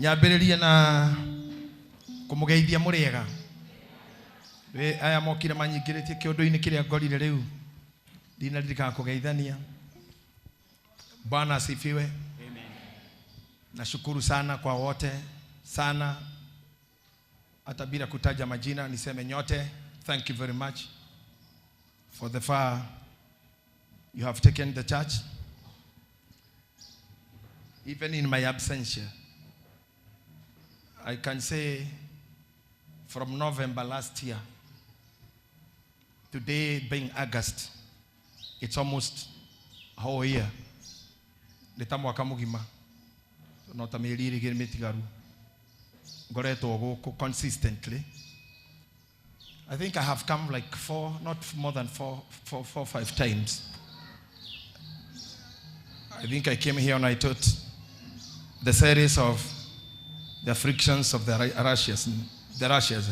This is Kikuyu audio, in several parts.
Nyambĩrĩrie na kũmũgeithia mũrĩega. Aya mokire manyingĩrĩtie kĩũndũ-inĩ kĩrĩa ngorire rĩu ndinaririkana kũgeithania. Bwana asifiwe. Amen. Nashukuru sana kwa wote sana, hata bila kutaja majina niseme nyote, thank you very much for the far you have taken the church, even in my absentia. I can say from November last year, today being August, it's almost a whole year. Nĩ ta mwaka mũgima no ta mĩeri ĩrĩ mĩtigaru ngoretwo gũkũ consistently. I think I have come like four, not more than four, five times. I think I came here and I taught the series of the afflictions of the righteous. The righteous.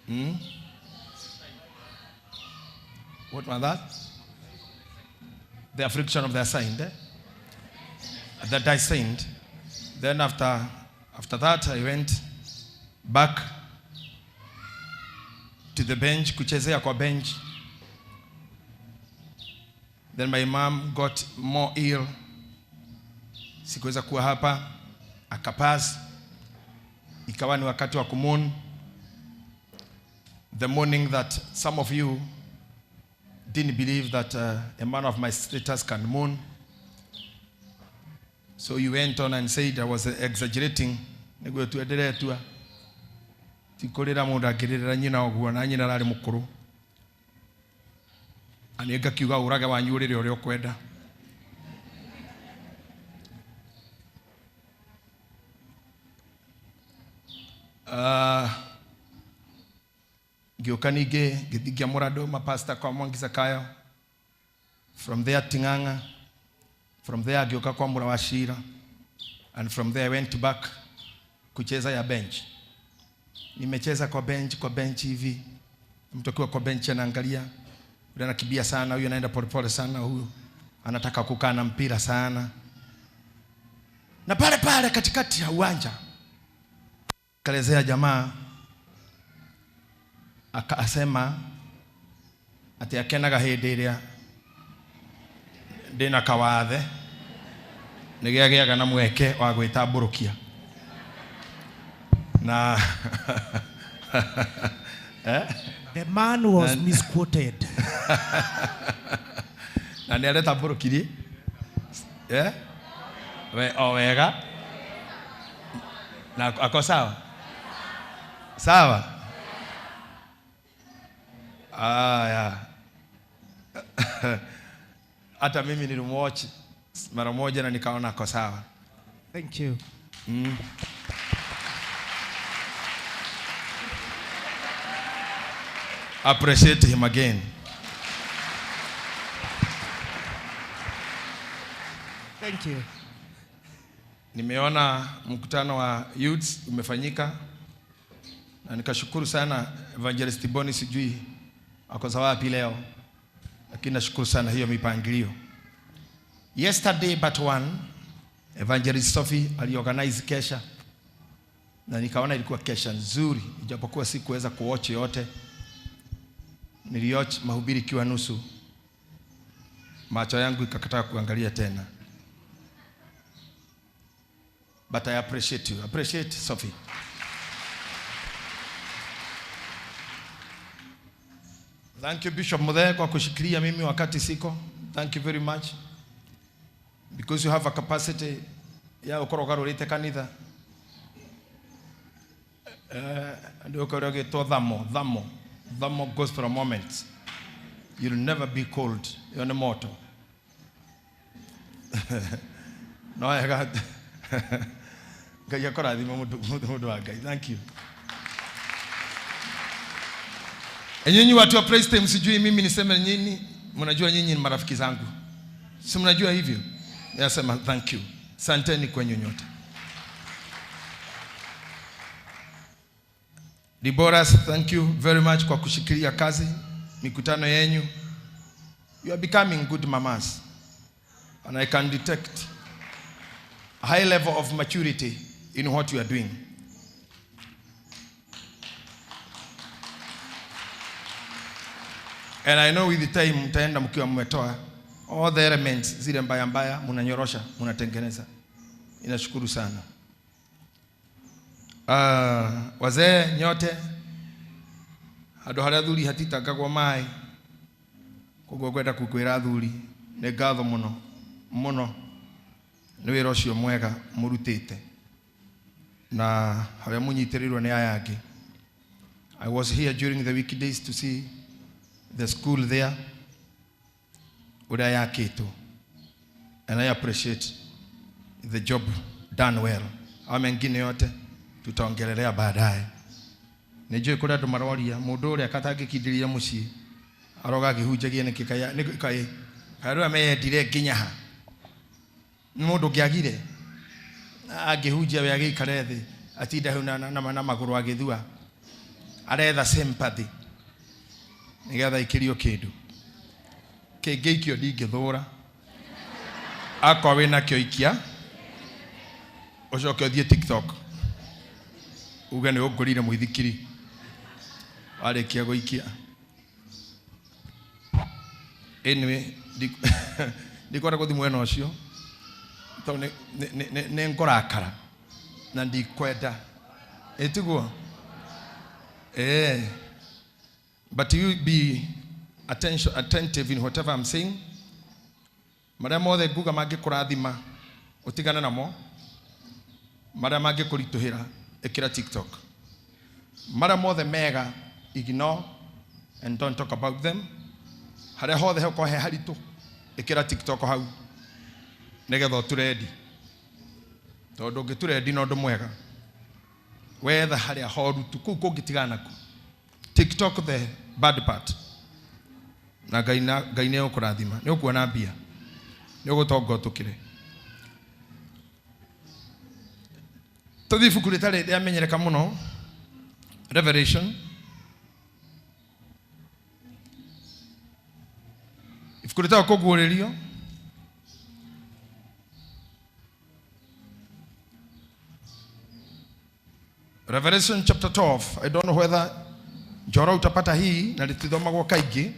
Hmm? What was that? The affliction of the assigned. That I signed. Then after that, I went back to the bench, kuchezea kwa bench. Then my mom got more ill. Sikuweza kuwa hapa, akapass. Ikawa ni wakati wa kumourn. The morning that some of you didn't believe that a man of my status can mourn. So you went on and said I was exaggerating. Nĩguo tuendelee tua. Ti kũrĩra mũndũ angĩrĩrĩra nyina ũguo, na nyina ararĩ mũkũrũ. Na niĩ ngakiuga ũrage wanyu ũrĩre ũrĩa ũkwenda. Ngĩũka ningĩ ngĩthiĩ ngĩamũra andũ mapasta kwa Mwangi Zakayo. From there Ting'ang'a. From there ngĩũka kwa Mũra wa Shira. And from there I went back kucheza ya bench. Nimecheza kwa bench, kwa bench hivi. Mtu akiwa kwa bench anaangalia, yule anakimbia sana, huyu anaenda polepole sana, huyu anataka kukaa na mpira sana. Na pale pale katikati ya uwanja kalezea jamaa akasema ati akenaga hĩndĩ ĩrĩa ndĩna kawathe nĩgĩo agĩaga na mweke wa gwĩtambũrũkia. Na The man was misquoted. Na nĩ aretambũrũkirie. We, o wega. Na ako sawa? Sawa? Aya. Hata mimi nilimwatch mara moja na nikaona ako sawa. Thank you. Appreciate him again. Thank you. Nimeona mkutano wa youths umefanyika na nikashukuru sana Evangelist Boni, sijui ako za wapi leo, lakini nashukuru sana hiyo mipangilio. Yesterday but one, Evangelist Sophie aliorganize kesha na nikaona ilikuwa kesha nzuri, ijapokuwa sikuweza kuwatch yote. Niliwatch mahubiri ikiwa nusu, macho yangu ikakataa kuangalia tena. But I appreciate you. Appreciate Sophie. Thank you Bishop Muthee kwa kushikilia mimi wakati siko. Thank you very much. Because you have a capacity ya ukorwo ugarurite kanitha. Ndio ukorwo ugitwo thamo, thamo, thamo gospel moment. You'll never be cold. Yo ni moto. No wega. Ngai akũrathime mũndũ wa Ngai. Thank you. Nyinyi watu wa praise team, sijui mimi niseme nini, mnajua nyinyi ni marafiki zangu. Si mnajua hivyo? Nasema thank you. Asanteni kwenyu nyote. Deborah, thank you very much kwa kushikilia kazi, mikutano yenyu. You are becoming good mamas. And I can detect a high level of maturity in what you are doing. And I know with the time mtaenda mkiwa mmetoa all the elements zile mbaya mbaya, mnanyorosha, mnatengeneza. Inashukuru sana. Wazee nyote, handũ harĩa athuri hatitangagwo maĩ, koguo ngwenda kũkwĩra athuri nĩ ngatho mũno mũno nĩ wĩra ũcio mwega mũrutĩte na harĩa mũnyitĩrĩirwo nĩ aya angĩ. I was here during the weekdays to see the school there ũrĩa yakĩtwo, and I appreciate the job done well. Haya mengine yote tutaongelelea baadaye. Nĩnjũĩ kũrĩ andũ maroria mũndũ ũrĩa katangĩkindĩria mũciĩ aroga akĩhunjagia nĩkĩ kaĩ kaĩ kaĩ meyendire nginya ha. Nĩ mũndũ ũngĩagire angĩhunjia we agĩikare thĩ atinda hau na magũrũ agĩthua, aretha sympathy nĩgetha aikĩrio kĩndũ kĩngĩikio ndingĩthũra, akorwo wĩnakĩo ikia ũcoke ũthiĩ TikTok uge nĩ ũngũrire mũithikiri warĩkia gũikia. Anyway, ndikwenda gũthiĩ mwena ũcio tondũ nĩ ngũrakara na ndikwenda, ĩtiguo? But you be attentive in whatever I'm saying. Marĩa mothe nguga mangĩkũrathima ũtigane namo, marĩa mangĩkũritũhĩra ĩkĩra TikTok, marĩa mothe mega ignore and don't talk about them. Harĩa hothe hekorwo he haritũ ĩkĩra TikTok hau nĩgetha ũtũrendi, tondũ ũngĩtũrendi na ũndũ mwega wetha harĩa horu tu kũu kũngĩtigana nakuo. TikTok the bad part, na Ngai nĩ egũkũrathima, nĩ ũkuona mbia, nĩ ũgũtonga ũtũkĩre. Tũthiĩ ibuku rĩtarĩ rĩamenyereka mũno, Revelation. Ibuku rĩtagwo Kũguũrĩrio. Revelation chapter 12. I don't know whether Njoro utapata hii na litithomagwo kaingĩ.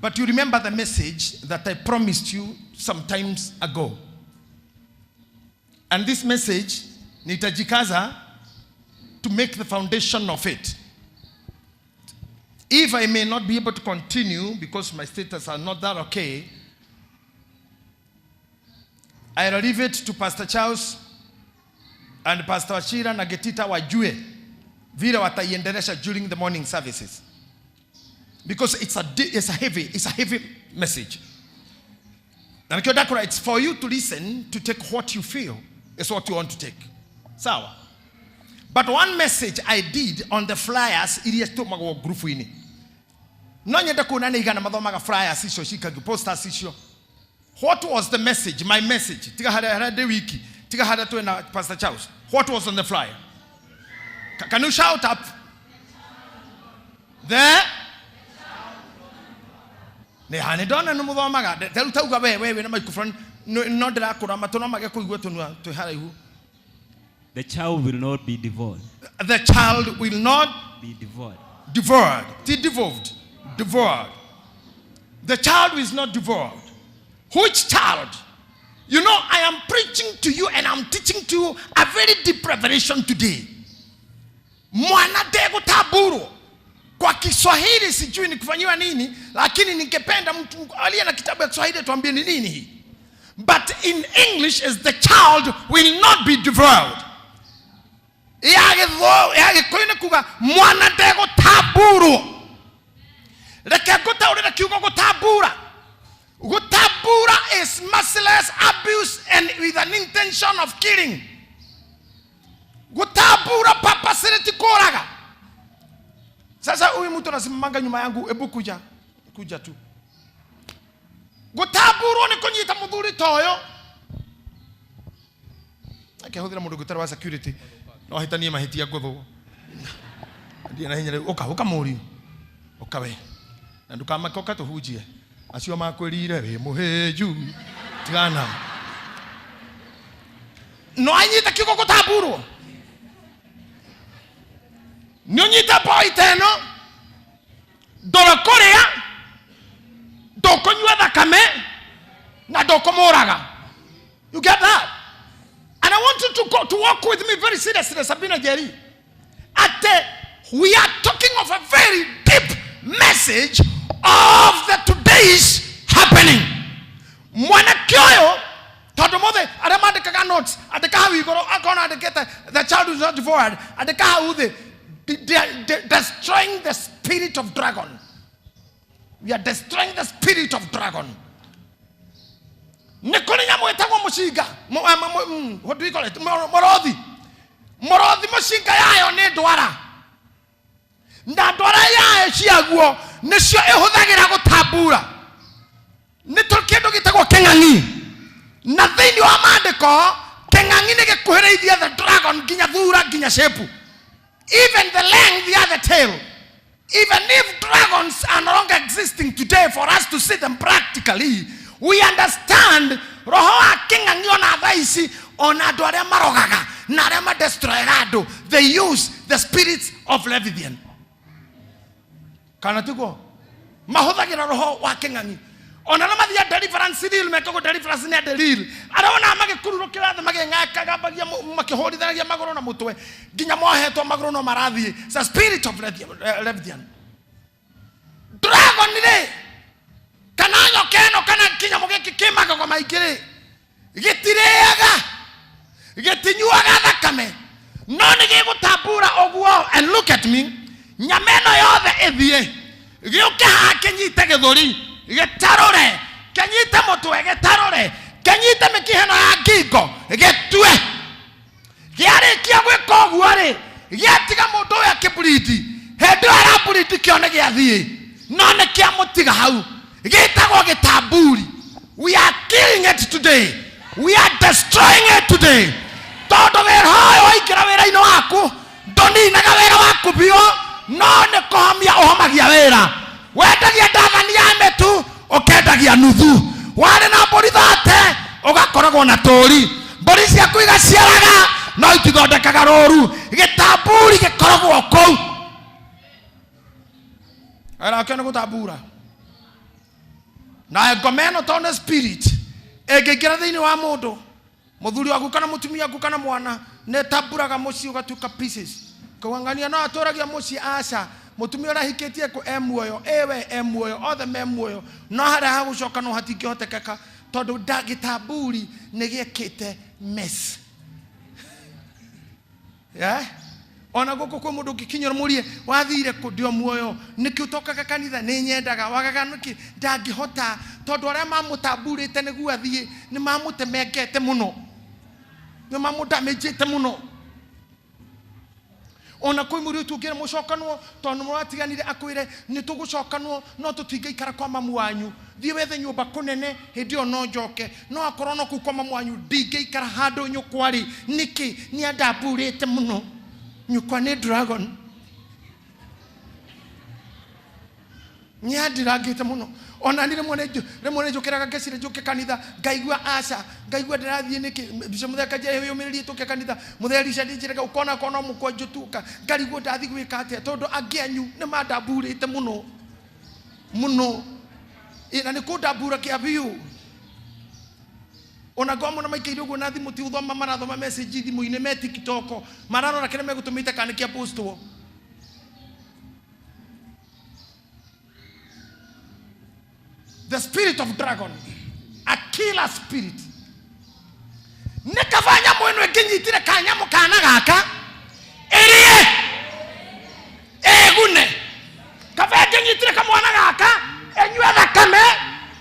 But you remember the message that I promised you some times ago. And this message, nitajikaza to make the foundation of it. If I may not be able to continue because my status are not that okay, I'll leave it to Pastor Charles and Pastor Wachira na Getita wajue vile wataiendelesha during the morning services. Because it's a heavy message. Na nikio dakura, it's for you to listen, to take what you feel is what you want to take. Sawa. But one message I did on the flyers iria tumagwo group-inĩ. No nyende kuona nĩ igana mathomaga flyers icio cikagio posters icio. What was the message? My message. Tiga harĩa ndĩ wiki. Tiga harĩa twĩ na Pastor Charles. What was on the flyer? Can you shout up? There? Nĩ ha nĩ ndona nĩ mũthomaga. Rĩu tauga we wĩna microphone no ndĩrakũra matũ no mage kũigua tũnua twĩ haraihu. The child will not be devoured. The child will not be devoured. Devoured. Ti devolved. Devoured. The child is not devoured. Which child? You know, I am preaching to you and I'm teaching to you a very deep revelation today. Mwana ndegũtamburwo. Kwa Kiswahili sijui ni kufanyiwa nini, lakini ningependa mtu aliye na kitabu ya Kiswahili tuambie ni nini hii. But in English is the child will not be devoured. Ya Gĩkũyũ nĩ kuga mwana ndegũtamburwo. Reke ngũtaũrĩre kiugo gũtambura. Gũtambura is merciless abuse and with an intention of killing. Gũtambura purposely ti kũraga. Sasa huyu mtu anasimamanga nyuma yangu, ebu kuja, kuja tu. Gũtamburwo nĩ kũnyita mũthuri ta ũyũ. Akĩhũthĩra mũndũ ũngĩ ũtarĩ wa security, no ahĩtanie mahĩtia ngũthwo. Ndirĩ na hinya rĩu, ũka, ũka mũriũ. Ũka we. Na ndũkamake ũka tũhunjie. Acio makwĩrire wĩ mũhĩnju. Tigana. No anyite kiugo gũtamburwo. Nĩ ũnyite point ĩno, ndũkũrĩa, ndũkũnyua thakame, na ndũkũmũraga. You get that? And I want you to go to walk with me very seriously, Sabina Jerry. At we are talking of a very deep message of the today's happening. Mwanake ũyũ, tondũ mothe arĩa mandĩkaga notes, andĩka hau igũrũ, akorwo andĩkĩte the child is not devoured, andĩka hau thĩ, destroying the spirit of dragon. We are destroying the spirit of dragon. Nĩ kũrĩ nyamũ ĩtagwo mũcinga, what do we call it? Mũrothi. Mũrothi mũcinga yayo nĩ ndwara, na ndwara yayo ciaguo nĩcio ĩhũthagĩra gũtambura. Nĩ tũ kĩndũ gĩtagwo kĩng'ang'i, na thĩinĩ wa maandĩko kĩng'ang'i nĩ gĩkuhĩrĩirie the dragon nginya thura, nginya shape, even the length ya the tail. Even if dragons are no longer existing today for us to see them practically, we understand roho wa kĩng'ang'i ona thaa ici, ona andũ arĩa marogaga na arĩa madestroyaga andũ, they use the spirits of Leviathan, kana tiguo? Mahũthagĩra roho wa kĩng'ang'i. Ona arĩa mathiaga deliverance real, mekagwo deliverance nĩ andũ real, arĩa ona magĩkururũkĩra thĩ, magĩng'akagambagia, makĩhũrithanagia magũrũ na mũtwe nginya mohetwo magũrũ no marathiĩ. It's a spirit of Leviathan. Dragon rĩ, kana nyoka ĩno, kana kĩnyamũ gĩkĩ kĩ magego maingĩ rĩ, gĩtirĩaga, gĩtinyuaga thakame, no nĩ gĩgũtambura ũguo. And look at me, nyama ĩno yothe ĩthiĩ gĩũke haha, kĩnyite gĩthũri, gĩtarũre, kĩnyite mũtwe, gĩtarũre, kĩnyite mĩkiha ĩno ya ngingo, gĩtue. Gĩarĩkia gwĩka ũguo rĩ, gĩatiga mũndũ ũyũ akĩburindi. Hĩndĩ ĩyo araburindi, kĩo nĩ gĩathiĩ, no nĩ kĩamũtiga hau. Gĩtagwo gĩtamburi. We are killing it today, we are destroying it today, tondũ wĩra ũyũ waingĩra wĩra-inĩ waku, ndũninaga wĩra waku biũ, no nĩ kũhomia ũhomagia wĩra. Wendagia ndathani ya mĩtu, ũkendagia nuthu. Warĩ na mbũri 30, ũgakoragwo na tũri. Mbũri ciaku igaciaraga no itithondekaga rũru. Gĩtamburi gĩkoragwo kũu. Wĩra nĩ gũtambura na ngoma ĩno, tondũ nĩ spirit ĩngĩingĩra thĩinĩ wa mũndũ, mũthuri waku kana mũtumia waku kana mwana, nĩ tamburaga mũciĩ ũgatuĩka pieces. Kũng'ang'ania no atũragia mũciĩ, aca. Mũtumia ũrĩa ahikĩtie kũ e muoyo, ĩwe e muoyo, othe me muoyo, no harĩa hagũcoka no hatingĩhotekeka, tondũ gĩtamburi nĩ gĩekĩte mess, yeah? Ona gũkũ kwĩ mũndũ ũngĩkinyĩra mũrie, wathire kũ? Ndio muoyo. Nĩkĩ ũtokaga kanitha? Nĩ nyendaga. Wagaga nĩkĩ? Ndangĩhota, tondũ arĩa mamũtamburĩte nĩguo athiĩ nĩ mamũtemengete mũno, nĩ mamũdamĩnjĩte mũno. Ona kwĩ mũirĩtu ũngĩra mũcokanwo, tondũ nĩ mũratiganire, akwĩre nĩ tũgũcokanwo, no tũtingĩikara kwa mamu wanyu, thiĩ wethe nyũmba kũnene, hĩndĩ ĩyo no njoke, no akorwo no kũu kwa mamu wanyu ndingĩikara handũ nyũkwa rĩ. Nĩkĩ? Nĩ andamburĩte mũno. Nyũkwa nĩ dragon, nĩ andirangĩte mũno. Ona ni rĩmwe nĩ njũkĩraga ngeciria njũke kanitha, ngaigua aca, ngaigua ndĩrathiĩ nĩkĩ. Mbica mũthenya njĩra yũmĩrĩrie tũke kanitha, mũthenya Richard njĩraga ũkona kona mũkwanjũ tuka, ngarigwo ndathiĩ gwĩka atĩa, tondũ angĩ anyu nĩ mandamburĩte mũno mũno. Ĩ, na nĩ kũndambura kĩa biũ. Ona ngorwo mũno maikaire ũguo na thimũ, ti gũthoma marathoma message thimũ-inĩ, me TikTok mararora kĩrĩa megũtũmĩte kana nĩ kĩa postwo. The spirit of dragon, a killer spirit. Nĩ kaba nyamũ ĩno ĩngĩnyitire kanyamũ kana gaka ĩrĩe ĩgune, kaba ĩngĩnyitire kamwana gaka ĩnyue thakame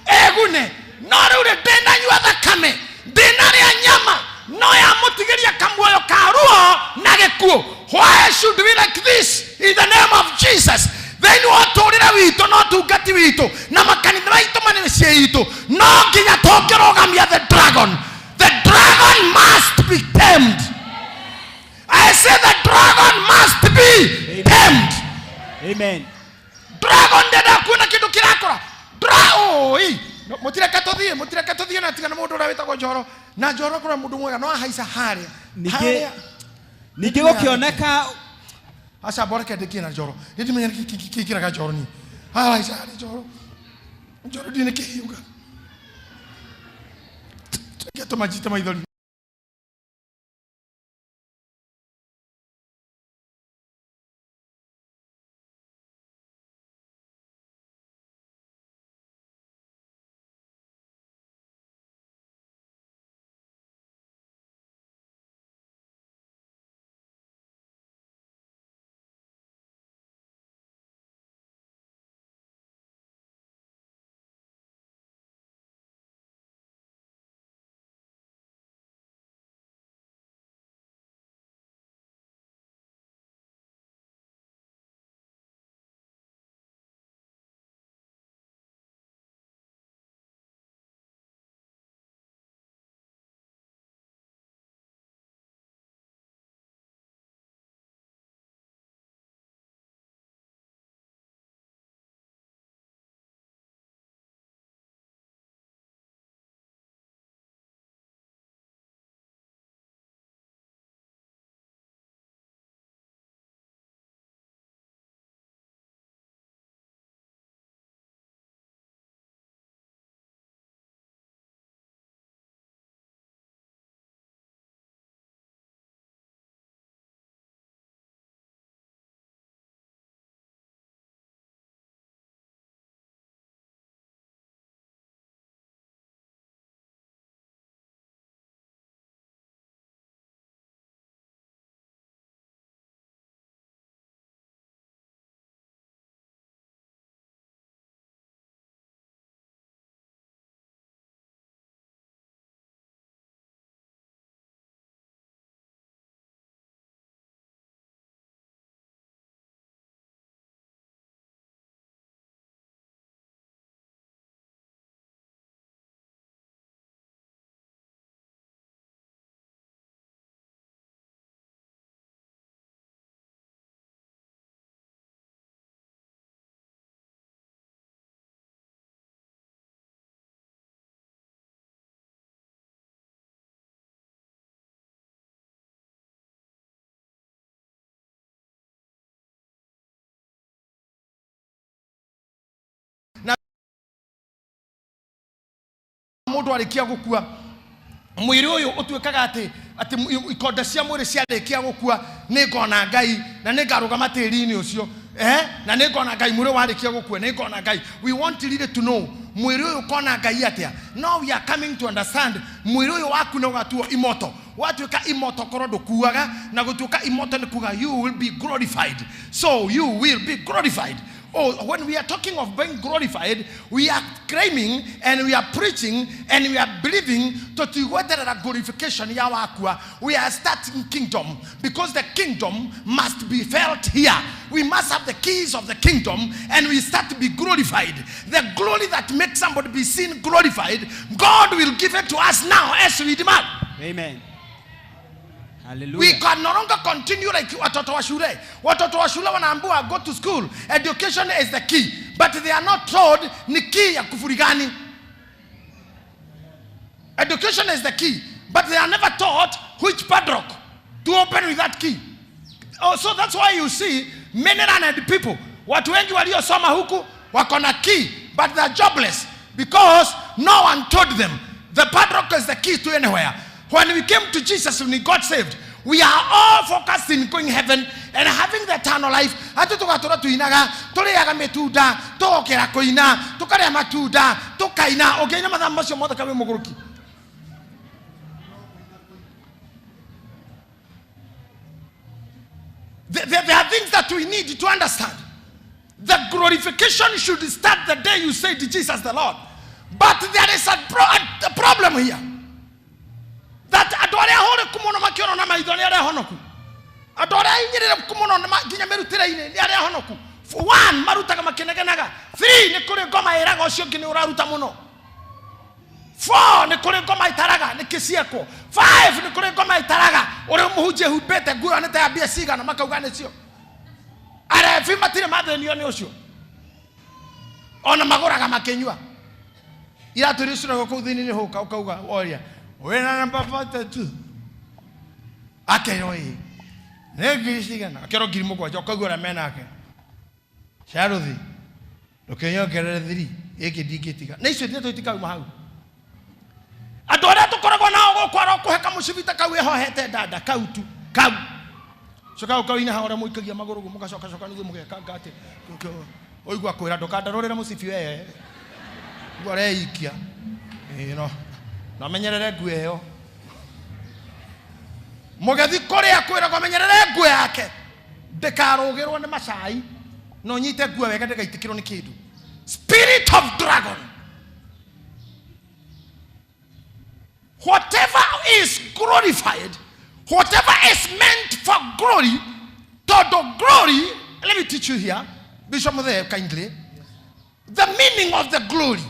ĩgune. No rĩu rĩ, ndĩnanyua thakame, ndĩnarĩa nyama, no yamũtigĩria kamuoyo ka ruo na gĩkuũ. Why should we like this? In the name of Jesus, thĩinĩ wa ũtũũrĩre witũ na ũtungati witũ na makanitha maitũ na mĩciĩ itũ, no nginya tũngĩrũgamia the dragon. The dragon must be tamed. I say the dragon must be tamed. Amen. Dragon ndenda kuona kĩndũ kĩrakũra. Oi. No, Mũtireke tũthiĩ, mũtireke tũthiĩ na tigana mũndũ ũrĩa wĩtagwo Njoro. Na Njoro kũrĩa mũndũ mwega no ahaica harĩa. Ningĩ Harĩa. ningĩ gũkĩoneka Aca mboreke ndĩkie na Njoro. Nĩ ndimenya kĩkĩraga Njoro niĩ. Ahaica harĩa Njoro. Njoro ndiĩ nĩ kĩhiũga. Reke tũmanjite maithori. Na mũndũ arĩkia gũkua mwĩrĩ ũyũ ũtuĩkaga atĩ atĩ ikonde cia mwĩrĩ ciarĩkia gũkua nĩ ngona Ngai na nĩ ngarũgama tĩri-inĩ ũcio, eh, na nĩ ngona Ngai mwĩrĩ warĩkia gũkua nĩ ngona Ngai. We want really to know mwĩrĩ ũyũ ũkona Ngai atĩa. Now we are coming to understand mwĩrĩ ũyũ waku nĩ ũgatuo immortal. Watuĩka immortal korwo ndũkuaga, na gũtuĩka immortal nĩ kuga you will be glorified. So you will be glorified. Oh, when we are talking of being glorified, we are claiming and we are preaching and we are believing tũtigweterera glorification ya wakua. We are starting kingdom because the kingdom must be felt here. We must have the keys of the kingdom and we start to be glorified. The glory that makes somebody be seen glorified, God will give it to us now as we demand. Amen. Hallelujah. We can no longer continue like watoto wa shule. Watoto wa shule wanaambiwa go to school. Education is the key. But they are not told ni key ya kufuri gani. Education is the key. But they are never taught which padlock to open with that key. Oh, so that's why you see many learned people. Watu wengi waliosoma huku wako na key, but they are jobless because no one told them the padlock is the key to anywhere. When we came to Jesus, when we got saved, we are all focused in going heaven and having the eternal life. Ati tugatura tuinaga, turiaga mitunda, tugokera kuina, tukaria matunda, tukaina, ukiina mathaa macio mothe kawe muguruki. There are things that we need to understand. The glorification should start the day you say to Jesus the Lord. But there is a problem here. That andũ arĩa ahũrĩku mũno makĩonwo na maitho nĩ arĩa honoku. Andũ arĩa ahinyĩrĩrĩku mũno nginya mĩrutĩre-inĩ nĩ arĩa honoku. One, marutaga makĩnegenaga. Three, nĩ kũrĩ ngoma ĩraga ũcio ũngĩ nĩ ũraruta mũno. Four, nĩ kũrĩ ngoma itaraga nĩ kĩciekwo. Five, nĩ kũrĩ ngoma itaraga ũrĩa mũhunjia ehumbĩte nguo nĩ ta ya mbia cigana makauga nĩcio. Arebi matirĩ mathĩnio nĩ ũcio. Ona magũraga makĩnyua. Iratũ iria cirogo kũu thĩinĩ nĩ hũka ũkauga woria wĩna namba 42. Akerwo ĩ nĩ ngiri cigana? Akerwo 7,000 ũkaigua ũrĩa menake. Charũthi ndũkĩnyongerere thiri ĩngĩ ndingĩtiga. Na icio ithatũ itikauma hau. Andũ arĩa tũkoragwo nao gũkũ arokũhe kamũcibi ta kau ĩhohete ndanda kau tu kau. Coka ũkauina haha ũrĩa mũikagia magũrũ ũguo mũgacokacoka nĩguo mũgekanga atĩ ũigua kwĩra ndũkandarũrĩre mũcibi we. Ũguo areikia. Ĩĩ no. Na menyerere nguo ĩyo. Mũgethi kũrĩa kwĩragwo menyerere nguo yake. Ndĩkarũgĩrwo nĩ macai. Na ũnyite nguo wega ndĩgaitĩkĩrwo nĩ kĩndũ. Spirit of dragon. Whatever is glorified, whatever is meant for glory, tondũ glory, let me teach you here, Bishop Muthee kindly, the meaning of the glory.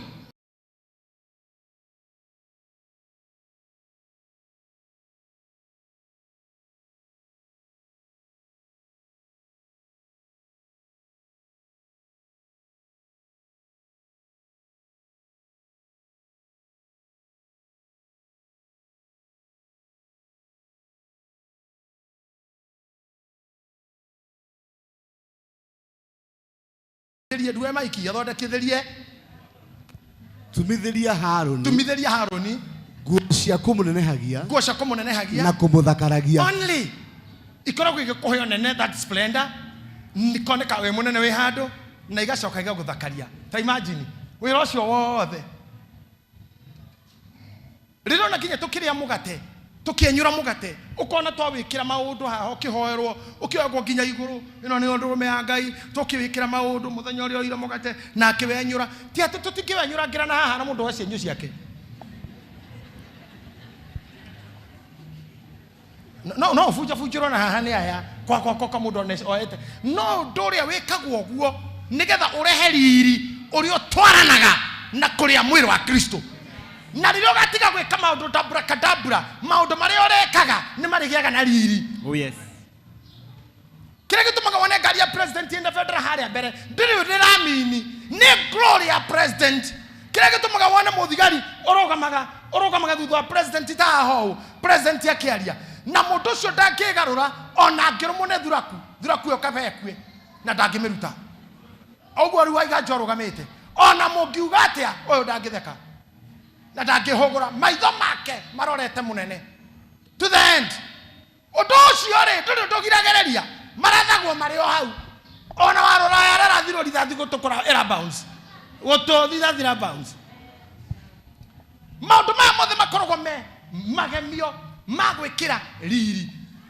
Ndue maiki athondekithĩrie. Tumithĩria Harũni. Tumithĩria Harũni. Nguo cia kũmũnenehagia. Nguo cia kũmũnenehagia. Na kũmũthakaragia. Only ikoragwo igĩkũhe nene that splendor, ikoneka wĩ mũnene wĩ handũ na igacoka igagũthakaria. Ta imagine wĩra ũcio wothe. Rĩrĩa ona nginya tũkĩrĩa mũgate, tũkĩenyũra mũgate, ũkona twawĩkĩra maũndũ haha ũkĩhoerwo, ũkĩoyagwo nginya igũrũ, ĩno nĩyo ndũrũme ya Ngai, tũkĩwĩkĩra maũndũ mũthenya ũrĩa oire mũgate na akĩwenyũra. Ti atĩ tũtingĩwenyũrangĩra na haha na mũndũ oe cienyũ ciake. No, no ũbunjabunjĩrwo na haha nĩ aya, kwa, kwa, kwa, kwa mũndũ one oete. No ũndũ ũrĩa wĩkagwo ũguo nĩgetha ũrehe riri ũrĩa ũtwaranaga na kũrĩa mwĩrĩ wa Kristo. Na rĩrĩa ũgatiga gwĩka maũndũ dabra kadabra, maũndũ marĩa ũrekaga nĩ marĩgĩaga na riri. Oh yes. Kĩrĩa gĩtũmaga wone ngari ya president ĩna bendera harĩa mbere, ndĩrĩ ndĩramini, nĩ glory ya president. Kĩrĩa gĩtũmaga wone mũthigari ũrũgamaga thutha wa president ta haha ũũ, president akĩaria, na mũndũ ũcio ndangĩgarũra ona angĩrũmwo nĩ thuraku, thuraku ĩyo kaba ĩkue na ndangĩmĩruta. Ũguo rĩu Waiganjo arũgamĩte, ona mũngiuga atĩa, ũyũ ndangĩtheka na ndangĩhũgũra, maitho make marorete mũnene to the end. Ũndũ ũcio rĩ, ndũrĩ ũndũ ũgiragĩrĩria, marathagwo marĩ o hau. Ona warora aya ararathirwo rithathi gũtũ kũra ĩra bounce. Gũtũ rithathi ra bounce. Maũndũ maya mothe makoragwo me magemio ma gwĩkĩra riri.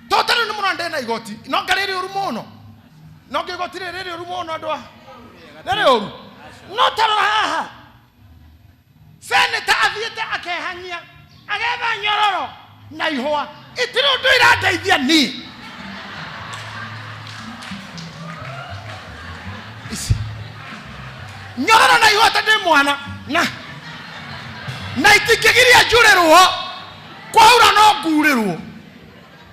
Tondũ rĩu nĩ mũrona ndĩna igoti, no nga rĩrĩ ũru mũno. No nga igoti rĩrĩ rĩrĩ ũru mũno andũ a. Rĩrĩ ũru. No ta rora haha. Senator athiĩte akehang'ia, agetha nyororo na ihũa. Itirĩ ũndũ irandeithia niĩ. Ici. Nyororo na ihũa ta ndĩ mwana na itingĩgiria njurĩrwo, kwaura no ngurĩrwo.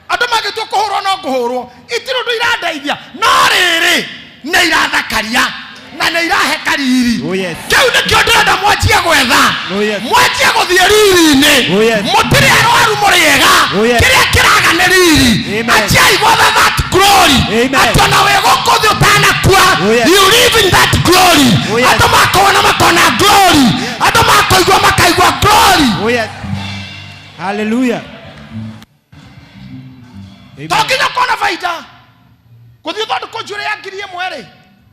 Andũ mangĩtua kũhũrwo no ngũhũrwo. Itirĩ ũndũ irandeithia, no rĩrĩ nĩ irathakaria na nĩ irahe kariri. Oh yes. Kĩu nĩkĩo ndĩrenda mwanjie gwetha. Oh yes. Mwanjie gũthiĩ riri-inĩ. Oh yes. Mũtirĩ arwaru mũrĩega. Oh yes. Kĩrĩa kĩraga nĩ riri. Amen. Anjiai gwetha that glory. Amen. Atĩ ona wĩ gũkũ thĩ ũtanakua, Oh yes. you live in that glory. Oh yes. Andũ makona makona glory. Andũ makoigua makaigua glory. Oh yes. Hallelujah. Amen. To nginya ũkona baida. Gũthiĩ ũthondekwo njuĩrĩ ya ngiri ĩmwe rĩ,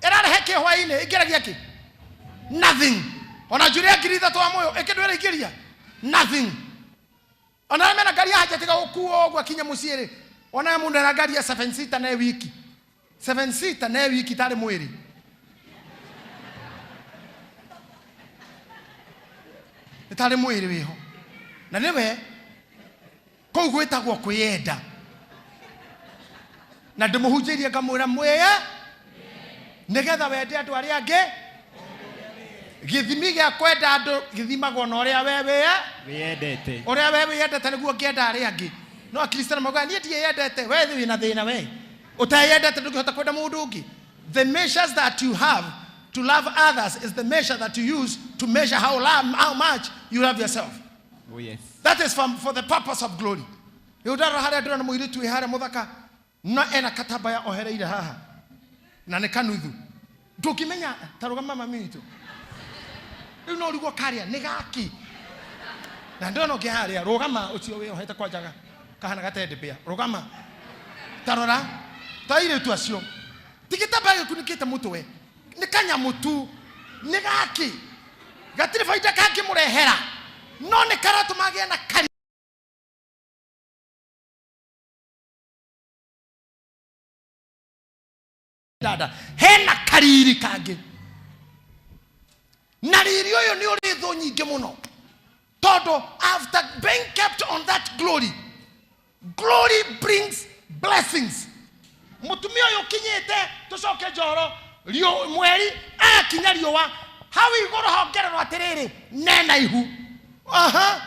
ĩrarehe kĩ hwaĩ-inĩ? Ĩngĩragia kĩ? Nothing. Ona njuĩrĩ ya 3,000 wa muoyo, ĩkĩndũ ĩraingĩria? Nothing. Ona arĩa mena ngari ya haja tiga gũkuo ũguo akinya mũciĩ rĩ, ona mũndũ ena ngari ya 7 seater na wiki. 7 seater na wiki tarĩ mwĩrĩ. Nĩ tarĩ mwĩrĩ wĩho. Na nĩwe kũu gwĩtagwo kwĩyenda. Na ndĩmũhunjĩirie ngamwĩra mwĩye nĩgetha wende andũ arĩa angĩ. Gĩthimi gĩa kwenda andũ gĩthimagwo na ũrĩa we wĩye. Wĩyendete. Ũrĩa we wĩyendete nĩguo ũngĩenda arĩa angĩ. No Akristiano maugaga niĩ ndiĩyendete, we wĩna thĩna we. Ũteyendete ndũngĩhota kwenda mũndũ ũngĩ. The measures that you have to love others is the measure that you use to measure how much you love yourself. Oh, yes. That is for the purpose of glory. Rĩu harĩa ndĩrona mũirĩtu wĩ harĩa mũthaka no ena katambaya ohereire haha na nĩ kanuthu ndũngĩmenya ta rũgama mami witũ rĩu no ũrigwo karĩa nĩ gaki na ndĩrona ũngĩ harĩa rũgama ũcio wĩyohete kwanjaga kahana gatendebea rũgama ta rora ta airĩtu acio ti gĩtambaya gĩkunĩkĩte mũtwe nĩ kanyamũ tu nĩ gaki gatirĩ baida kangĩmũrehera no nĩ karatũma agĩe na kari dada hena kariri kangĩ na riri ũyũ nĩ ũrĩ thũ nyingĩ mũno tondũ after being kept on that glory, glory brings blessings. Mũtumia ũyũ ũkinyĩte tũcoke njoro mweri agakinya riũa hau igũrũ hongererwo atĩrĩrĩ nena ihu. Aha.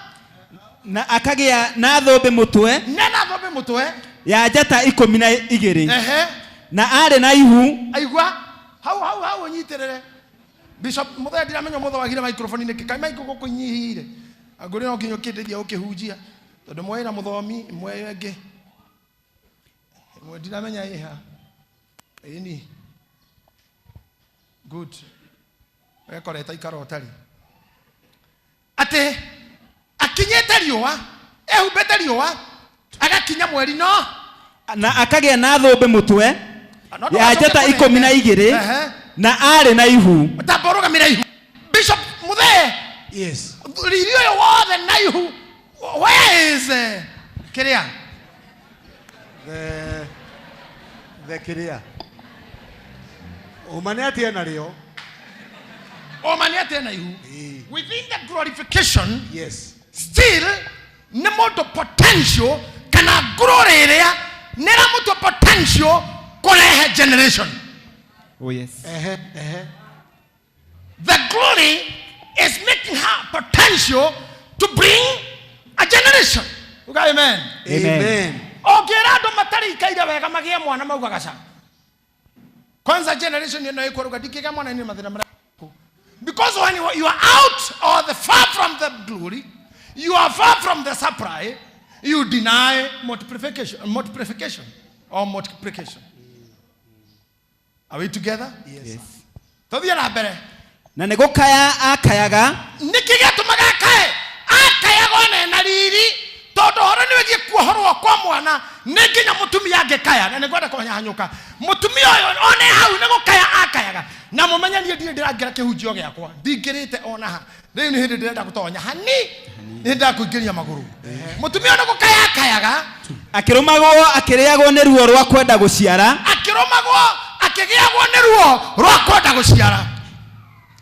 Na akagĩa na thũmbĩ mũtwe, nena thũmbĩ mũtwe ya njata 12. Ehe. Na arĩ na ihu. Aigua hau hau hau ũnyitĩrĩre Bishop mũthenya ndiramenya ũmũthĩ wagire microphone nĩkĩ kaĩ maiko gũkũ inyihĩire angũrĩ no nginya ũkĩndĩthia ũkĩhunjia tondũ mwe na mũthomi mwe ĩngĩ mwe ndiramenya ĩha ĩni good wekoreta ikara ũtarĩ atĩ akinyĩte riũa ehumbĩte riũa agakinya mweri no na akagĩa na thũmbĩ mũtwe ya njata 12 na arĩ na ihu. Tamba ũrũgamĩre ihu Bishop Muthee. Yes. Riri ũyũ wothe na ihu. Where is kĩrĩa? The kĩrĩa. Ũma nĩ atĩ ena rĩo. Ũma nĩ atĩ ena ihu. Within the glorification, yes, still nĩ mũndũ potential kana glory ĩrĩa nĩ ĩramũtua potential kũrehe generation. Oh, yes. Ehe, ehe. The glory is making her potential to bring a generation. Uga amen. Amen. Ũngĩra andũ matarĩ ikaire wega magĩe mwana maugaga ca. Kwanza generation ĩno ĩkũruga ndingĩgĩa mwana nĩ mathĩna marĩa. Because when you are out or the far from the glory, you are far from the supply, you deny multiplication, multiplication or multiplication. Are we together? Yes. Yes. Tũthiĩ na mbere. Na nĩ gũkaya akayaga. Nĩkĩ gĩatũmaga akae? Akayaga ona ena riri tondũ ũhoro nĩ wĩgiĩ kuohorwo kwa mwana nĩ nginya mũtumia angĩkaya na nĩngwenda kũhanyũka. Mũtumia ũyũ one hau nĩ gũkaya akayaga. Na mũmenye niĩ ndirĩ ndĩrangĩra kĩhunjio gĩakwa ndingĩrĩte ona ha rĩu nĩ hĩndĩ ndĩrenda gũtonya hani nĩ ndakũingĩria magũrũ. Mũtumia ũyũ nĩ gũkaya akayaga akĩrũmagwo akĩrĩagwo nĩ ruo rwa kwenda gũciara, akĩrũmagwo akĩgĩagwo nĩ ruo rwa kwenda gũciara.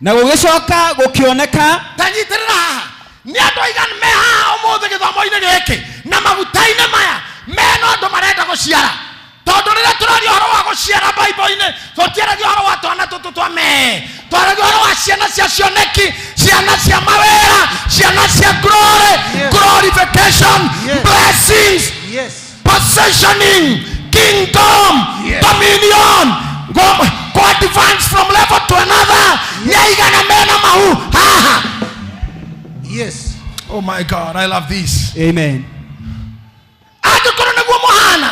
Na gũgĩcoka gũkĩoneka ta nyitĩrĩra haha nĩ andũ aigana me haha ũmũthĩ gĩthomo-inĩ gĩkĩ na maguta-inĩ maya mena andũ marenda gũciara tondũ rĩrĩa tũraria ũhoro wa gũciara Bible-inĩ tũtiaragia ũhoro wa twana tũtũ twa mee, twaragia ũhoro wa ciana cia cioneki, ciana cia mawĩra, ciana cia glory, yes, glorification, yes, blessings, yes, positioning, kingdom, yes, dominion, go advance from level to another. Nyaigana mena mahu haha. Yes. Oh my God, I love this. Amen. Angĩkorwo nĩguo mũhana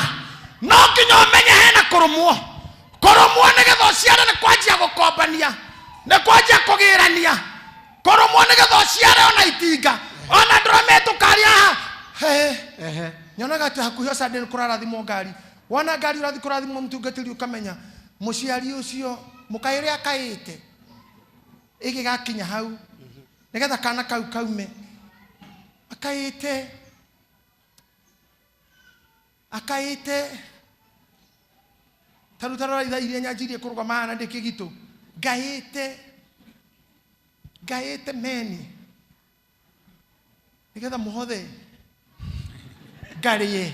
no nginya ũmenye hena kũrũmwo. Kũrũmwo nĩgetha ũciare nĩ kwanjia gũkombania, nĩ kwanjia kũgĩrania. Kũrũmwo nĩgetha ũciare ona itinga ona ndũra metũkari haha. Ehe. Nyonaga atĩ hakuhĩ Sunday nĩ kũrarathimwo ngari. Wona ngari ũrathiĩ kũrathimwo mũtungatĩri ũkamenya mũciari ũcio mũkaĩ ũrĩa akaĩte ĩgĩgakinya hau nĩgetha kana kau kaume akaĩte akaĩte taru tarora ithaa iria nyanjirie kũrũgama na ndĩ kĩgitũ ngaĩte ngaĩte meni nĩgetha mũhothe ngarĩe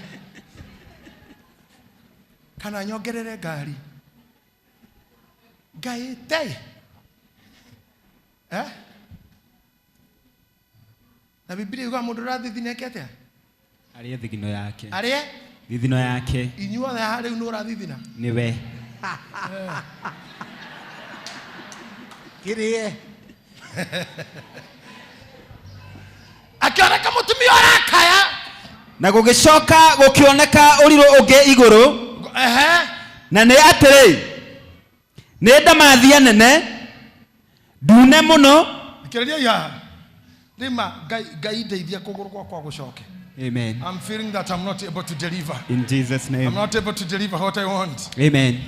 kana nyongerere ngari ngaĩte eh? Na Biblia yugaga mũndũ ũrathithina eke atĩa? Arĩe thigino yake. Arĩe thithino yake. Inyuothe haha rĩu nĩ ũrathithina? Nĩwe. Kĩrĩe. Akĩoneka mũtumia ũrakaya. Na gũgĩcoka gũkĩoneka ũrirũ ũngĩ igũrũ. Ehe. Na nĩ atĩrĩ, nĩ ndamathia nene ndune mũno. Thikĩrĩriai haha. Rĩma Ngai, Ngai ndeithia kũgũrũ gwakwa gũcoke. Amen. I'm feeling that I'm not able to deliver. In Jesus I'm name. not able to deliver what I want. Amen.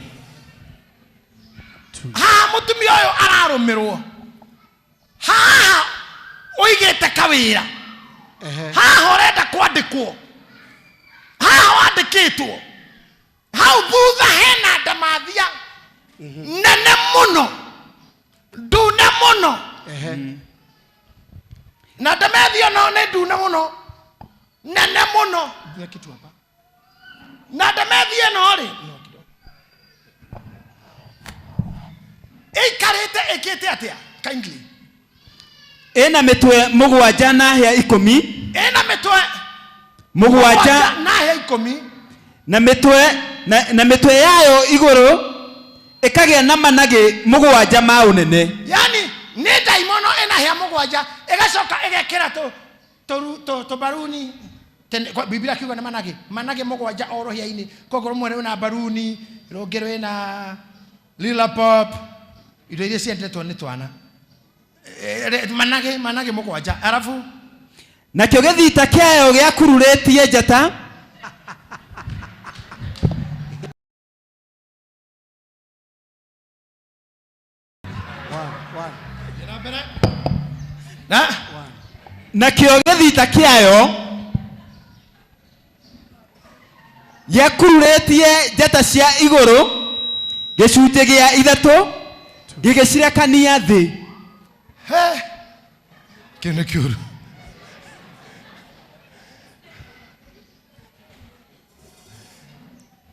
Haha mũtumia ũyũ ararũmĩrwo. Haha ũigĩte kawĩra. Haha ũrenda kwandĩkwo. Haha wandĩkĩtwo. Hau thutha hena ndamathia nene mũno, ndune mũno. Na ndamathia no nĩ ndune mũno, nene mũno. Nginya kitu hapa. Na ndamathia ĩno rĩ, no kidogo. Ĩikarĩte ĩkĩte atĩa? Kindly. Ĩna mĩtwe 7 na hĩa 10. Ĩna mĩtwe 7 na hĩa 10. Na mĩtwe na mĩtwe yayo igũrũ ĩkagĩa na managĩ 7 ma ũnene. Yani nĩ ndaimono ĩna hĩa 7 ĩgacoka ĩgekĩra tũbaruni. Tene, kwa Biblia kiuga nĩ managĩ, managĩ 7 o rũhĩa-inĩ. Koguo rũmwe rwĩna baruni, rũngĩ rwĩna lila pop, indo iria ciendetwo nĩ twana. Managĩ, managĩ 7. Arabu nakĩo gĩthita kĩayo gĩakururĩtie njata. One, one. Na? Nakĩo gĩthita kĩayo gĩakururĩtie njata cia igũrũ gĩcunjĩ gĩa 3 gĩgĩcirekania thĩ. He, kĩu nĩ kĩũru.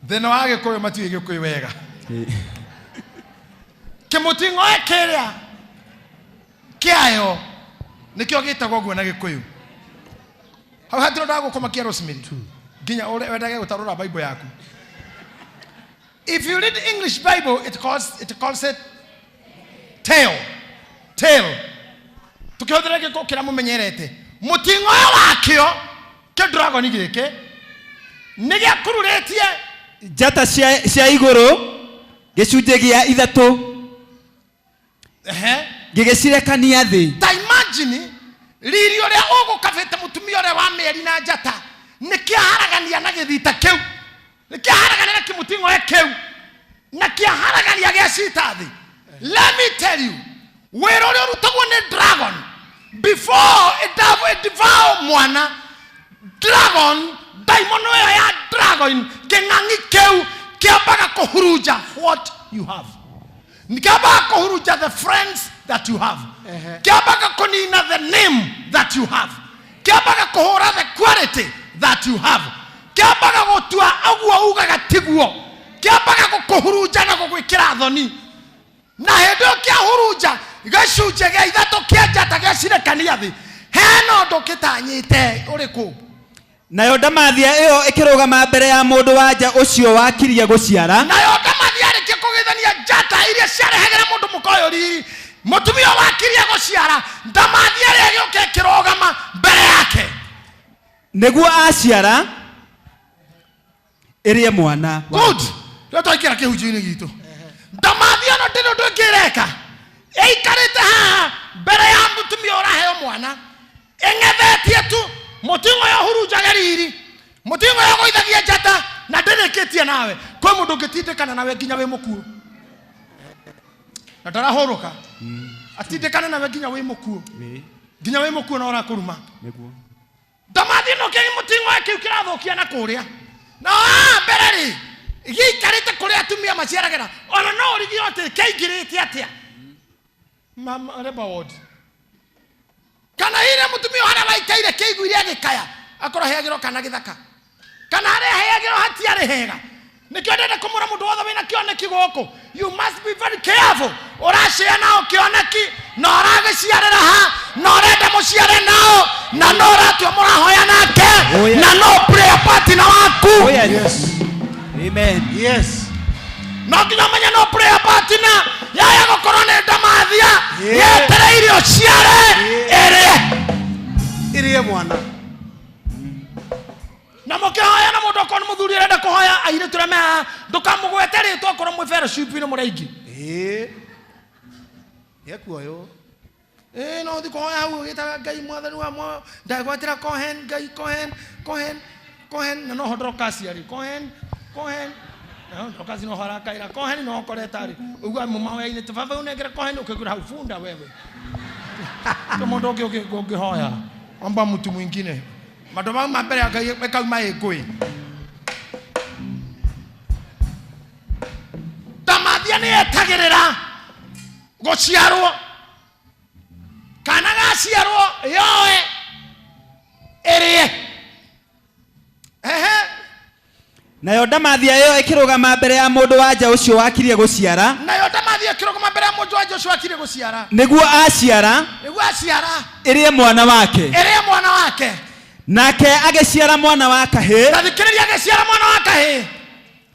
Thĩna wa Gĩkũyũ matiũĩ Gĩkũyũ wega. Kĩmũting'oe kĩrĩa kĩayo nĩkĩo gĩtagwo ũguo na Gĩkũyũ. Hau hatirĩ ũndũ wa gũkũmakia Rosemary. Nginya wendage gũtarũra Bible yaku. If you read English Bible, it calls it tail. Tail. Tukĩhũthĩra gĩkũ kĩrĩa mũmenyerete. Mũting'oe wakĩo, kĩ dragon gĩkĩ, nĩ gĩakururĩtie njata cia igũrũ gĩcunjĩ gĩa 3. Ehe. Gĩgĩcirekania thĩ. Ta imagine riri ũrĩa ũgũkabĩte mũtumia ũrĩa wa mĩeri na njata, nĩ kĩaharagania na gĩthita kĩu, nĩ kĩaharagania na kĩmũting'oe kĩu, na kĩaharagania gĩa cita thĩ. Let me tell you, wĩra ũrĩa ũrutagwo nĩ dragon before it devour mwana, dragon, daimono ĩyo ya dragon, kĩng'ang'i kĩu kĩambaga kũhurunja what you have. Kĩambaga kũhurunja the friends that you have. Kĩambaga kũnina the name that you have. Kĩambaga kũhũra the quality that you have. Kĩambaga gũtua ũguo ugaga tiguo. Kĩambaga gũkũhurunja na gũgwĩkĩra thoni. Na hĩndĩ ĩyo kĩahurunja gĩcunjĩ gĩa 3 kĩa njata gĩacirekania thĩ, hena ũndũ kĩtanyĩte ũrĩkũ? Nayo ndamathia ĩyo ĩkĩrũgama mbere ya mũndũ wa nja ũcio wakirie gũciara. Nayo ndamathia yarĩkia kũgĩthania njata iria ciarehagĩra mũndũ mũka ũyũ riri, mũtumia wakirie gũciara, ndamathia ĩrĩa ĩgĩũka ĩkĩrũgama mbere yake. Nĩguo aciara ĩrĩe mwana. Good. Rĩu twaingĩra kĩhunjio-inĩ gitũ. Ndamathia ĩno ndĩrĩ ũndũ ĩngĩ ĩreka. Ĩikarĩte haha mbere ya mũtumia ũraheo mwana. Ĩng'ethetie tu, mũting'oe ũyũ ũhurunjage riri, mũting'oe ũyũ ũgũithagia njata, na ndĩrĩkĩtie nawe. Kwĩ mũndũ ũngĩtindĩkana nawe nginya wĩ mũkuũ. Na ndarahũrũka. Atindĩkane nawe nginya wĩ mũkuũ. Nginya wĩ mũkuũ na ũrakũruma. Nĩguo. Ndamathia ĩno kĩ mũting'oe kĩu kĩrathũkia na kũrĩa. Na haha mbere rĩ, gĩikarĩte kũrĩa atumia maciaragĩra. Ona no ũrigio atĩ kĩingĩrĩte atĩa. Mama, reba ward. Kana ire mũtumia harĩa waikaire kĩiguire agĩkaya, akorwo aheagĩrwo kana gĩthaka. Kana harĩa aheagĩrwo hatiarĩ hega. Nĩkĩo ndĩrenda kũmũra mũndũ wothe wĩna kĩoneki gũkũ. You must be very careful. Ũracĩa nao kĩoneki, na ũragĩciarĩra ha, na ũrenda mũciare nao, na no ũratua mũrahoya nake, Oh, yes. na no prayer partner waku. Oh, yes. Yes. Amen. Yes. No nginya ũmenye no prayer partner. Yaya gũkorwo nĩ ndamathia yetereire ũciare ĩrĩe. Ĩrĩe mwana. Na mũkĩhoya na mũndũ okorwo nĩ mũthuri ũrenda kũhoya airĩtu arĩa me haha ndũkamũgwete rĩtwa okorwo mwĩ fellowship-inĩ mũrĩ aingĩ. Ĩĩ. Ekuoywo. Ĩĩ no ũthiĩ kũhoya hau ũgĩtaga Ngai mwathani wa muoyo ndagwatĩra Cohen Ngai Cohen Cohen Cohen na noho Dorcas arĩ Cohen Cohen na Dorcas noho arakaĩra Cohen noho koreta arĩ ũguo mũmahoya-inĩ ta baba ũnengere Cohen ũkaigua hau funda wewe to mũndũ ũngĩ ũngĩhoya omba mtu mwingine mandũ mau ma mbere ya Ngai ĩkauma ĩ ngũĩ. Ndamathia nĩ yetagĩrĩra gũciarwo kana gaciarwo yoe ĩrĩe. Ehe. Nayo ndamathia ĩyo ĩkĩrũgama mbere ya mũndũ wa nja ũcio wakirie gũciara. Nayo ndamathia ĩkĩrũgama mbere ya mũndũ wa nja ũcio wakirie gũciara. Nĩguo aciara. Nĩguo aciara. Ĩrĩe mwana wake. Ĩrĩe mwana wake. Nake agĩciara mwana wa kahĩĩ. Na thikĩrĩria agĩciara mwana wa kahĩĩ.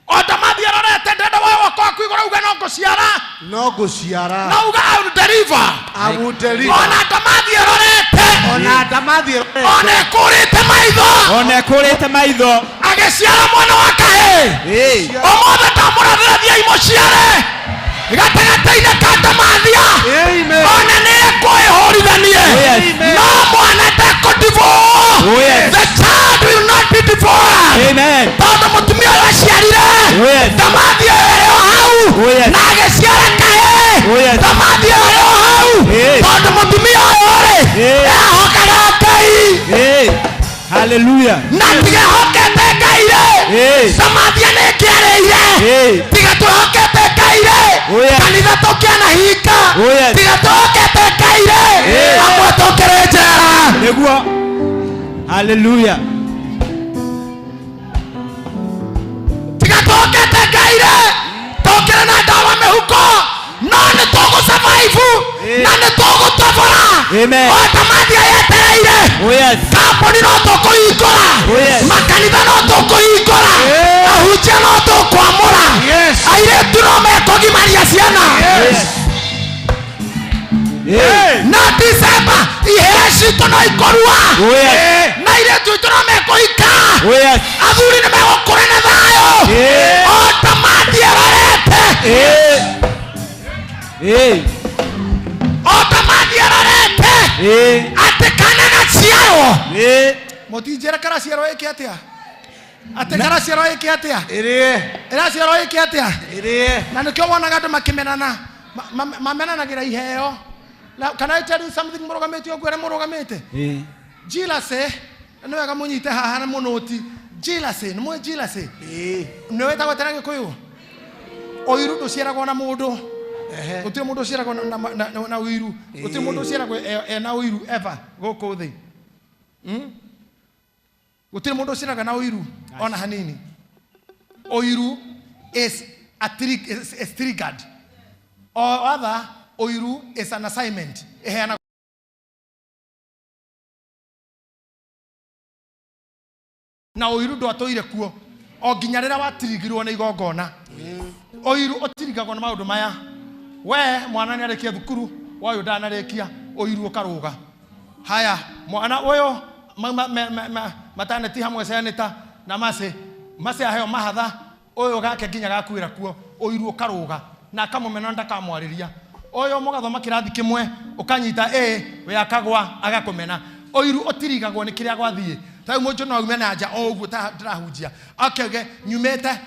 O ndamathia ĩrorete ndĩrenda woe guoko waku igũrũ uge no ngũciara. No ngũciara. No uge I will deliver. I will deliver. Ona ndamathia ĩrorete. Ona ndamathia ĩrorete. Ona ĩkũrĩte maitho. Ona ĩkũrĩte maitho. Agĩciara mwana wa kahĩĩ. Ũmũthĩ ndamũrathĩra thiĩi mũciare gatagatĩ-inĩ ka ndamathia. Amen. Ona nĩ ĩkwĩhũrithanie. Yes. No mwana ndekũdivorce. Oh, yes. The child will not be divorced. Amen. Tondũ mũtumia ũyũ aciarire Oh, yes. ndamathia ĩyo ĩrĩ o hau. Oh, yes. Na agĩciara kahĩĩ. Oh, yes. Ndamathia ĩyo ĩrĩ o hau. Yes. Tondũ mũtumia ũyũ rĩ Yes. ehokaga Ngai. Hey. Hallelujah. Na tiga ehokete Ngai rĩ Hey. ndamathia nĩ ĩkĩarĩire. Hey. Tiga twĩhokete Ngai rĩ Oh, yes. kanitha tũkĩanahinga. Oh, yes. Tiga twĩhokete Ngai rĩ Hey. amwe tũkĩrĩ njera. Nĩguo. Hallelujah. Tiga twĩhokete Ngai rĩ tũkĩrĩ na ndawa mĩhuko no nĩ tũgũ-survive na nĩ tũgũtobora. Amen. O ndamathia yetereire. Oh, yes. Kambuni no tũkũhingũra. Oh, yes. Makanitha no tũkũhingũra. Ahunjia no tũkwamũra. Yes. Airĩtu no mekũgimaria ciana. Yes. Hey. Na December iheo citũ no ikorua. Oh, yes. Na airĩtu aitũ no mekũhika. Oh, yes. Athuri nĩ megũkũra na thayũ. Hey. O ndamathia ĩrorete. Hey. Hey. O ndamathia ĩrorete. Hey. Atĩ kana gaciarwo. Hey. Mũtinjĩra karaciarwo ĩke atĩa? Atĩ karaciarwo ĩke atĩa? Ĩrĩe. Ĩraciarwo ĩke atĩa? Ĩrĩe. Na nĩkĩo wonaga andũ makĩmenana mamenanagĩra iheo. Can I tell you something mũrũgamĩte ũguo ũrĩa mũrũgamĩte? Hey. Jealousy, nĩ wega mũnyite haha na mũnũti. Jealousy, nĩ mũĩ jealousy? Ĩĩ. Nĩ wĩtagwo atĩa na Gĩkũyũ? Ũiru ndũciaragwo na mũndũ. Gũtirĩ mũndũ ũciaragwo na ũiru. Gũtirĩ mũndũ ũciaragwo ena ũiru ever gũkũ thĩ. Gũtirĩ mũndũ ũciaragwo na ũiru ona hanini. Ũiru is a is triggered. Or other, ũiru is an assignment. Ĩheanagwo na ũiru ndwatũire kuo o nginya rĩrĩa watirigirwo nĩ igongona. Ũiru ũtirigagwo na maũndũ maya. We mwana nĩ arĩkia thukuru, woyũ ndanarĩkia, ũiru ũkarũga. Haya, mwana ũyũ mataneti hamwe seneta na Mercy, Mercy aheo mahatha, ũyũ gake nginya gakuĩra kuo, ũiru ũkarũga na akamũmena ndakamwarĩria. Ũyũ mũgathoma kĩrathi kĩmwe, ũkanyita A, we akagwa agakũmena. Ũiru ũtirigagwo nĩ kĩrĩa gwathiĩ. Ta rĩu mũndũ no aume na nja o ũguo ta ndĩrahunjia. Akauge nyumĩte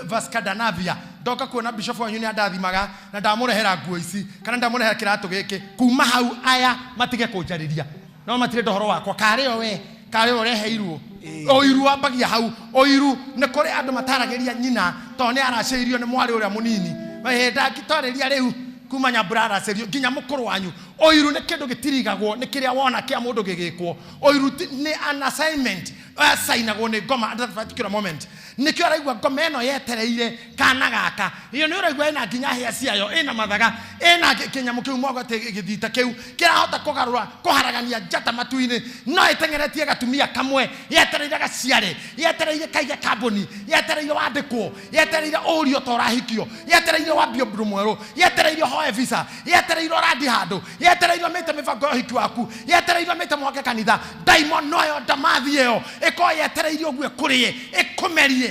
Vascadanavia ndoka kuona bishop wanyu nĩ andathimaga na ndamũrehera nguo ici kana ndamũrehera kĩratũ gĩkĩ. Kuma hau aya matige kũnjarĩria. No matirenda ũhoro wakwa. Karĩ o we, karĩ o ũreheirwo. Ũiru wambagia hau. Ũiru nĩ kũrĩ andũ mataragĩria nyina tondũ nĩ aracĩirio nĩ mwarĩ ũrĩa mũnini. Ndangĩtarĩria rĩu kuma Nyambura aracĩirio nginya mũkũrũ wanyu. Ũiru nĩ kĩndũ gĩtirigagwo nĩ kĩrĩa wona kĩa mũndũ gĩgĩkwo. Ũiru nĩ an assignment. Acainagwo nĩ ngoma at that particular moment. Nĩkĩo araigua ngoma ĩno yetereire kana gaka. Iyo nĩ ũraigua ĩna nginya hĩa ciayo, ĩna mathaga, ĩna kĩnyamũ kĩu mwago atĩ gĩthita kĩu kĩrahota kũgarũra kũharagania njata matu-inĩ. No ĩteng'eretie gatumia kamwe, yetereire gaciare, yetereire kaige kambuni, yetereire wandĩkwo, yetereire ũrio ta ũrahikio, yetereire wambie ũndũ mwerũ, yetereire ũhoe visa, yetereire ũrandi handũ, yetereire ũmĩte mĩbango ya ũhiki waku, yetereire ũmĩte mwake kanitha. Ndaimono ĩyo ndamathi ĩyo ĩkorwo yetereire ũguo ĩkũrĩe ĩkũmerie.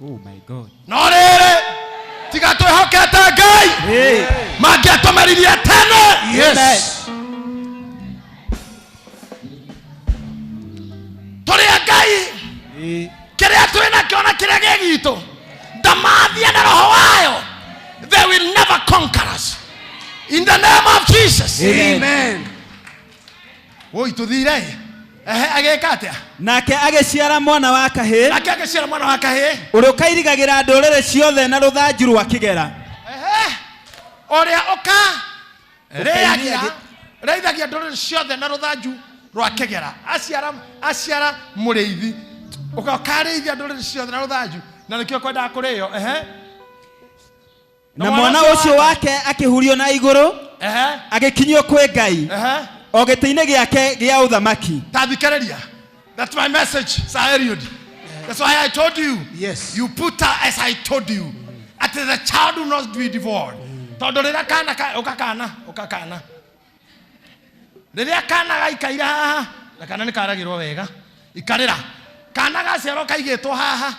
Oh my God. No rĩrĩ tiga twĩhokete Ngai mangĩatũmeririe tene. Yes. Tũrĩ a Ngai kĩrĩa twĩ nakĩo na kĩrĩa gĩ gitũ ndamathia na roho wayo, they will never conquer us in the name of Jesus. Amen. Woi tũthire. Ehe, agĩka atĩa? Nake agĩciara mwana wa kahĩĩ Nake agĩciara mwana wa kahĩĩ ũrĩa ũkairigagĩra ndũrĩrĩ ciothe na rũthanju rwa kĩgera. Ehe, ũrĩa ũka rĩagia rĩithagia ndũrĩrĩ ciothe na rũthanju rwa kĩgera. Aciara aciara mũrĩithi ũkarĩithia ndũrĩrĩ ciothe na rũthanju, na nĩkĩo kwendaga kũrĩo. Ehe, Na mwana ũcio wake akĩhurio na igũrũ ehe, agĩkinyio kwĩ Ngai ehe, o gĩtĩ-inĩ gĩake gĩa ũthamaki. Tathikĩrĩria. That's my message, Sir Eliud. That's why I told you. Yes. You put her as I told you. At the child will not be devoured. Tondũ rĩrĩa kana ũka kana ũka kana. Rĩrĩa kana gaikaire haha, na kana nĩ karagĩrwo wega. Ikarĩra. Kana gaciarwo kaigĩtwo haha.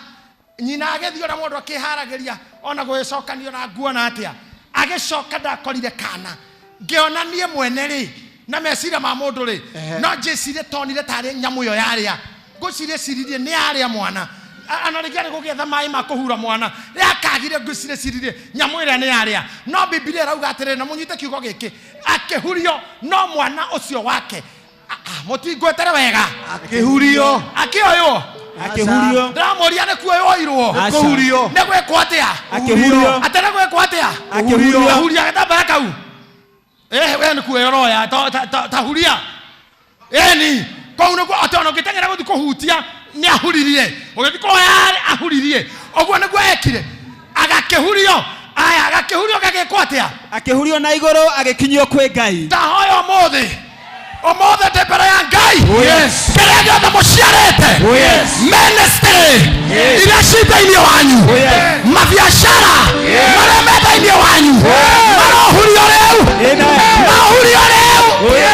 Nyina agĩthiĩ ũrĩa mũndũ akĩharagĩria ona gũgĩcokanio na nguo na atĩa. Agĩcoka ndakorire kana. Ngĩona niĩ mwene rĩ, na meciria ma mũndũ rĩ, no njĩcirie tonire tarĩ nyamũ ĩyo yarĩa. Ngwĩciria ciririe nĩ yarĩa mwana. Ana rĩngĩ arĩ gũgĩetha maĩ ma kũhura mwana. Rĩakagire ngwĩciria ciririe nyamũ ĩrĩa nĩ yarĩa. No Biblia ĩrauga atĩrĩrĩ, na mũnyite kiugo gĩkĩ, akĩhurio no mwana ũcio wake. Mũtingwetere wega. Akĩhurio. Akĩoywo. Akĩhurio. Ndĩramũria nĩ kuoywo. Aca. Kũhurio. Nĩ gwĩkwo atĩa? Akĩhurio. Atĩ nĩ gwĩkwo atĩa? Akĩhurio. Ahuria gĩtambaya kau. We nĩ kuoya ũroya, ta huria. Ĩni, kũu nĩkuo atĩ ona ũngĩteng'era gũthiĩ kũhutia nĩ ahuririe. Ũgĩthiĩ kũhoya ahuririe. Ũguo nĩguo ekire. Agakĩhurio. Aya, agakĩhurio gagĩkwo atĩa? Akĩhurio na igũrũ agĩkinyio kwĩ Ngai. Ndahoya ũmũthĩ. Ũmũthĩ ndĩ mbere ya Ngai. Yes. Kĩrĩa gĩothe mũciarĩte. Yes. Ministry iria ci thĩinĩ wanyu. Mabiacara marĩa me thĩinĩ wanyu. Marohurio rĩu. Amen. Mahurio rĩu.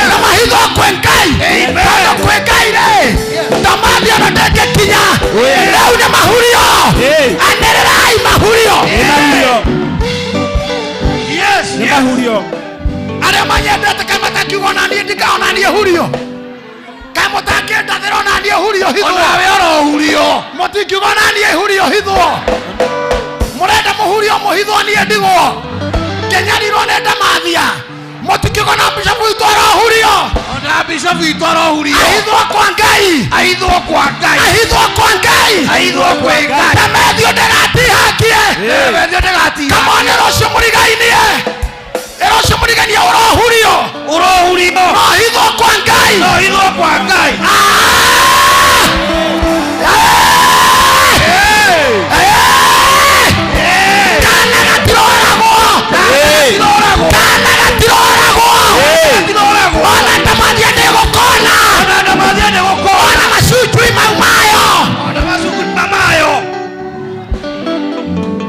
Na mahithwo kwĩ Ngai. Tondũ kwĩ Ngai rĩ, ndamathia ona ndĩngĩkinya. Rĩu nĩ mahurio. Anĩrĩrai mahurio. Nĩ mahurio. Yes. Nĩ mahurio. Arĩa manyendete kaĩ matakiuga ona niĩ ndikaona niĩ hurio. Kaĩ mũtangĩndathĩra ona niĩ hurio hithwo. Onawe orohurio. Mũtingiuga ona niĩ hurio hithwo. Mũrenda mũhurio mũhithwo niĩ ndigwo. Ngĩnyarirwo nĩ ndamathia. Mũtingiuga ona bishopu witũ arohurio. Ona bishopu witũ arohurio. Ahithwo kwa Ngai. Ahithwo kwa Ngai. Ahithwo kwa Ngai. Ahithwo kwĩ Ngai. Ndamethio ndĩgatihangie. Ndamethio ndĩgatihangie. Kamone rũciũ mũrigainie. Rũciũ mũrigainie ũrohurio. Ũrohurio. Nohithwo kwa Ngai. Nohithwo kwa Ngai. Kana gatiroragwo. Kana gatiroragwo. Ona ndamathia ndĩgũkona. Ona ndamathia ndĩgũkona. Ona macunjui mau mayo. Ona macunjui mayo.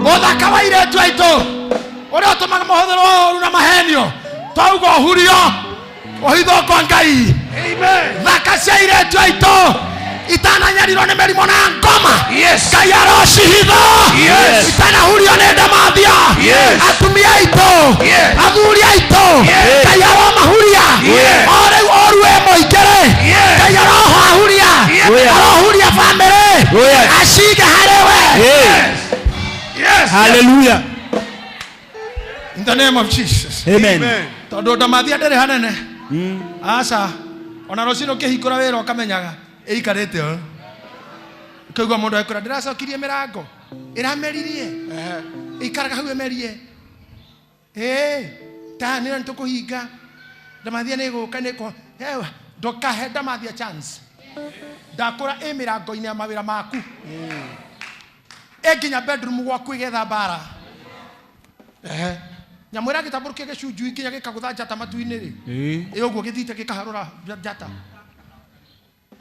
Ũthaka wa airĩtu aitũ ũrĩa ũtũmaga mahũthĩrwo ũru na mahenio twauga ũhurio ũhithwo kwa Ngai. Amen. Thaka cia airĩtu aitũ itananyarirwo nĩ mĩrimũ na ngoma. Yes. Ngai arocihitha. Yes. Itanahurio nĩ ndamathia. Yes. Atumia aitũ. Yes. Athuri aitũ. Yes. Ngai aromahuria. Yes. O rĩu ũru wĩ mũingĩ rĩ. Yes. Ngai arohahuria. Yes. Arohuria bamĩrĩ. Yes. Acige harĩ we. Yes. Yes. Hallelujah. In the name of Jesus. Amen. Tondũ ndamathia ndĩrĩ hanene. Aca. Ona rũcinĩ ũkĩhingũra wĩra ũkamenyaga ĩikarĩte ũũ. Ũkaigua mũndũ agĩkwĩra ndĩracokirie mĩrango ĩrameririe. Ĩikaraga hau ĩmerie. Ĩĩ, ta nĩ nĩtũkũhinga. Ndamathia nĩ ĩgũka nĩ ĩkũ. Ndũkahe ndamathia chance. Ndakũra ĩ mĩrango-inĩ ya mawĩra maku. Ĩ nginya bedroom gwaku ĩgetha mbara. Ehe. Nyamũ ĩrĩa gĩtambũrũkia gĩcunjui nginya gĩkagũtha njata matu-inĩ rĩ. Ĩ ũguo gĩthiĩte gĩkaharũra njata.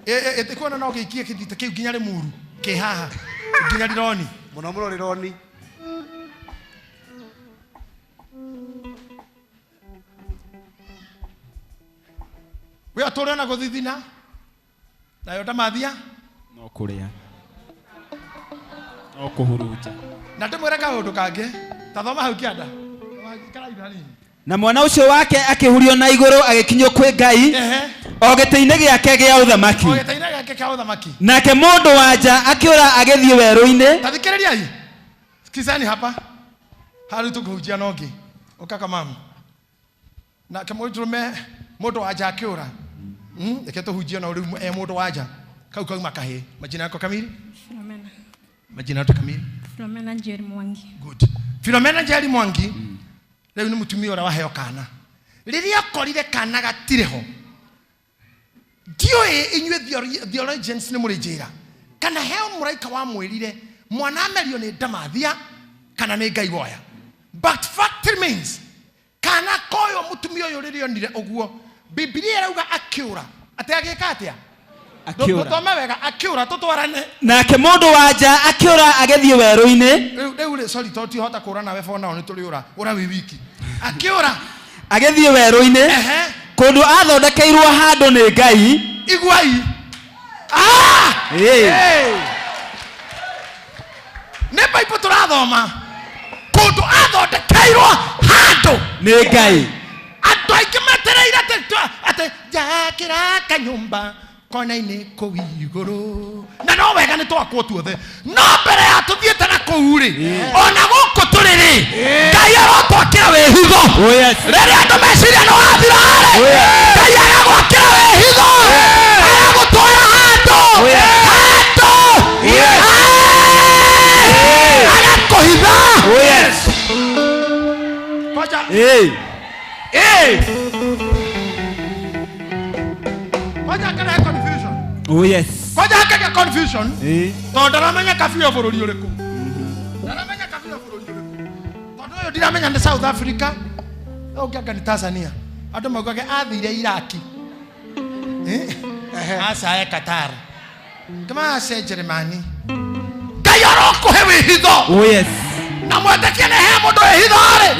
Ĩ kuona no gĩikie gĩthite kĩu nginya Rĩmuru kĩ haha nginya Rironi. Mũno mũno Rironi. We atũrĩ ona gũthithina nayo ndamathia no kũrĩa no kũhurunja. Na ndĩmwĩre kaũndũ kangĩ ta thoma hau kĩanda. Na mwana ũcio wake akĩhurio na igũrũ agĩkinyio kwĩ Ngai o gĩtĩ-inĩ gĩake gĩa ũthamaki. O gĩtĩ-inĩ gĩake kĩa ũthamaki. Nake mũndũ wa nja akĩũra agĩthiĩ werũ-inĩ. Ta thikĩrĩriai. Sikizani hapa. Harĩ tũkũhunjia na ũngĩ. Ũkaka mamu. Nake mũndũrũme mũndũ wa nja akĩũra. Reke tũhunjie na rĩu e mũndũ wa nja. Kau kauma kahĩĩ. Majina yako kamili? Filomena. Majina yako kamili? Filomena Njeri Mwangi. Good. Filomena Njeri Mwangi. Rĩu nĩ mũtumia ũrĩa waheo kana. Rĩrĩa akorire kana gatirĩ ho. Ndiũĩ inyuĩ theologians nĩ mũrĩ njĩra. Kana heo mũraika wamwĩrire mwana amerio nĩ ndamathia kana nĩ Ngai woya. But fact remains, kana koyo mũtumia ũyũ rĩrĩa onire ũguo, Bibilia ĩrauga akĩũra. Atĩ agĩka atĩa? Akĩũra. Tũthome wega, akĩũra tũtwarane. Nake mũndũ wa nja akĩũra agĩthiĩ werũ-inĩ. Rĩu rĩ, sorry, tondũ tihota kũũra nawe for now nĩ tũrĩũra. Ũra wĩ wiki. Akĩũra. Agĩthiĩ werũ-inĩ. Kũndũ athondekeirwo handũ nĩ Ngai. Iguai. Nĩ Bible tũrathoma. Kũndũ athondekeirwo handũ nĩ Ngai. Andũ aingĩ metereire atĩ njakĩra kanyũmba kona-inĩ kũu igũrũ. Na no wega nĩ twakwo tuothe. No mbere ya tũthiĩte na kũu rĩ, ona gũkũ tũrĩ rĩ, Ngai arotwakĩra wĩhitho. Rĩrĩa andũ meciria nĩ wathira rĩ, Ngai agagwakĩra wĩhitho. Agagũtwara handũ. Handũ. Agakũhitha. Koja. Koja akarehe confusion. Oh yes. Koja akarehe confusion. Tondũ ndaramenya kabia bũrũri ũrĩkũ. Ndaramenya kabia bũrũri ũrĩkũ. Tondũ ũyũ ndiramenya nĩ South Africa. Ũngĩ anga nĩ Tanzania. Andũ maugage athire Iraki. Aca e Qatar. Kama ace Jeremani. Ngai arokũhe wĩhitho. Oh yes. Na mwetĩkie nĩ he mũndũ wĩhitho rĩ.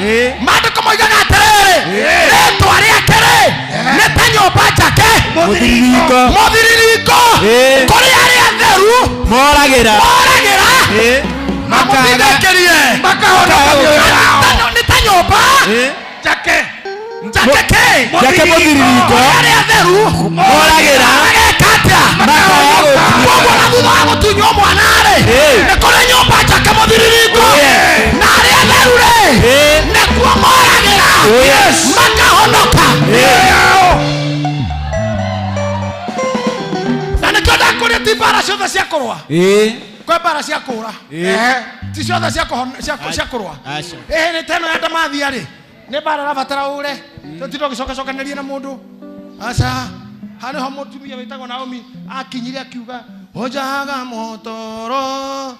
Maandĩko moigaga atĩrĩrĩ, rĩtwa rĩake rĩ nĩ ta nyũmba njake Mũthiririko. Mũthiririko. Kũrĩ arĩa atheru moragĩra. Moragĩra. Mamũtindĩkĩrie. Makahonoka mĩoyo yao. Nĩ ta nyũmba Njake. Njake kĩ? Njake mũthiririko. Kũrĩ arĩa atheru moragĩra. Mageka atĩa? Makahonoka. Koguo na thutha wa gũtunywo mwana rĩ, nĩ kũrĩ nyũmba njake mũthiririko. Na arĩa atheru rĩ, nĩkuo moragĩra. Makahonoka. Na nĩkĩo ndakũria ti mbara ciothe cia kũrũa. Kwĩ mbara cia kũũra. Ti ciothe cia kũrũa. Nĩ ta ĩno ya ndamathia rĩ, nĩ mbara ĩrabatara ũre. Tũtinda ũgĩcokacokanĩria na mũndũ. Aca. Haha nĩho mũtumia wĩtagwo Naomi akinyire akiuga hojaga motoro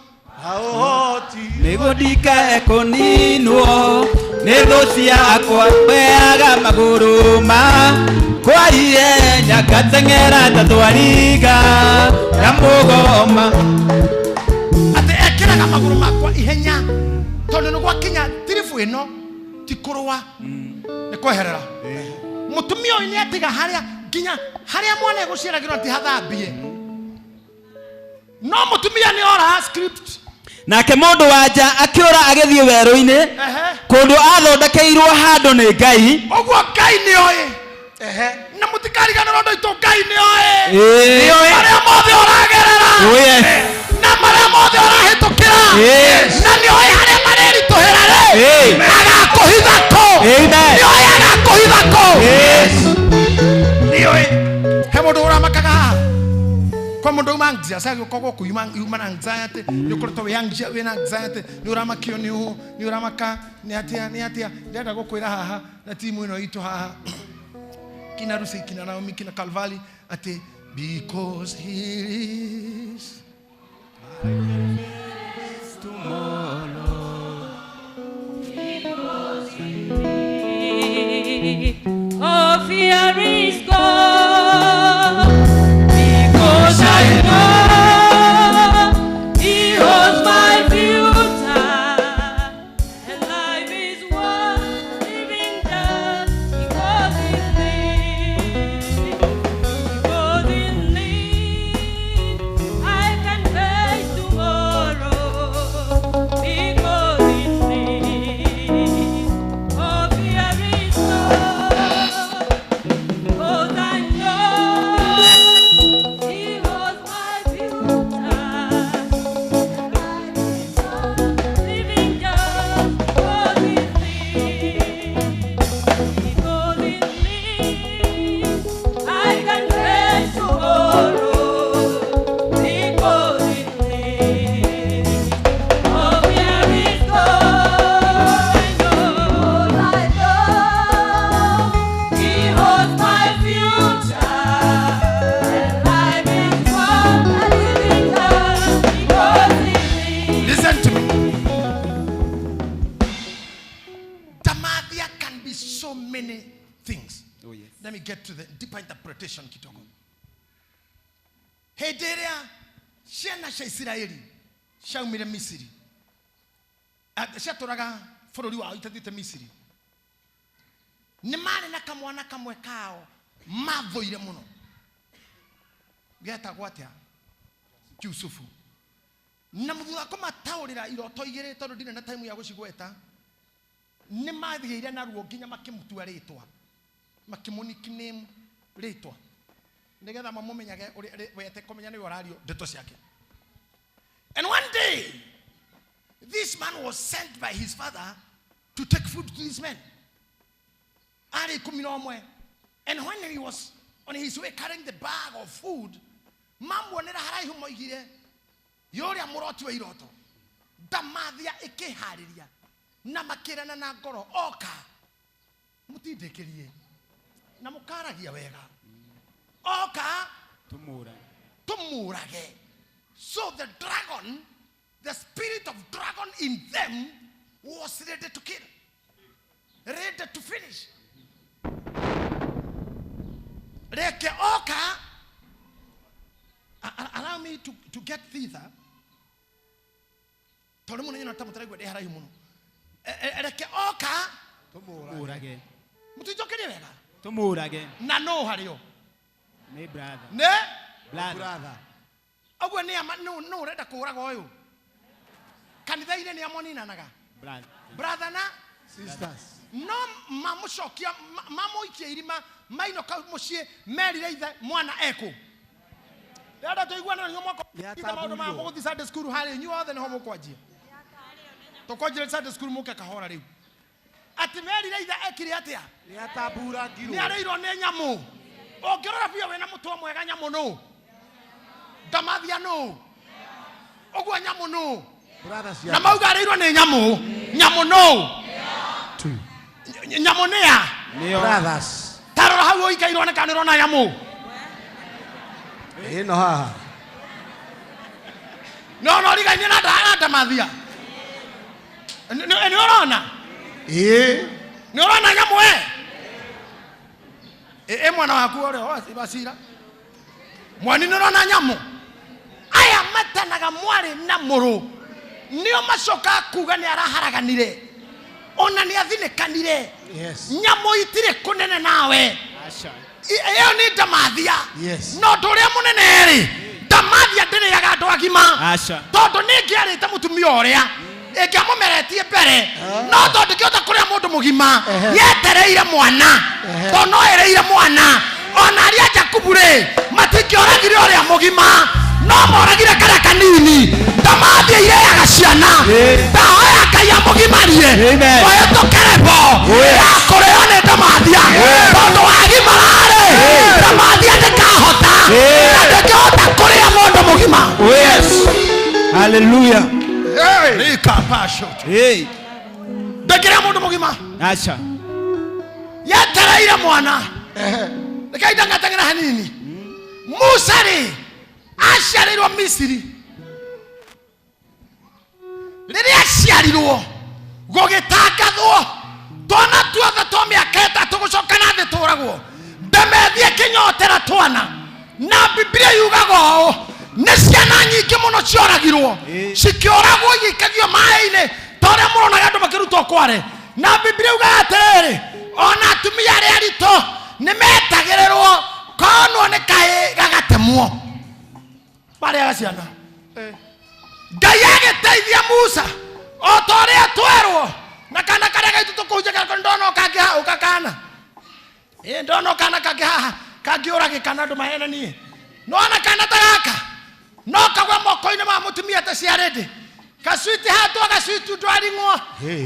Nĩguo ndikae kũninwo nĩ thũ ciakwa mbeaga magũrũ ma kwa ihenya ngateng'era ta thwariga na mũgoma. Atĩ ekĩraga magũrũ makwa ihenya tondũ nĩ gwakinya tiribu ĩno ti kũrũa nĩ kweherera. Mũtumia ũyũ nĩ atiga harĩa nginya harĩa mwana egũciaragĩrwo ti hathambie. No mũtumia nĩ ora script. Nake mũndũ wa nja akĩũra agĩthiĩ werũ-inĩ kũndũ athondekeirwo handũ nĩ Ngai. Ũguo Ngai nĩ oĩ. Na mũtikariganĩrwo ũndũ witũ, Ngai nĩ oĩ. Marĩa mothe ũragerera. Na marĩa mothe ũrahĩtũkĩra. Na nĩ oĩ harĩa marĩritũhĩra rĩ. Agakũhitha kũ. Nĩ oĩ agakũhitha kũ. Nĩ oĩ. He mũndũ ũramakaga haha. Kwa mũndũ uma anxious, agĩũka gũkũ yuma na anxiety, nĩ ũkoretwo wĩ anxious, wĩna anxiety, nĩ ũramakio nĩ ũũ, nĩ ũramaka, nĩ atĩa, nĩ atĩa. Ndĩrenda gũkwĩra haha na timu ĩno itũ haha. Kina Rusi, kina Naomi, kina Calvary, atĩ Because he is. All fear is gone, because I know He holds my future, and life is worth living just because He lives. Because He lives, I can face tomorrow. Because He lives, all fear is gone. 'Cause I know He holds my future. Living just because He lives. Because He lives, I can face tomorrow. Because He lives, all fear is gone. I know He holds my future, and life is worth living just because He lives. Listen to me. Tamathia can be so many things. Oh, yes. Let me get to the deeper interpretation kidogo. Hĩndĩ ĩrĩa ciana cia Isiraeli ciaumire Misiri, ciatũraga bũrũri wao itathiĩte Misiri, nĩ marĩ na kamwana kamwe kao mathũire mũno, getagwo atĩa? Jusufu. Na thutha kũmataũrĩra iroto igĩrĩ, tondũ ndirĩ na time ya gũcigweta, nĩ mathĩire na ruo nginya makĩmũtua rĩtwa, makĩmũ nickname rĩtwa, nĩgetha mamũmenyage ũrĩa wete kũmenya nĩwe ũrario ndeto ciake. And one day this man was sent by his father to take food to these men. Arĩ 11. And when he was on his way carrying the bag of food, mamuonera haraihu moigire, yũrĩa mũroti wa iroto. Ndamathia ĩkĩharĩria na makĩrana na ngoro, oka mũtindĩkĩrie na mũkaragia wega, oka tũmũrage. So the dragon, the spirit of dragon in them was ready to kill, ready to finish. Reke oka. Allow me to get thither. Tondũ mũno nyona ta mũtaraigua ndĩ haraihu mũno. Reke oka Tũmũrage. Mũtinjokerie wega. Tũmũrage. Na no harĩo. Nĩ brother. Nĩ Brother. Ũguo nĩ ama no ũrenda kũũraga ũyũ. Kanitha-inĩ nĩ amoninanaga. Brother. Brother na sisters. No mamũcokia, mamũikia irima, mainũka mũciĩ, merire ithe mwana ekũ. Ndĩrenda tũiguane na inyuĩ mwako. Nĩ Ithe maũndũ maya atamburirwo. mũgũthiĩ Sunday school harĩa inyuĩ othe nĩho mũkwanjia. Tũkwanjia Sunday school mũke kahora rĩu. Atĩ merire ithe ekire atĩa? Nĩ atamburangirwo. Nĩ arĩirwo nĩ nyamũ. Ũngĩrora biũ wĩna mũtwe mwega nyamũ nũ? Ndamathia nũ? Ũguo nyamũ nũ? Brother Na cia. mauga arĩirwo nĩ nyamũ. Nyamũ nũ? Two. Nyamũ nĩ ya? Nĩo. Brothers. Ta rora hau ũikairwo nĩ kana nĩũrona nyamũ. Ĩno haha. No no rigainie na ndamathia. Nĩ ũrona? Ĩĩ. Nĩ ũrona nyamũ we? Ĩ mwana waku ũrĩa wacira. Mwani nĩ ũrona nyamũ? Aya matanaga mwarĩ na mũrũ. Nĩo macokaga kuga nĩ araharaganire. Ona nĩ athinĩkanire. Yes. Nyamũ itirĩ kũnene nawe. Aca. Ĩyo nĩ ndamathia. Yes. No ũndũ ũrĩa mũnene rĩ, ndamathia ndĩrĩaga andũ agima. Aca. Tondũ nĩ ngĩarĩte mũtumia ũrĩa ĩngĩamũmeretie mbere, no tondũ ndĩngĩhota kũrĩa mũndũ mũgima, yetereire mwana. Tondũ no ĩrĩire mwana. Ona arĩa Jakubu rĩ, matingĩoragire ũrĩa mũgima, no moragire karĩa kanini. Ndamathia irĩaga ciana. Ndahoya Ngai amũgimarie. Amen. Mũhĩtũkĩre bo ya kũrĩo nĩ ndamathia. Tondũ wagimara-rĩ, ndamathia ndĩkahota. Na ndĩngĩhota kũrĩa mũndũ mũgima. Oh yes. Hallelujah. Rika pasho. Hey. Ndĩngĩrĩa mũndũ mũgima. Aca. Yetereire mwana. Reke ndangateng'era hanini. Musa rĩ aciarĩirwo Misiri. Rĩrĩa aciarirwo gũgĩtangathwo twana tuothe twa mĩaka 3 gũcoka na thĩ tũragwo. Ndemethie kĩnyotera twana. Na Biblia yugaga ũũ, nĩ ciana nyingĩ mũno cioragirwo, cikĩũragwo igĩikagio maĩ-inĩ ta ũrĩa mũronaga andũ makĩrutwo kware. Na Biblia yugaga atĩrĩrĩ, ona atumia arĩa aritũ nĩ metagĩrĩrwo konwo nĩ kahĩ gagatemwo. Marĩaga ciana. Ngai agĩteithia Musa o ta ũrĩa twerwo na kana karĩa gaitũ tũkũhunjagia nako ndona ũkangĩhaũka kana. Ĩ ndona kana kangĩ haha kangĩũragĩka na andũ mahenanie. Nĩwona kana ta gaka no kagwe moko-inĩ ma mũtumia ataciarĩte. Gacwiti hatwo, gacwiti ndwaring'wo.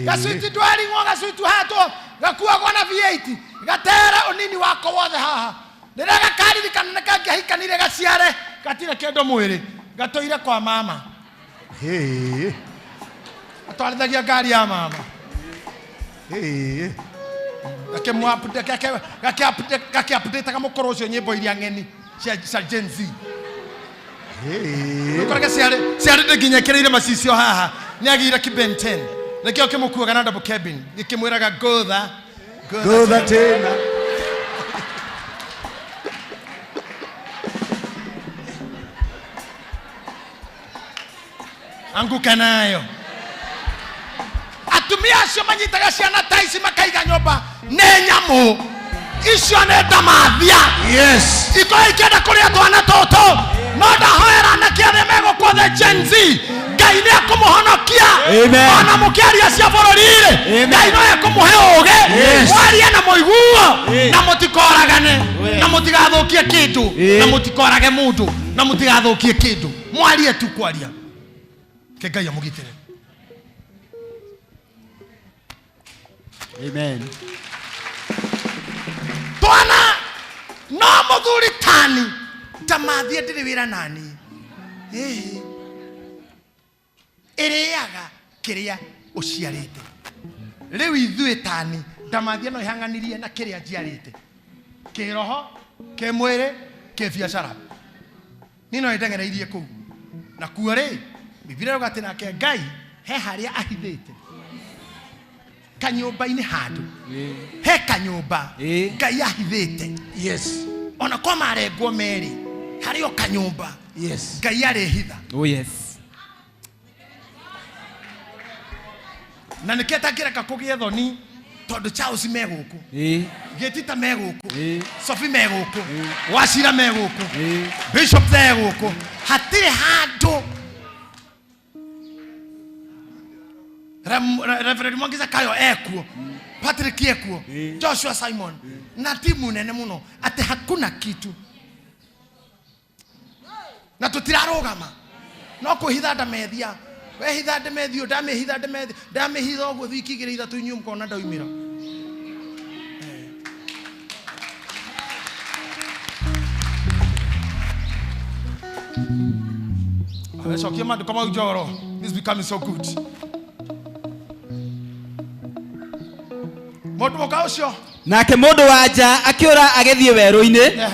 Gacwiti ndwaring'wo, gacwiti hatwo, gakuagwo na V8. Gatere ũnini wako wothe haha. Rĩrĩa gakaririkana nĩ kangĩahikanire gaciare, gatirĩ kĩndũ mwĩrĩ, gatũire kwa mama. Atwarithagia ngari ya mama. Gakĩ-update mũkũrũ ũcio nyĩmbo iria ng'eni cia Gen Z. Ũkorage ciarĩ nginya ĩkĩrĩire macicio haha. Nĩ agĩire kĩ Ben 10. Nĩkĩo kĩmũkuaga na double cabin. Gĩkĩmwĩraga ngũtha, ngũtha tena. Anguka nayo. Atumia acio manyitaga ciana ta ici makaiga nyũmba nĩ nyamũ. Icio nĩ ndamathia. Yes. Ikorwo ikĩenda kũrĩa twana tũtũ. No ndahoera anake arĩa megũkua the Gen Z. Ngai nĩ ekũmũhonokia. Amen. Ona mũkĩaria cia bũrũri-rĩ, Amen. Ngai no ekũmũhe ũũgĩ. Yes. Mwarie na mũiguo, na mũtikoragane, na mũtigathũkie kĩndũ, na mũtikorage mũndũ, na mũtigathũkie kĩndũ. Mwarie tu kwaria. Ke Ngai amũgitĩre. Amen. Twana no mũthuri tani ndamathie ndĩrĩ wĩra nani. Ĩrĩaga kĩrĩa ũciarĩte. Rĩu ithuĩ tani ndamathie no ĩhang'anirie na kĩrĩa njiarĩte. Kĩroho, kĩmwĩrĩ, kĩbiacara. Niĩ no ĩndengereirie kũu. Na kuo rĩ, Biblia ĩrauga atĩ nake Ngai he harĩa ahithĩte. Kanyũmba-inĩ handũ. He kanyũmba Ngai ahithĩte. Yes. Ona kwa marengwo merĩ, harĩ o kanyũmba. Yes. Ngai arĩhitha. Oh yes. Na nĩkĩo atangĩreka kũgĩe thoni tondũ Charles me gũkũ. Gĩtita me gũkũ. Sophie me gũkũ. Wacira me gũkũ. Bishop me gũkũ. Hatirĩ handũ Reverend Mwangi Zakayo ekuo, Patrick ekuo, Joshua Simon na timu nene mũno atĩ hakuna kitu na tũtirarũgama no kwĩhitha ndamethia. Wehitha ndamethio, ndamĩhitha ndamethia, ndamĩhitha ũguo wiki igĩrĩ ithatũ inyuĩ mũkona ndaumĩra. Awecokia maandĩko mau Njoro. This is becoming so good. Mũndũ mũka ũcio. Nake mũndũ wa nja akĩũra agĩthiĩ werũ-inĩ.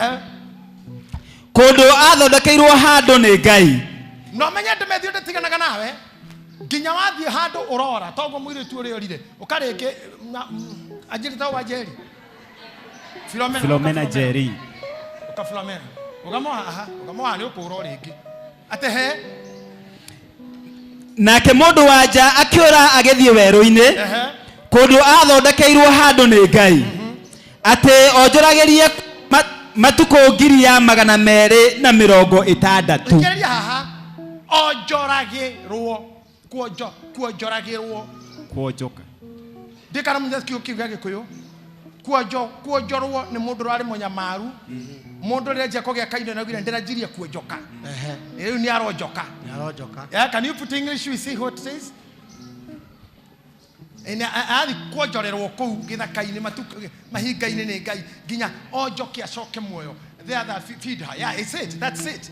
Kũndũ athondekeirwo handũ nĩ Ngai. No menye ndĩmethio ndĩtiganaga nawe nginya wathiĩ handũ ũrora toguo mũirĩtu ũrĩa ũrire ũkarĩngĩ anjĩrĩ ta wa Njeri. Filomena, Filomena Njeri. Ũka Filomena. Ũgamoha aha, ũgamoha nĩ ũkũũra o rĩngĩ. Ate he. Nake mũndũ wa nja akĩũra agĩthiĩ werũ-inĩ. Kũndũ athondekeirwo handũ nĩ Ngai. Atĩ onjoragĩrie matukũ 260. Thikĩrĩria haha. Onjoragĩrwo. Kuonjoragĩrwo. Kuonjoka. Ndikana mũthenya kiugo kĩu gĩa Gĩkũyũ. Kuonjorwo nĩ mũndũ ũrarĩ mũnyamaru. Mũndũ ũrĩa anjia kũgĩa kaindo na augire ndĩranjirie kuonjoka. Rĩu nĩ aronjoka. Nĩ aronjoka. Yeah, can you put English we see what it says? Ene athi kuonjorerwo kũu gĩthaka-inĩ matukũ mahinga-inĩ nĩ Ngai nginya onjoke acoke muoyo. The other feed her. Yeah, it's it. That's it.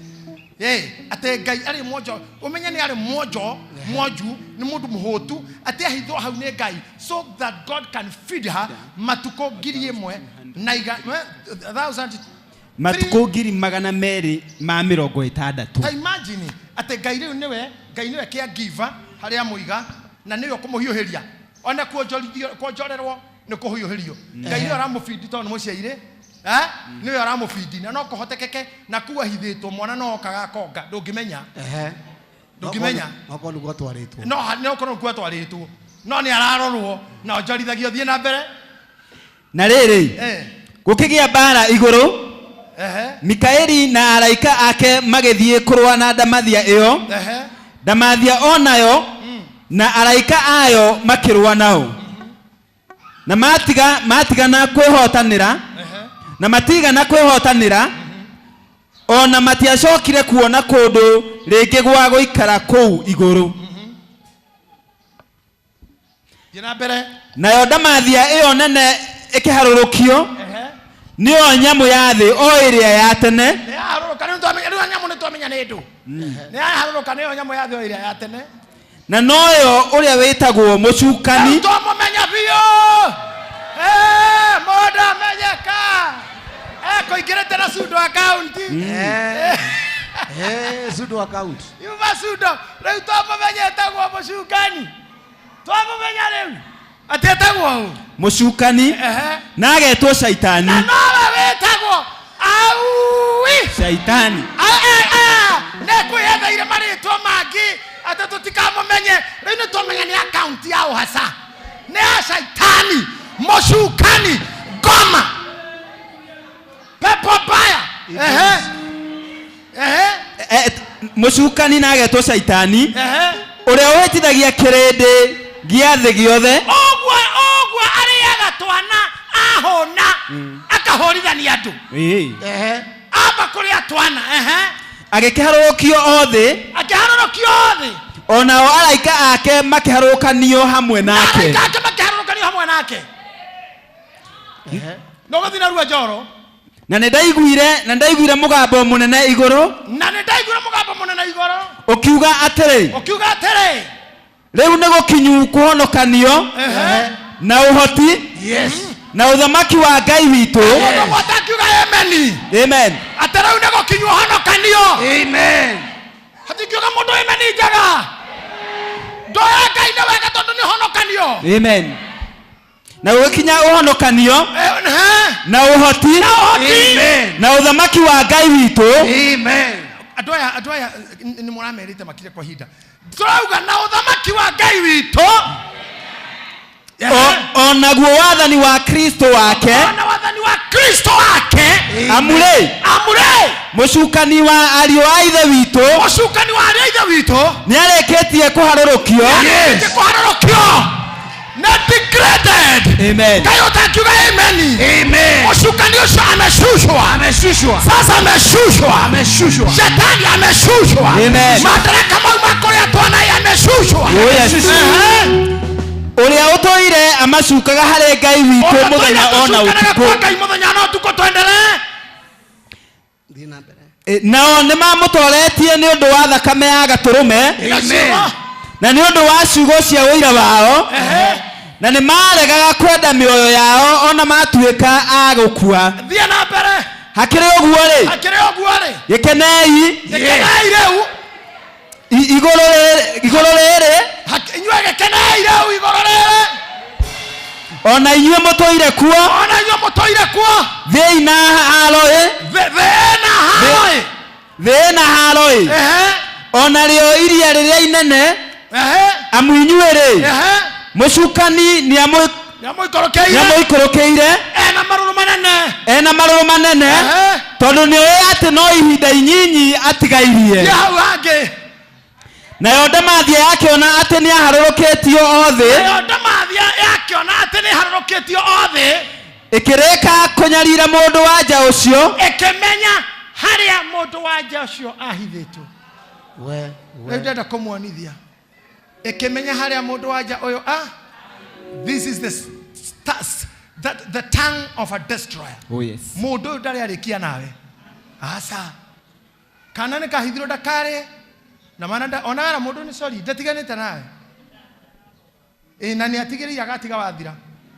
Yeah, ate Ngai arĩ mwonjo. Ũmenye nĩ arĩ mwonjo, mwonju, nĩ mũndũ mũhũtu, ate ahithwo hau nĩ Ngai so that God can feed her matukũ ngiri ĩmwe na thousand Matukũ 260,000. Ta imagine atĩ Ngai rĩu nĩwe, Ngai nĩwe caregiver harĩa amũiga na nĩwe ũkũmũhiũhĩria. Ona kuonjorithio, kuonjorerwo nĩ kũhiũhĩrio. Ngai nĩwe ũramũbindi tondũ nĩ mũciairĩ. Eh? Nĩwe ũramũbindi na no kũhotekeke na kuo ahithĩtwo mwana no okaga akonga, ndũngĩmenya. Ehe. Ndũngĩmenya. Okorwo nĩguo atwarĩtwo. No no korwo nĩkuo atwarĩtwo. No nĩ ararorwo na onjorithagio thiĩ na mbere. Na rĩrĩ, gũkĩgĩa mbara igũrũ. Ehe. Mikaeli na araika ake magĩthiĩ kũrũa na ndamathia ĩyo. Ehe. Ndamathia onayo na araika ayo makĩrũa nao. Na matigana kwĩhotanĩra. Na matigana kwĩhotanĩra. Ona matiacokire kuona kũndũ rĩngĩ gwa gũikara kũu igũrũ. Thiĩ na mbere. Nayo ndamathia ĩyo nene ĩkĩharũrũkio. Ehe. Nĩyo nyamũ ya thĩ o ĩrĩa ya tene. Nĩ yaharũrũka, rĩu nĩtwamenya, rĩu nyamũ nĩtwamenya nĩ ndũ. Nĩ yaharũrũka nĩyo nyamũ ya thĩ o ĩrĩa ya tene. Na noyo ũrĩa wĩtagwo mũcukani. Rĩu twamũmenya biũ. Mũndũ amenyeka. Kũingĩrĩte na pseudo account. Pseudo account. Yuma pseudo. Rĩu twamũmenya etagwo mũcukani. Twamũmenya rĩu. Atĩ etagwo ũ? Mũcukani. Ehe. Na agetwo Shaitani. Na nowe wĩtagwo Aui. Shaitani. Nĩ kwĩyetheire marĩtwa mangĩ atĩ tũtikamũmenye. Rĩu nĩ twamenya nĩ account ya ũhaca. Nĩ ya Shaitani, mũcukani, ngoma. Pepo mbaya. Ehe. Ehe. Mũcukani na agetwo Shaitani. Ehe. Ũrĩa ũhĩtithagia kĩrĩndĩ gĩa thĩ gĩothe. Ũguo, ũguo arĩaga twana ahũna, akahũrithania andũ. Ĩĩ. Ehe. Amba kũrĩa twana, ehe. Agĩkĩharũrũkio o thĩ. Akĩharũrũkio o thĩ. Onao araika ake makĩharũrũkanio hamwe nake. Araika ake makĩharũrũkanio hamwe nake. Ehe. No gũthiĩ narua Njoro. Na nĩ ndaiguire mũgambo mũnene igũrũ. Na nĩ ndaiguire mũgambo mũnene igũrũ. Ũkiuga atĩrĩ. Ũkiuga atĩrĩ. Rĩu nĩ gũkinyu kũhonokanio. Ehe. Na ũhoti. Yes. Na ũthamaki wa Ngai witũ. Mũndũ wothe akiuga amen. Amen. Atĩ rĩu nĩ gũkinyu ũhonokanio. Amen. Hatingiuga mũndũ amen njega. Ndoya Ngai nĩ wega tondũ nĩ ũhonokanio. Amen. Na gũgĩkinya ũhonokanio. Ehe. Na ũhoti. Na ũhoti. Amen. Na ũthamaki wa Ngai witũ. Amen. Andũ aya, andũ aya, nĩ mũramerĩte makire kwa ihinda. Tũrauga na ũthamaki wa Ngai witũ. O naguo wathani wa Kristo wake. Ona wathani wa Kristo wake. Amure. Amure. Mũcukani wa ariũ a ithe witũ. Mũcukani wa ariũ a ithe witũ. Nĩarĩkĩtie kũharũrũkio. Nĩarĩkĩtie kũharũrũkio. Na degraded. Amen. Ngai ũtangiuga amen. Amen. Mũcukani ũcio ameshushwa. Ameshushwa. Sasa ameshushwa. Ameshushwa. Shetani ameshushwa. Amen. Madaraka mau ma kũrĩa twana ameshushwa. Oh, yes. Ehe. Ũrĩa ũtũire amacukaga harĩ Ngai witũ mũthenya ona Ũrĩa ũtukũ. Ngai mũthenya na ũtukũ, twendelee. Thiĩ na mbere. Nao nĩ mamũtoretie nĩ ũndũ wa thakame ya gatũrũme. Amen. Na nĩ ũndũ wa ciugo cia ũira wao. Ehe. Na nĩ maregaga kwenda mĩoyo yao ona matuĩka a gũkua. Thiĩ na mbere. Hakĩrĩ ũguo rĩ. Hakĩrĩ ũguo rĩ. Gĩkenei. Gĩkenei rĩu. Igũrũ rĩrĩ, igũrũ rĩrĩ. Inyuĩ gĩkenei rĩu igũrũ rĩrĩ. Ona inyuĩ mũtũire kuo. Ona inyuĩ mũtũire kuo. Thĩĩ na haro ĩ. Thĩĩ na haro ĩ. Thĩĩ na haro ĩ. Ehe. Ona rĩo iria rĩrĩa inene. Ehe. Amu inyuĩ rĩ. Ehe. Mũcukani Nĩamũikũrũkĩire. nĩamũikũrũkĩire. Ena marũrũ manene. Ena marũrũ manene. Ehe. Tondũ nĩoĩ atĩ no ihinda inyinyi atigairie. Thiĩ hau hangĩ. Nayo ndamathia yakĩona atĩ nĩaharũrũkĩtio o thĩ. Nayo ndamathia yakĩona atĩ nĩharũrũkĩtio o thĩ. Ĩkĩrĩka kũnyarira mũndũ wa nja ũcio. Ĩkĩmenya harĩa mũndũ wa nja ũcio ahithĩtwo. We, we. Rĩu ndĩrenda kũmuonithia. Ĩkĩmenya harĩa mũndũ wa nja ũyũ a. This is the that the tongue of a destroyer. Oh, yes. Mũndũ ũyũ ndarĩ arĩkia nawe. Aca. Kana nĩ kahithirwo ndakarĩe. Na maana ona wera mũndũ nĩ sorry, ndatiganĩte nawe. Na nĩ atigĩrĩire agatiga wathira.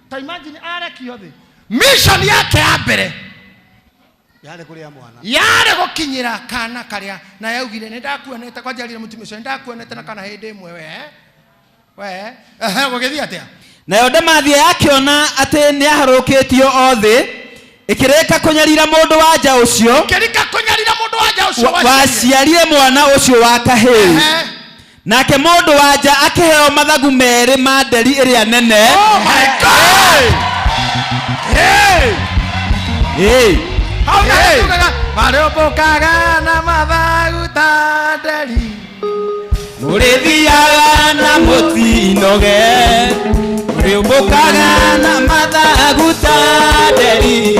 Ta imagine arekio thĩ. Mission yake ya mbere. Yarĩ kũrĩa mwana. Yarĩ gũkinyĩra kana karĩa na yaugire nĩ ndakuonete kwanjarire mũtumia ũcio nĩ ndakuonete na kana hĩndĩ ĩmwe we we ehe gũgĩthiĩ atĩa? Nayo ndamathia yakĩona atĩ nĩaharũrũkĩtio o thĩ, ĩkĩrĩka kũnyarira mũndũ wa nja ũcio. Kĩrika kũnyarira mũndũ wa nja ũcio waciarire mwana ũcio wa kahĩĩ. Ehe. Nake mũndũ wa nja akĩheo mathagu merĩ ma nderi ĩrĩa nene. Oh my God! Hey! Hau nĩho tugaga, marĩũmbũkaga na mathagu ta nderi. Mũrĩthiaga na mũtinoge, mũrĩũmbũkaga na mathagu ta nderi,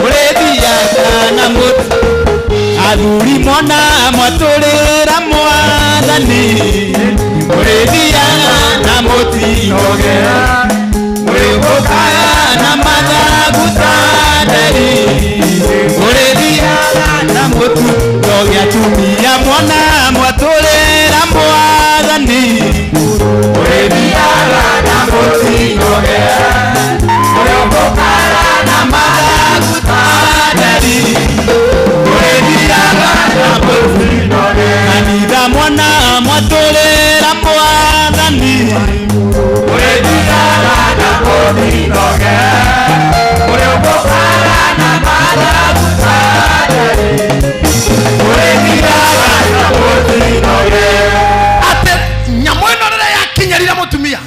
mũrĩthiaga na mũti athuri mona mwatũrĩra mwathani, mũrĩthiaga na mũtinoge, mũrĩũmbũkaga na mathagu ta nderi, mũrĩthiaga na mũtinoge, atumia mona mwatũrĩra mwathani, mũrĩthiaga na mũtinoge, mũrĩũmbũkaga na mathagu ta nderi, mũrĩthiaga na mũtinoge, kanitha mwana mwatũrĩra mwathani, mũrĩthiaga na mũtinoge, mũrĩũmbũkaga na mathagu ta nderi, mũrĩthiaga na mũtinoge. Atĩ nyamũ ĩno rĩrĩa yakinyĩrire mũtumia,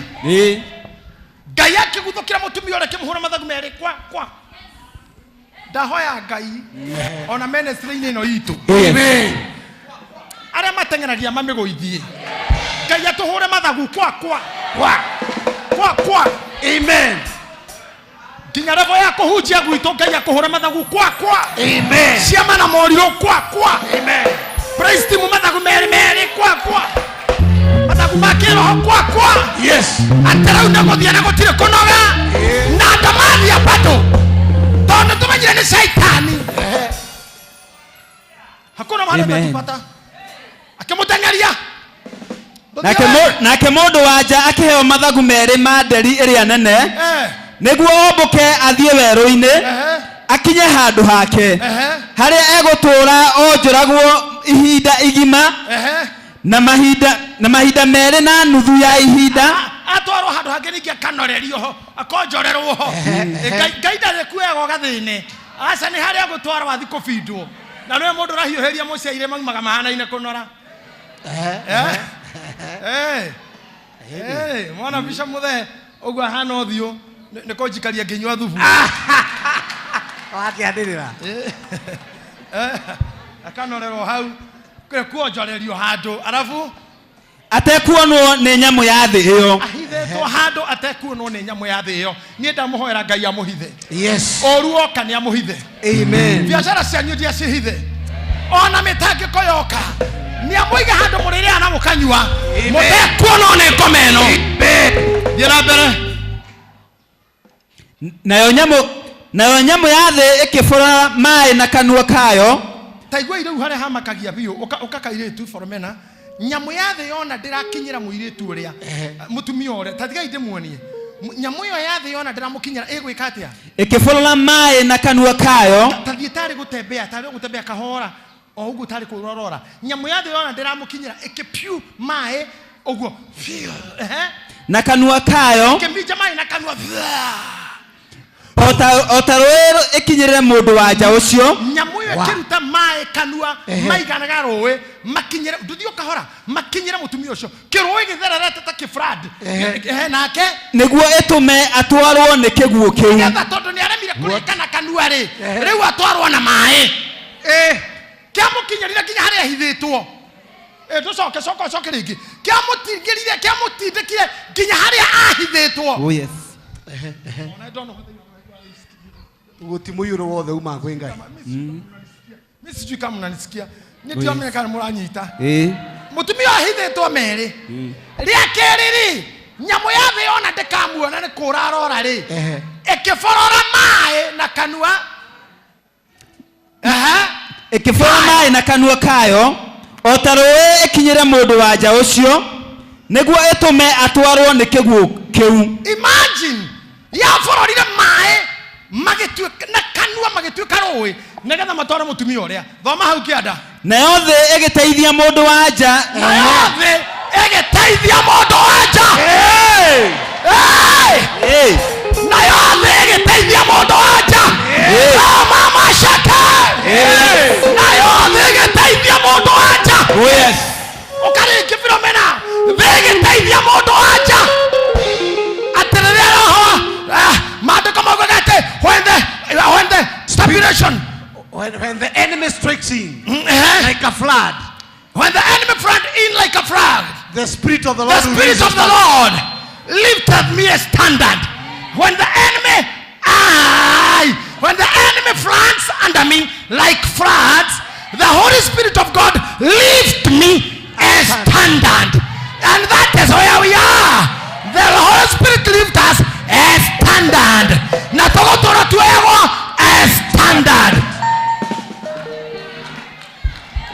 Ngai akĩguthũkĩra mũtumia ũrĩa akĩmũhũra mathagu merĩ kwa kwa. Ndahoya Ngai ona ministry-inĩ ĩno itũ arĩa mateng'eragia mamĩgũithie, Ngai atũhũre mathagu kwa kwa Kwa. kwa kwa. Amen. Nginya level ya kũhunjia gwitũ Ngai akũhũre mathagu kwa kwa. Amen. Ciama na morirũ kwa kwa. Amen. Praise team mathagu merĩ merĩ kwa kwa. Mathagu ma kĩroho kwa kwa. Yes. Atĩ rĩu nĩ gũthiĩ na gũtirĩ kũnoga na ndamathia bado tondũ tũmenyire nĩ caitani. Hakuna mahali Amen. atatupata. Akĩmũteng'eria. Nake mũndũ wa nja akĩheo mathagu merĩ ma nderi ĩrĩa nene, nĩguo ombũke athiĩ werũ-inĩ, akinye handũ hake harĩa egũtũũra onjoragwo ihinda igima na mahinda na mahinda merĩ na nuthu ya ihinda. Atwarwo handũ hangĩ ningĩ akanorerio ho akonjorerwo ho. Ngai ndarĩ kuoyaga gathĩne aca nĩ harĩa agũtwarwo athi kũbindwo na nĩwe mũndũ ũrahiũhĩria mũciaire maumaga mahanaine kũnora. Mwana mbica mũthee ũguo ahana ũthiũ nĩ kũnjikaria ngĩnyua thubu. Wakĩanĩrĩra. Akanorerwo hau kuonjorerio handũ arabu Atekuonwo nĩ nyamũ ya thĩ ĩyo. Ahithĩtwo handũ atekuonwo nĩ nyamũ ya thĩ ĩyo. Niĩ ndamũhoera Ngai amũhithe. Yes. Ũru woka nĩ amũhithe. Amen. Biacara cianyu ndiacihithe. Ona mĩtangĩko yoka nĩ amũige handũ mũrĩrĩa na mũkanyua mũtekuonwo nĩ ngoma ĩno. Thiĩ na mbere. Nayo nyamũ ya thĩ ĩkĩbũra maĩ na kanua kayo. Ta iguai rĩu harĩa hamakagia biũ ũka kairĩtu Foromena. Nyamũ ya thĩ yona ndĩrakinyĩra mũirĩtu ũrĩa mũtumia ũrĩa ta tigai ndĩmuonie. Nyamũ ĩyo ya thĩ yona ndĩramũkinyĩra ĩgwĩka atĩa? Ĩkĩbũrũra maĩ na kanua kayo. Ta thiĩ tarĩ gũtembea, tarĩ gũtembea kahora o ũguo tarĩ kũrorora. Nyamũ ya thĩ yona ndĩramũkinyĩra ĩkĩpiu maĩ ũguo fiu, ehe. Na kanua kayo. Ĩkĩminja maĩ na kanua. O ta rũĩ ĩkinyĩrĩre mũndũ wa nja ũcio. Nyamũ ĩyo ĩkĩruta maĩ kanua maiganaga rũĩ makinyĩre ndũthiĩ ũkahora makinyĩre mũtumia ũcio kĩrũĩ gĩthererete ta kĩfrad. Ehe, nake nĩguo ĩtũme atwarwo nĩ kĩguũ kĩu. Nĩgetha tondũ nĩ aremire kũrĩka na kanua rĩ, rĩu atwarwo na maĩ. Kĩamũkinyĩrire nginya harĩa ahithĩtwo. Tũcoke, coka, ũcoke rĩngĩ. Kĩamũtingĩrire, kĩamũtindĩkire nginya harĩa ahithĩtwo. Oh, yes. Ona ndona ũhoro Gũti mũiyũro wothe umaga kwĩ Ngai. Mi sijui kama mnanisikia. Ni ndio mimi kana muranyita. Mũtumia ahithĩtwo merĩ. Rĩa kerĩ rĩ, nyamũ ya thĩ yona ndĩkamuona nĩ kũra arora rĩ. Ĩkĩborora maĩ na kanua. Ĩkĩborora maĩ na kanua kayo o ta rũĩ ĩkinyĩre mũndũ wa nja ũcio nĩguo ĩtũme atwarwo nĩ kĩguũ kĩu. Imagine yabororire maĩ magĩtuĩka na kanua magĩtuĩka rũĩ Nĩgetha matware mũtumia ũrĩa. Thoma hau kĩanda. Nayo thĩ ĩgĩteithia mũndũ wa nja. Nayo thĩ ĩgĩteithia mũndũ wa nja. Hey! Hey! Nayo thĩ ĩgĩteithia mũndũ wa nja. Thoma maceke. Nayo thĩ ĩgĩteithia mũndũ wa nja. Oh yes. Ũkarĩngĩ Philomena, thĩ ĩgĩteithia mũndũ wa nja. Atĩ rĩrĩa roho maandĩko maugaga atĩ when the stipulation When the enemy strikes in Mm, like a flood, when the enemy flood in like a flood, the spirit of the the Lord will spirit raise a of the standard. Lord lifted me a standard. When the enemy, when the enemy floods under me like floods, the Holy Spirit of God lift me a standard. And that is where we are. The Holy Spirit lift us a standard. Na tũgũtũra tuoyagwo a standard.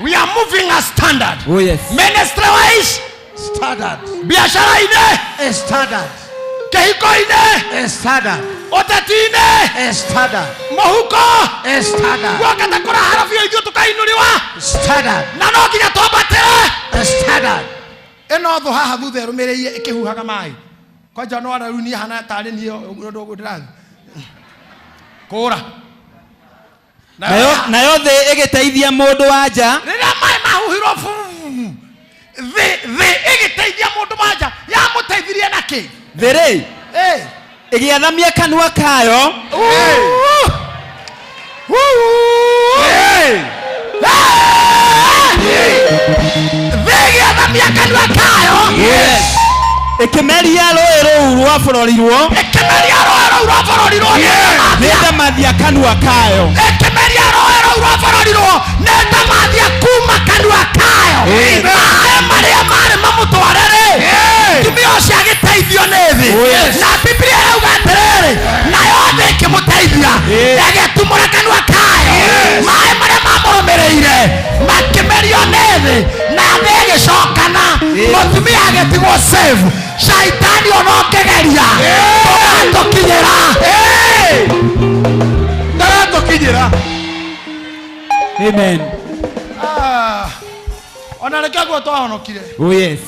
We are moving a standard. Oh yes. Ministry wise, Standard. biashara-inĩ, A standard. kĩhiko-inĩ, A standard. ũteti-inĩ, A standard. mũhuko, A standard. guoka ta kũrahara biũ ithuĩ tũkainũrĩwa Standard. na no nginya twambatĩre. A standard. Ĩno thũ haha thutha ĩrũmĩrĩire ĩkĩhuhaga maĩ kwanja no rĩu niĩ hana tarĩ niĩ ũndũ ũguo ndĩrathiĩ kũra. Nayo thĩ ĩgĩteithia mũndũ wa nja. Rĩrĩa maĩ mahuhirwo bu, thĩ ĩgĩteithia mũndũ wa nja. Yamũteithirie na kĩ? Thĩ rĩ Eh. ĩgĩathamia kanua kayo. Thĩ ĩgĩathamia kanua kayo. Yes. Ĩkĩmeria rũĩ rũu rwabũrũrirwo. Ĩkĩmeria rũĩ rũu rwabũrũrirwo Nĩ ndamathia kanua kayo. Ĩkĩmeria rũĩ rũu rwabũrũrirwo nĩ ndamathia kuma kanua kayo. Maĩ marĩa marĩ mamũtware rĩ, mũtumia ũcio agĩteithio nĩ thĩ. Oh, yes. Na Biblia ĩrauga atĩrĩrĩ, nayo thĩ ĩkĩmũteithia, ĩgĩtumũra kanua kayo. Maĩ marĩa mamũrũmĩrĩire makĩmerio nĩ thĩ, na thĩ ĩgĩcokana, mũtumia agĩtigwo safe. Shaitani ona ũngĩgeria ndũgatũkinyĩra. Ndaratũkinyĩra. Amen. Ona reke guo twahonokire. Oh yes.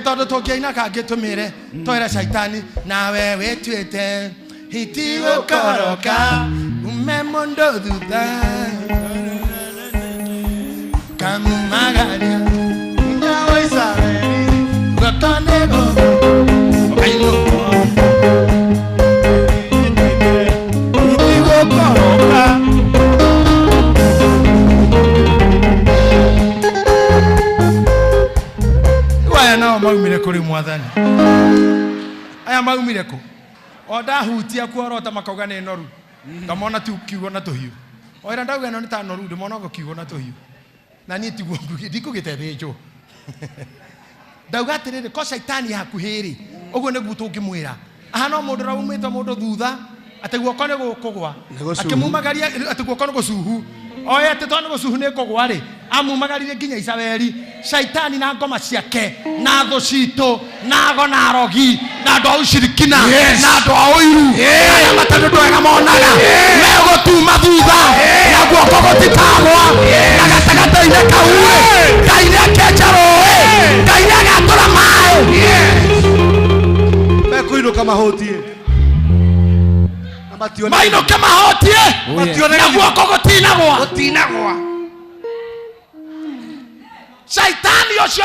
Tondũ tũngĩaina kangĩ tũmĩre twĩre shaitani nawe wĩtuĩte hiti gũkoroka ume mũndũ thutha kamumagaria Nginya wa Israeli. guoko nĩ gũkũ ũkainũkwo. Hiti gũkoroka. Rĩu aya nao maumire kũrĩ mwathani. Aya maumire kũ? O ndahutia kuorota makauga nĩ noru. Ngamona tu kiugo na tũhiũ. Oira ndauga ĩno nĩ ta noru, ndĩmona ũguo kiugo na tũhiũ. Na niĩ tiguo ndikugĩte thĩnjwo. Ndauga atĩrĩrĩ, ko caitani hakuhĩ rĩ, ũguo nĩguo tũngĩmwĩra. Aha no mũndũ ũraumĩte mũndũ thutha, atĩ guoko nĩ gũkũgwa. Nĩ gũcuhu. Akĩmumagaria atĩ guoko nĩ gũcuhu. Oe atĩ tondũ nĩ gũcuhu nĩ kũgwa rĩ, amumagaririe nginya Isabeli. Caitani na ngoma ciake, na thũ citũ, na ago na arogi, na andũ a ushirikina, Yes. na andũ a ũiru, arĩa matarĩ ũndũ wega monaga, megũtuma thutha, na guoko gũtikagwa, na gatagatĩ-inĩ kau rĩ, Ngai nĩakenja rũĩ, Ngai nĩagatũra maĩ. Mekũinũka mahũtiĩ. Na matione. Mainũke mahotie, Matione na guoko gũtinagwa. Gũtinagwa. Shaitani ũcio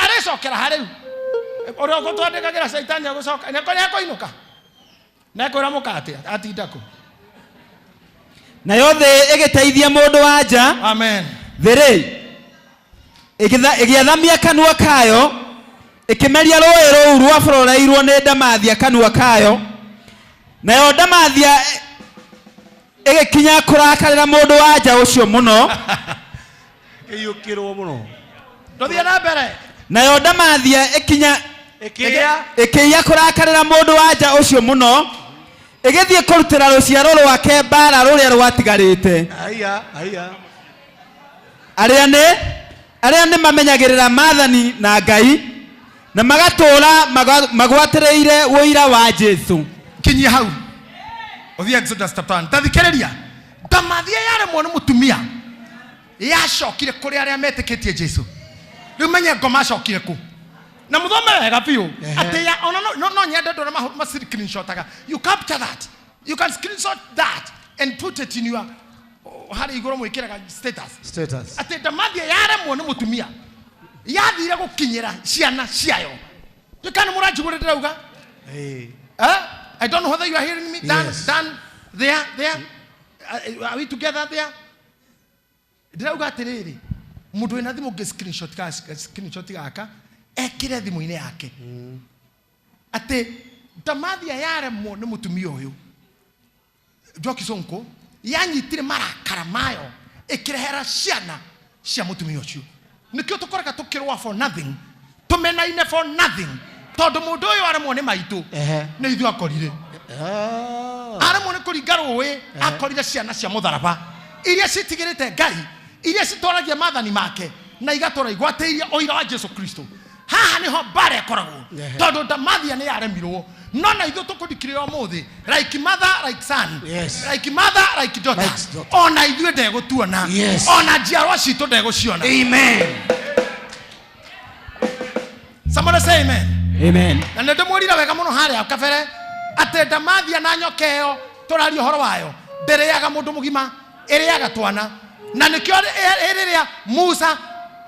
arĩcokera ha rĩu? Ũrĩa ũgũtwandĩkagĩra shaitani agũcoka, nĩekũinũka. Nĩekwĩra mũka atĩa? Atinda kũ? Nayo thĩ ĩgĩteithia mũndũ wa nja. Amen. Thĩ rĩ ĩgĩathamia kanua kayo, ĩkĩmeria rũĩ rũu rwabũrũrĩirwo nĩ ndamathia kanua kayo. Nayo ndamathia ĩgĩkinya kũrakarĩra mũndũ wa nja ũcio mũno. Ĩiyũkĩrwo mũno. Ndũthiĩ na mbere. Nayo ndamathia Ĩkĩĩa. ĩkĩiya kũrakarĩra mũndũ wa nja ũcio mũno, ĩgĩthiĩ kũrutĩra rũciaro rwake mbara rũrĩa rwatigarĩte. Haiya, haiya. Arĩa nĩ mamenyagĩrĩra maathani na Ngai na magatũũra magwatĩrĩire ũira wa Jesũ. Kinyia hau. Ũthiĩ Exodus chapter 1. Tathikĩrĩria. Ndamathia yaremwo nĩ mũtumia yacokire kũrĩ arĩa metĩkĩtie Jesu. Rĩu menye ngoma acokire kũ. Na mũthome wega biũ. Atĩ ya ona no nyende andũ arĩa ma screenshotaga. You capture that. You can screenshot that and put it in your harĩ igũrũ mwĩkĩraga status. Status. Atĩ ndamathia yaremwo nĩ mũtumia yathire gũkinyĩra ciana ciayo. Kana mũranjigũrĩte ndĩrauga? Eh. I don't know whether you are hearing me. Dan, Yes. Dan, there. Are we together there? Ndĩrauga atĩrĩrĩ, mũndũ wĩna thimũ ngĩ screenshot ka screenshot gaka ekĩre thimũ-inĩ yake. Atĩ ndamathia yaremwo nĩ mũtumia ũyũ Njoki Sonko yanyitire marakara mayo ĩkĩrehera ciana cia mũtumia ũcio. Nĩkĩo tũkoraga tũkĩrũa for nothing, tũmenaine for nothing, tondũ mũndũ ũyũ aremwo nĩ maitũ nĩ ithuĩ akorire. Aremwo nĩ kũringa rũĩ akorire ciana cia mũtharaba iria citigĩrĩte Ngai, iria citwaragia maathani make na igatũra igwatĩirie ũira wa Jesu Kristo. Haha nĩho mbara ĩkoragwo tondũ ndamathia nĩ yaremirwo no na ithuĩ tũkũrikĩrĩra ũmũthĩ like mother like son. Yes. Like mother like daughter. Like daughter. Ona ithuĩ ndegũtuona. Yes. Ona njiarwa citũ ndegũciona. Amen. Somebody say amen. Amen. Na nĩ ndĩmwĩrire wega mũno harĩa kabere atĩ ndamathia na nyoka ĩyo tũraria ũhoro wayo ndĩrĩaga mũndũ mũgima, ĩrĩaga twana. Na nĩkĩo rĩrĩa Musa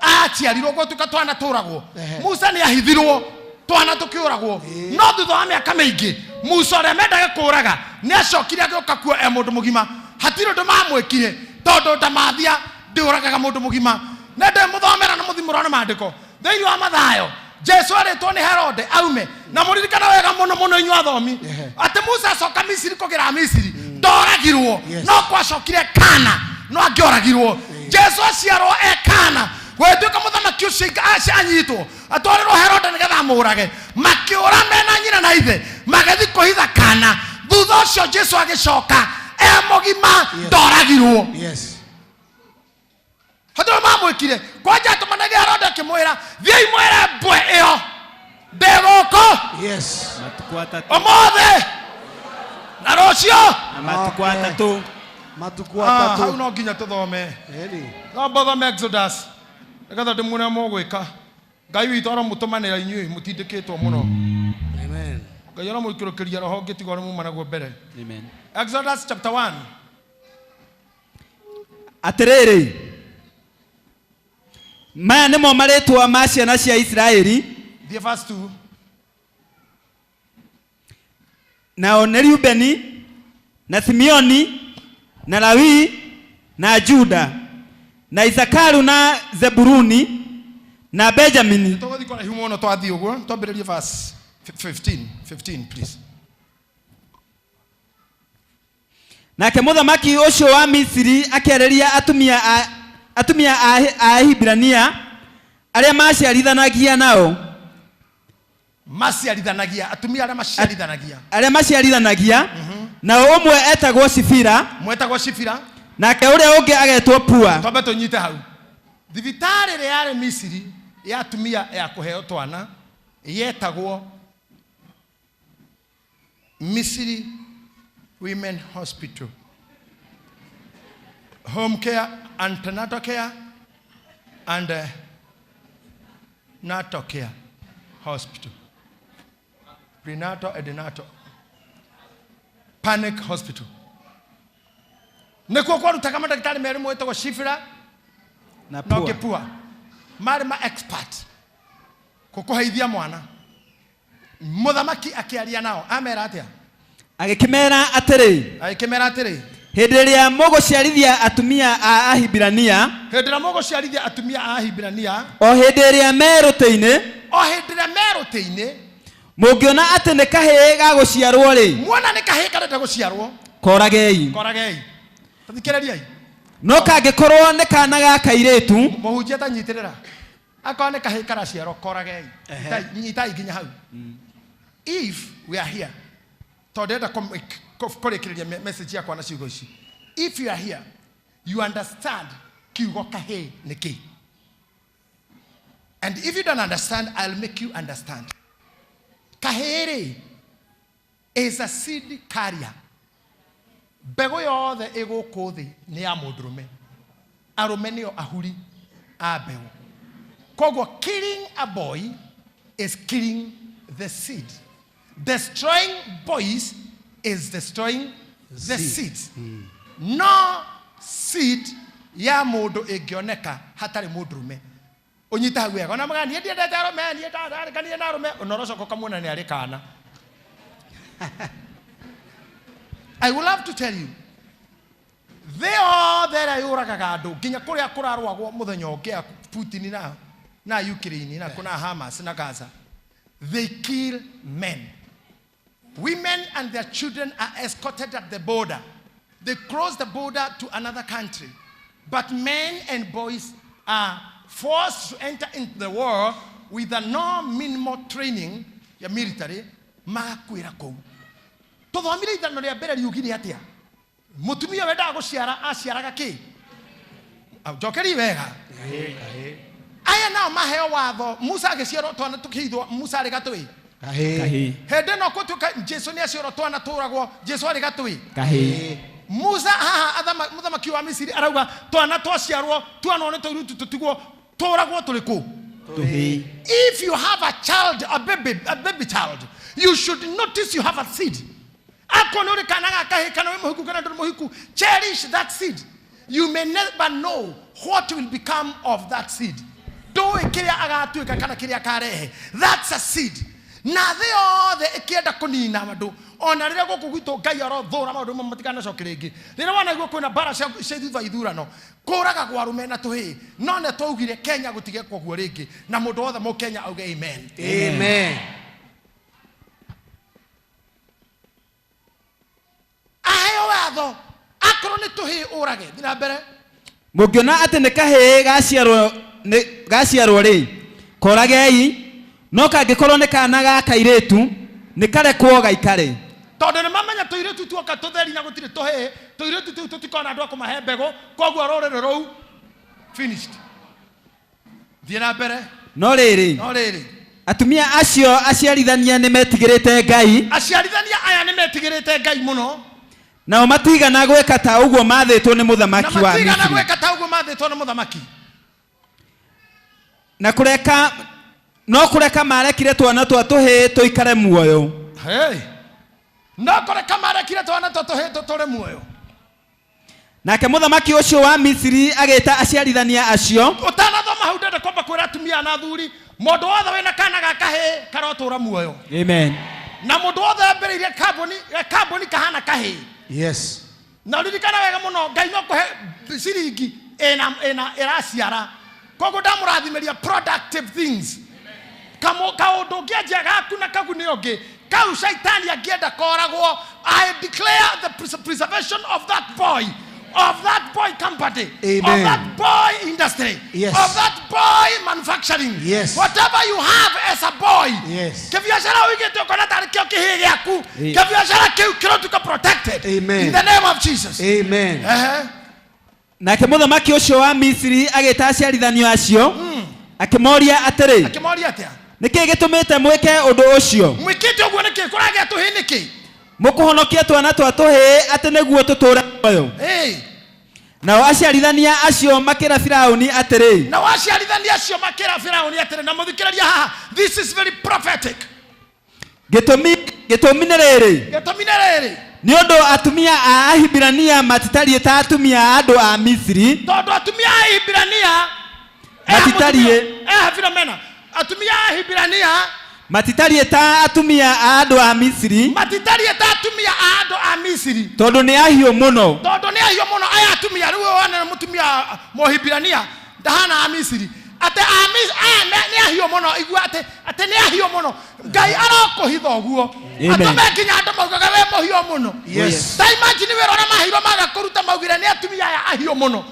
aciarirwo gũtuĩka twana tũragwo, Musa nĩ ahithirwo twana tũkĩũragwo. No thutha wa mĩaka mĩingĩ Musa ũrĩa mendaga kũraga nĩ acokire agĩũka kuo e mũndũ mũgima. Hatirĩ ũndũ mamwĩkire tondũ ndamathia ndĩũragaga mũndũ mũgima. Nĩ ndĩmũthomera na mũthi mũrone maandĩko thĩinĩ wa Mathayo. Jesu arĩtwo nĩ Herode aume na mũririkana wega mũno mũno inyuĩ athomi atĩ Musa acoka Misiri kũgĩra Misiri ndoragirwo. Yes. No kwacokire kana no angĩoragirwo. Jesu aciarwo e kana gwĩtuĩka mũthamaki ũcio anyitwo atwarĩrwo Herode nĩgetha amũrage. Makĩũra mena nyina na ithe magĩthiĩ kũhitha kana. Thutha ũcio Jesu agĩcoka e mũgima ndoragirwo. Yes. Hatirĩ mamwĩkire kwanja atũmanagia Herode akĩmwĩra thiĩi mwĩre mbwe ĩyo ndĩ gũkũ. Yes. Matukũ atatũ. Ũmũthĩ na rũciũ. Na matukũ atatũ. Matukũ atatũ. Hau no nginya tũthome. Ĩni. No mbothome Exodus nĩgetha ndĩmuone mũgwĩka. Ngai witũ aramũtũmanĩra inyuĩ mũtindĩkĩtwo mũno. Amen. Ngai aramũikũrũkĩria roho ũngĩtigwo nĩ muma naguo mbere. Amen. Exodus chapter 1. Atĩrĩrĩ, maya nĩmo marĩtwa ma ciana cia Isiraeli. Thiĩ verse 2. Nao nĩ Rubeni na Simeoni na Lawi na Juda na Isakaru na Zebuluni na Benjamini. Tũgũthiĩ kũraihu mũno twathiĩ ũguo. Twambĩrĩrie verse 15. 15 please. Nake mũthamaki ũcio wa Misiri akĩarĩria atumia a Ahibirania arĩa maciarithanagia nao. Maciarithanagia, atumia arĩa maciarithanagia. Arĩa maciarithanagia. Nao ũmwe etagwo Shifira. Mwetagwo Shifira. Nake ũrĩa ũngĩ agetwo Pua. Twambe tũnyite hau. Thibitarĩ ĩrĩa yarĩ Misiri ya atumia ya kũheo twana yetagwo Misiri Women Hospital. Home care, antenatal care and natal care hospital. Prenatal and natal. Panic hospital. Nĩkuo kwarutaga mandagĩtarĩ merĩ mwĩtagwo Shifira na Pua. Na Pua. Marĩ ma expert kũkũheithia mwana. Mũthamaki akĩaria nao amera atĩa? Agĩkĩmera atĩrĩ. Agĩkĩmera atĩrĩ. Hĩndĩ ĩrĩa mũgũciarithia atumia a Ahibirania. Hĩndĩ ĩrĩa mũgũciarithia atumia a Ahibirania. O hĩndĩ ĩrĩa me rũtĩ-inĩ. O hĩndĩ ĩrĩa me rũtĩ-inĩ. Mũngĩona atĩ nĩ kahĩĩ gagũciarwo rĩ. Muona nĩ kahĩĩ karenda gũciarwo. Koragei. Koragei. Tathikĩrĩriai. No kangĩkorwo nĩ kana ga kairĩtu. Mũhunjia tanyitĩrĩra. Akorwo nĩ kahĩĩ karaciarwo koragei. Nyitai nginya hau. If we are here, tondũ ndĩrenda kũrĩkĩrĩria message yakwa na ciugo ici. If you are here, you understand kiugo kahĩĩ nĩ kĩĩ. And if you don't understand, I'll make you understand. Kahĩĩ rĩ is a seed carrier. Mbegũ yothe ĩgũkũ thĩ nĩ ya mũndũrũme. Arũme nĩo ahuri a mbeũ. Koguo killing a boy is killing the seed. Destroying boys is destroying the seeds. No seed ya mũndũ ĩngĩoneka hatarĩ mũndũrũme. Ũnyite hau wega. Ona mũgani niĩ ndiendete arũme, niĩ ndarĩkanire na arũme, ona ũrocoka ũkamuona nĩ arĩ kana. I would love to tell you thĩ yothe ĩrĩa yũragaga andũ nginya kũrĩa kũrarũagwo mũthenya ũngĩ ya Putin na Ukraine na kuna Hamas na Gaza, they kill men. Women and their children are escorted at the border. They cross the border to another country. But men and boys are forced to enter into the war with a no minimal training ya military, magakuĩra kũu. Tũthomire ithano rĩa mbere riugire atĩa? Mũtumia wendaga gũciara aciaraga kĩ? Njokeri wega. Aya nao maheo watho. Musa agĩciarwo twana tũkĩhithwo, Musa arĩ gatũĩ. Kahĩ. Hĩndĩ ĩno gũtuĩka Jesu nĩ aciarwo twana tũragwo, Jesu arĩ gatũĩ. Kahĩ. Musa haha mũthamaki wa Misiri arauga twana twaciarwo tuonwo nĩ tũirĩtu tũtigwo tũragwo tũrĩ kũ? Tũhĩĩ. If you have a child, a baby child, you should notice you have a seed. Akorwo nĩ ũrĩ kana ga kahĩĩ kana wĩ mũhiku kana ndũrĩ mũhiku, cherish that seed. You may never know what will become of that seed. Ndũĩ kĩrĩa agatuĩka kana kĩrĩa akarehe. That's a seed. Na thĩ yothe ĩkĩenda kũnina andũ, ona rĩrĩa gũkũ gwitũ Ngai arothũra maũndũ mamwe matikanacoke rĩngĩ. Rĩrĩa wanaigua kwĩna mbara cia thutha ithurano, kũragagwo arũme na tũhĩĩ. No nĩ twaugire Kenya gũtigekwo ũguo rĩngĩ, na mũndũ wothe mũkenya auge amen. Amen. Aheo watho akorwo nĩ tũhĩĩ ũrage. Thiĩ na mbere. Mũngĩona atĩ nĩ kahĩĩ gaciarwo rĩ, koragei, no kangĩkorwo nĩ kana ga kairĩtu, nĩ karekwo gaikare. Tondũ nĩ mamenya tũirĩtu tuoka tũtheri na gũtirĩ tũhĩĩ, tũirĩtu tũu tũtikona andũ a kũmahe mbegũ, koguo rũrĩrĩ rũu finished. Thiĩ na mbere. No rĩrĩ. No rĩrĩ. Atumia acio aciarithania nĩ metigĩrĩte Ngai. Aciarithania aya nĩ metigĩrĩte Ngai mũno. Nao matigana gwĩka ta ũguo maathĩtwo nĩ mũthamaki Na wa matigana Misiri. gwĩka ta ũguo maathĩtwo nĩ mũthamaki. Na kũreka, no kũreka marekire twana twa tũhĩĩ tũikare muoyo. Hey. No kũreka marekire twana twa tũhĩĩ tũtũre muoyo. Nake mũthamaki ũcio wa Misiri agĩta aciarithania acio. Ũtanathoma hau ndenda kwamba kwĩra atumia na athuri, mũndũ wothe wĩna kana ga kahĩĩ karotũra muoyo. Amen. Na mũndũ wothe wambĩrĩirie kambuni kahana kahĩĩ. Yes. Na ririkana wega mũno, Ngai no kũhe ciringi ĩna ĩraciara. Koguo ndamũrathimĩria productive things. Kaũndũ ũngĩanjia gaku na kagune ũngĩ, kau shaitani angĩenda koragwo. I declare the preservation of that boy, of that boy company, Amen. of that boy industry, Yes. of that boy manufacturing. Yes. Whatever you have as a boy. Yes. Kĩbiacara ũigĩte ũkona tarĩ kĩo kĩhĩĩ gĩaku. Amen. Kĩbiacara kĩu kĩrotuĩka protected. Amen. In the name of Jesus. Amen. Ehe. Nake mũthamaki ũcio wa Misiri agĩta aciarithanio acio, akĩmoria atĩrĩ, Akĩmoria atĩa? Nĩkĩ gĩtũmĩte mwĩke ũndũ ũcio? Mwĩkĩte ũguo nĩkĩ? Kũragĩa tũhĩĩ nĩkĩ? Mũkũhonokia twana twa tũhĩĩ atĩ nĩguo tũtũũre muoyo. Hey. Nao aciarithania acio makĩra Firaũni atĩrĩ. Nao aciarithania acio makĩra Firaũni atĩrĩ, na mũthikĩrĩria haha, this is very prophetic. Gĩtũmi nĩ rĩrĩ. Gĩtũmi nĩ rĩrĩ. Nĩ ũndũ atumia a Ahibirania matitariĩ ta atumia a andũ a Misiri. Tondũ atumia a Ahibirania Matitariĩ. Filomena. Atumia a Ahibirania matitariĩ ta atumia a andũ a Misiri. Matitariĩ ta atumia a andũ a Misiri. Tondũ nĩ ahiũ mũno. Tondũ nĩ ahiũ mũno aya atumia. Rĩu wana mũtumia Mũhibirania ndahana a Misiri. Ate a Misiri aya nĩ ahiũ mũno. Igua atĩ nĩ ahiũ mũno. Ngai arokũhitha ũguo. Amen. Atũme nginya andũ maugaga we mũhiũ mũno. Yes. Ta imagine wĩra ũrĩa maheirwo maga kũruta maugire nĩ atumia aya ahiũ mũno.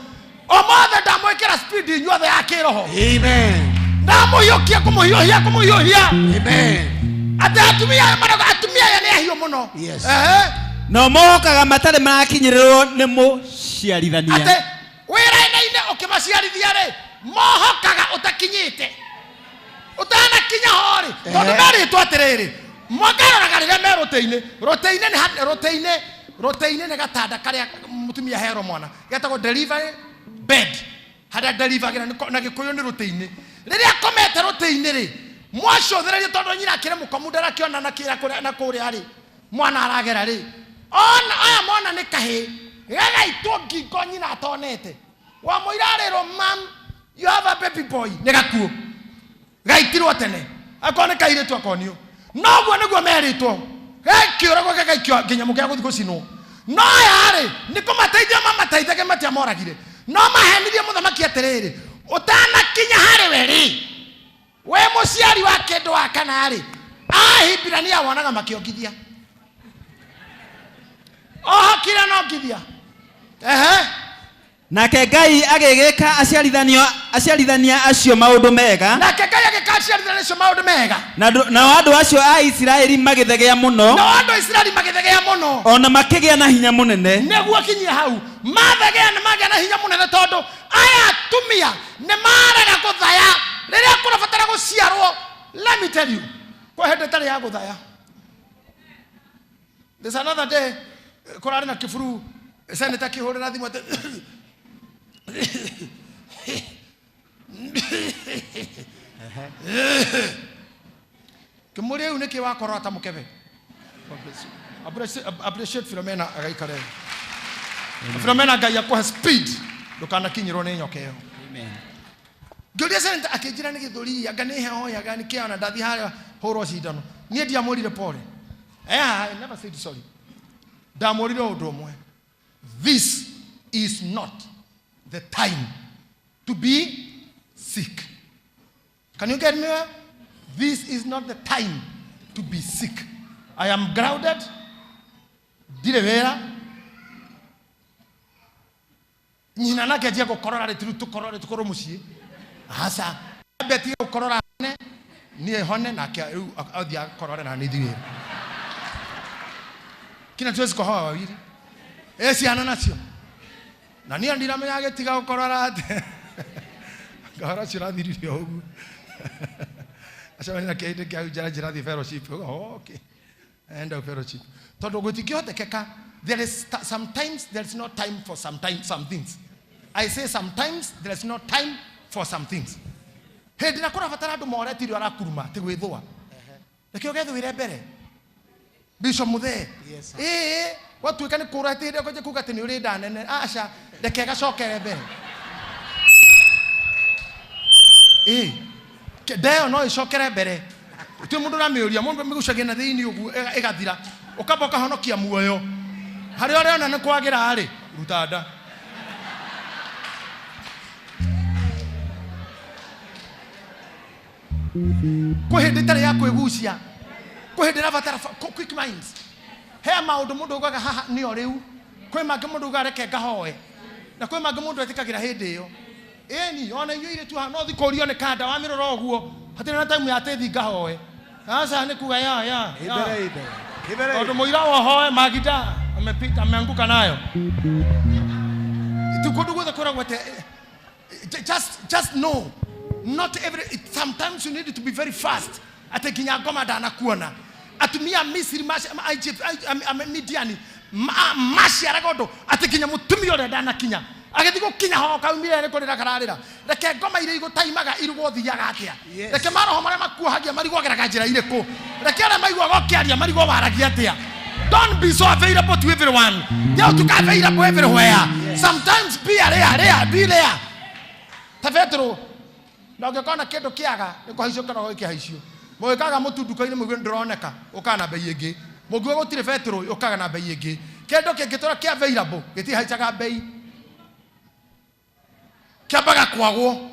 Ũmũthĩ ndamwĩkĩra speed inyuothe ya kĩroho. Amen. Ndamũhiũkia, kũmũhiũhia, kũmũhiũhia. Amen. Atĩ atumia aya marauga atumia aya nĩ ahiũ mũno. Yes. Ehe. Nao mohokaga matarĩ marakinyĩrĩrwo nĩ mũciarithania. Atĩ wĩra-inĩ ũkĩmaciarithia rĩ, mohokaga ũtakinyĩte. Ũtanakinya ho rĩ, tondũ Ehe. merĩtwo atĩrĩrĩ, mũkaroraga rĩrĩa me rũtĩ-inĩ. Rũtĩ-inĩ nĩ ha-, rũtĩ-inĩ Rũtĩ-inĩ nĩ gatanda karĩa mũtumia ahearwo mwana getagwo delivery bed, harĩa delivagĩra na Gĩkũyũ nĩ rũtĩ-inĩ. Rĩrĩa akomete rũtĩ-inĩ rĩ, mwacũthĩrĩrie tondũ nyina akĩrĩ mũkomu ndarakĩona na kĩra kũrĩa na kũrĩa rĩ mwana aragera rĩ, ona aya mona nĩ kahĩĩ gagaitwo ngingo nyina atonete. Wamũira arĩrwo, "Mam, you have a baby boy." Nĩ gakuũ gaitirwo tene, akorwo nĩ kairĩtu akonio noguo nĩguo merĩtwo, gekĩũragwo gagaikio nginya mũkĩa gũthiĩ gũcinwo. No aya rĩ, nĩ kũmateithia mamateithagia, matiamoragire, no mahenirie mũthamaki atĩrĩrĩ, ũtanakinya harĩ we rĩ, we mũciari wa kĩndũ wa kana rĩ, Ahibirania wonaga makĩongithia ohokire nongithia. Ehe. Nake Ngai agĩgĩka aciarithania acio maũndũ mega. Nake Ngai agĩka aciarithania acio maũndũ mega. Nao andũ acio a Isiraeli magĩthegea mũno. Nao andũ a Isiraeli magĩthegea mũno. O na makĩgĩa na hinya mũnene. Nĩguo kinyie hau mathegea nĩ magĩa na hinya mũnene, tondũ aya atumia nĩ marega gũthaya rĩrĩa kũrabatara gũciarwo. Let me tell you, kwĩ hĩndĩ ĩtarĩ ya gũthaya. There's another day kũrarĩ na kĩburu, senator akĩhũrĩra thimũ atĩ kĩmũria rĩu nĩkĩ wakorora ta mũkebe. God bless you. Appreciate Philomena agaikare. Philomena, Ngai akũhe speed, ndũkanakinyĩrwo nĩ nyoka ĩyo. Ngĩũria senator, akĩnjĩra nĩ gĩthũri, anga nĩ heho, anga nĩ kĩana ndathiĩ harĩa hũrwo cindano. Niĩ ndiamwĩrire pole. I never said sorry. Ndamwĩrire ũndũ ũmwe, this is not the time to be sick. Can you get me well? This is not the time to be sick. I am grounded, ndirĩ wĩra. Nyina nake anjia gũkorora rĩ, tiru tũkorore tũkorwo mũciĩ, aca ambe atige gũkorora hone, niĩ hone, nake rĩu athiĩ akorore na niĩ thiĩ wĩra. Kina tuwezi kohoa wawili ĩ ciana nacio na niĩ ndiramenya agĩtiga gũkorora atĩ ngahora ũcio ũrathirire o ũguo, acemania na kĩhĩndĩ kĩa njara njĩra thiĩ fellowship. Oh, okay, enda fellowship tondũ gũtingĩhotekeka. There is sometimes there is no time for sometimes some things. I say sometimes there is no time for some things. Hĩndĩ ĩrĩa kũrabatara andũ moretirio arakuruma atĩ gwĩthũa, reke ũgethũĩre mbere, Bishop Muthee. Yes, sir. Ĩĩ, gwatuĩka nĩ kũra atĩ hĩndĩ ĩyo kwanjia kuga atĩ nĩ ũrĩ nda nene, aca, reke gacokere mbere. Ĩĩ, nda ĩyo no ĩcokere mbere, ti mũndũ ũramĩũria, mũndũ amĩgucagia na thĩinĩ ũguo ĩgathira, ũkamba ũkahonokia muoyo harĩa ũrĩona nĩ kwagĩra rĩ, ruta nda. Kwĩ hĩndĩ ĩtarĩ ya kwĩgucia, kwĩ hĩndĩ ĩrabatara quick minds. He maũndũ mũndũ augaga haha nĩo rĩu, kwĩ mangĩ mũndũ augaga reke ngahoe, na kwĩ mangĩ mũndũ etĩkagĩra hĩndĩ ĩyo. Ĩni ona inyuĩ irĩtu haha no thikũrio nĩ kanda wamĩrora ũguo, hatirĩ na time ya atĩ thi ngahoe, aca, nĩ kuga ya ya ya. Ibere ibere. Ibere. Tondũ mũira wohoe magida amepita ameanguka nayo tu kũndũ guothe kwĩragwo atĩ just know not every sometimes you need to be very fast atĩ nginya ngoma ndanakuona. Atumia a Misiri a Egypt, a Midiani maciaraga ũndũ atĩ nginya mũtumia ũrĩa ndanakinya agĩthiĩ gũkinya ho kaumire nĩ kũrĩra kararĩra. Reke ngoma iria igũtaimaga irugwo thiaga atĩa. Reke maroho marĩa makuohagia marigwo geraga njĩra irĩkũ. Reke arĩa maiguaga ũkĩaria marigwo waragia atĩa. Don't be so available to everyone. Tiga ũtuĩka available everywhere. Sometimes be a rare, rare, be rare ta Petero, na ũngĩkona kĩndũ kĩaga nĩ kũhaicio kana gĩkĩhaicio. Mũgĩkaga mũtu nduka-inĩ, mũigue ndũroneka, ũkaga na bei ĩngĩ. Mũngiuga gũtirĩ betũrũ, ũkaga na bei ĩngĩ. Kĩndũ kĩngĩtũra kĩ available gĩtihaicaga bei, kĩambaga kwagwo.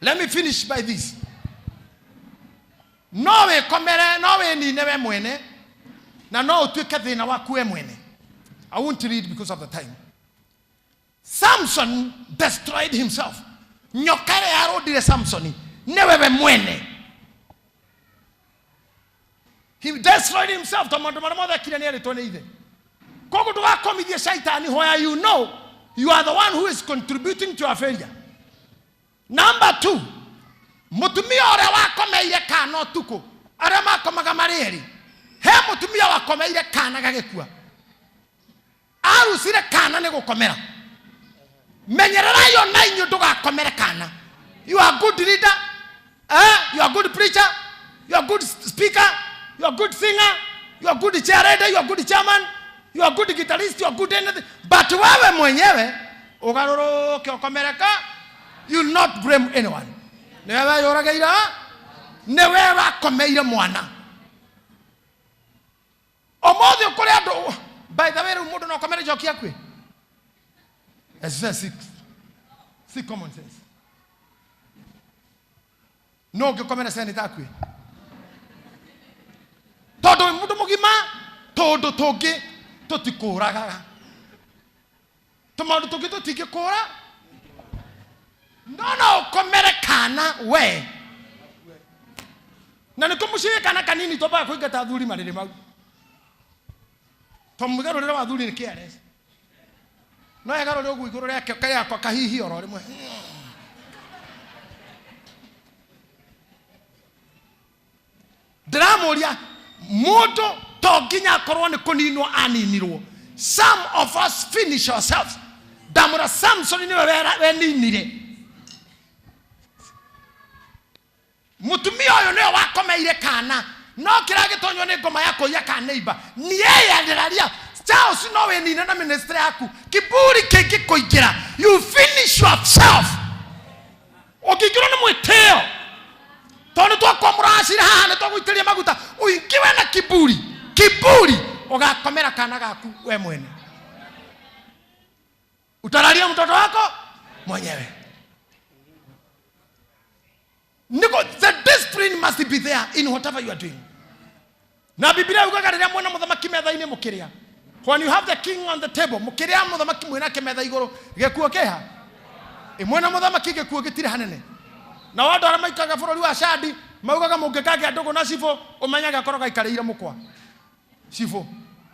Let me finish by this. No wĩkomere, no wĩnine we mwene, na no ũtuĩke thĩna waku we mwene. I won't read because of the time. Samson destroyed himself. Nyoka ĩrĩa yarũndire Samsoni nĩ wewe mwene. He destroyed himself tondũ maũndũ marĩa mothe ekire nĩ erĩtwo nĩ ithe. Koguo ndũgakomithie shaitani where you know you are the one who is contributing to your failure. Number two, mũtumia ũrĩa wakomeire kana ũtukũ, arĩa makomaga marĩ erĩ, he mũtumia wakomeire kana gagĩkua. Arucire kana nĩ gũkomera. Menyererai ona inyuĩ ndũgakomere kana. You are good leader, eh? You are good preacher, you are good speaker, you are good singer, you are good chair, you are good chairman, you are good guitarist, you are good anything, but wewe mwenyewe ũgarũrũke ũkomereka, you will not blame anyone. Nĩwe weyũragĩira, nĩwe wakomeire mwana. Ũmũthĩ kũrĩ andũ, by the way, rĩu mũndũ no akomere njoki akue. Exercise six. See common sense. No ũngĩkomera seneta akue. Tondũ wĩ mũndũ mũgima, tũndũ tũngĩ tũtikũragaga. Tũmaũndũ tũngĩ tũtingĩkũra. No no ũkomere kana we. Na nĩkĩo mũciĩ kana kanini twambaga kũingata athuri marĩrĩ mau. To mũgarũrĩre wa athuri nĩ careless. No egarũre ũguo igũrũ rĩake kayakwa kahihi oro rĩmwe. Ndĩramũria mũndũ to nginya akorwo nĩ kũninwo aninirwo. Some of us finish ourselves. Ndamũra Samson nĩwe weninire. Mũtumia ũyũ nĩwe wakomeire kana, no kĩragĩtonywo nĩ ngoma ya kũiya ka neighbor. Niĩ Charles no wĩnine na ministry yaku. Kiburi kĩngĩkũingĩra, you finish yourself. Ũngĩingĩrwo nĩ mwĩtĩo, tondũ twakwamũra acira haha nĩ twagũitĩrĩria maguta, ũingĩwe na kiburi, kiburi ũgakomera kana gaku we mwene. Utalalia mtoto wako mwenyewe. Niko, the discipline must be there in whatever you are doing. Na Biblia yugaga rĩrĩa mwena mũthamaki metha-inĩ mũkĩrĩa. When you have the king on the table, mũkĩrĩa mũthamaki mwĩnake metha igũrũ, gĩkuũ kĩha? Ĩ mwena mũthamaki gĩkuũ gĩtirĩ hanene. Na andũ arĩa maikaraga bũrũri wa Chadi maugaga mũngĩkagĩa ndũgũ na cibũ ũmenyage akorwo gaikarĩire mũkwa. Cibũ.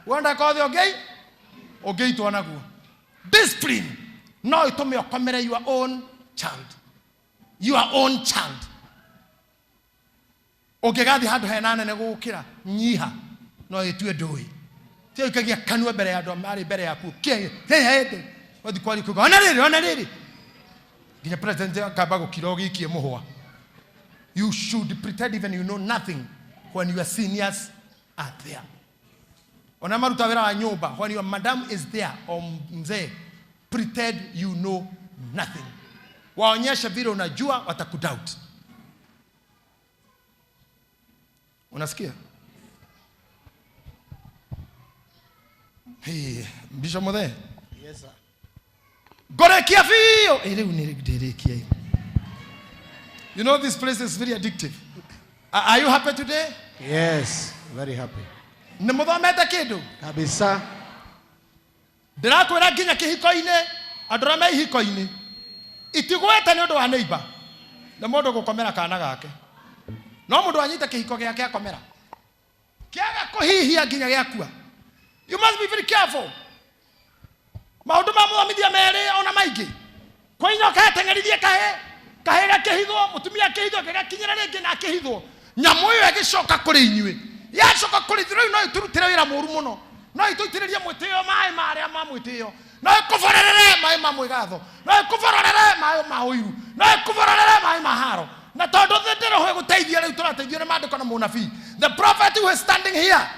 Wenda kothe ũngĩitwo naguo. Discipline no ĩtũme ũkomere your own child. Your own child. Ũngĩgathiĩ handũ hena nene gũgũkĩra, nyiha, no ĩtue ndũĩ. Tiga ũikagia kanua mbere ya andũ marĩ mbere yaku. Kĩ, wathiĩ kwaria kuga, ona rĩrĩ, ona rĩrĩ. Nginya president akamba gũkira ũgĩikie mũhwa. You should pretend even you know nothing when your seniors are there. Ona maruta wĩra wa nyũmba, when your madam is there or mzee, pretend you know nothing. Waonyeshe vile unajua, watakudoubt. Unasikia? Hey, Bishop Muthe. Yes, sir. Ngorekia biũ. Ĩ, rĩu nĩ ndĩrĩkia. You know this place is very addictive. Are you happy today? Yes, very happy. Nĩ mũthomete kĩndũ? Kabisa. Ndĩrakwĩra nginya kĩhiko-inĩ, andũ arĩa me ihiko-inĩ, itigwete nĩ ũndũ wa neighbor. Nĩ mũndũ gũkomera kana gake. No mũndũ anyita kĩhiko gĩake akomera. Kĩaga kũhihia nginya gĩakua. You must be very careful. Maũndũ ma mũthomithia merĩ ona maingĩ. Kwĩ nyoka yateng'eririe kahĩ, kahĩ gakĩhithwo, mũtumia akĩhithwo, gĩgakinyĩra rĩngĩ na akĩhithwo. Nyamũ ĩyo ĩgĩcoka kũrĩ inyuĩ. Yacoka kũrĩ ithuĩ, rĩu no ĩtũrutĩre wĩra mũru mũno. No ĩtũitĩrĩrie mwĩtĩo maĩ marĩa ma mwĩtĩo. No ĩkũborerere maĩ ma mwĩgatho. No ĩkũborerere maĩ ma ũiru. No ĩkũborerere maĩ ma haro. Na tondũ thĩ ndĩrĩ ho ĩgũteithia, rĩu tũrateithio nĩ maandĩko na mũnabii. The prophet who is standing here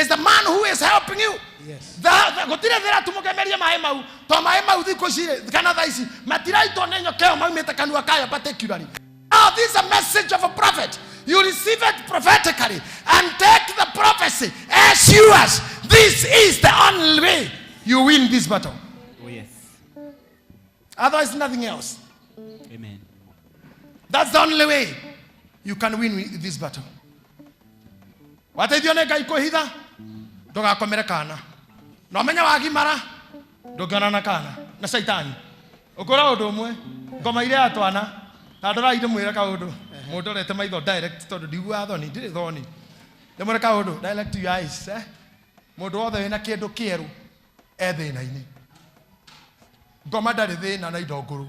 is the man who is helping you. Yes. Gũtirĩ thĩra tu mũgemerie maĩ mau, to maĩ mau thikũ ici rĩ, kana thaa ici matiraitwo nĩ nyoka ĩyo maumĩte kanua kayo particularly. Now this is a message of a prophet. You receive it prophetically and take the prophecy as yours. This is the only way you win this battle. Oh, yes. Otherwise nothing else. Amen. That's the only way you can win this battle. Wateithio nĩ Ngai kwĩhitha, ndũgakomere kana. Na ũmenye wagimara, ndũngĩonana kana na caitani. Ũkũra ũndũ ũmwe, ngoma iria ya twana, ta ndorai ndĩmwĩre kaũndũ, mũndorete maitho direct tondũ ndiguaga thoni, ndirĩ thoni. Ndĩmwĩre kaũndũ, direct your eyes, eh? Mũndũ wothe wĩna kĩndũ kĩerũ e thĩna-inĩ. Ngoma ndarĩ thĩna na indo ngũrũ.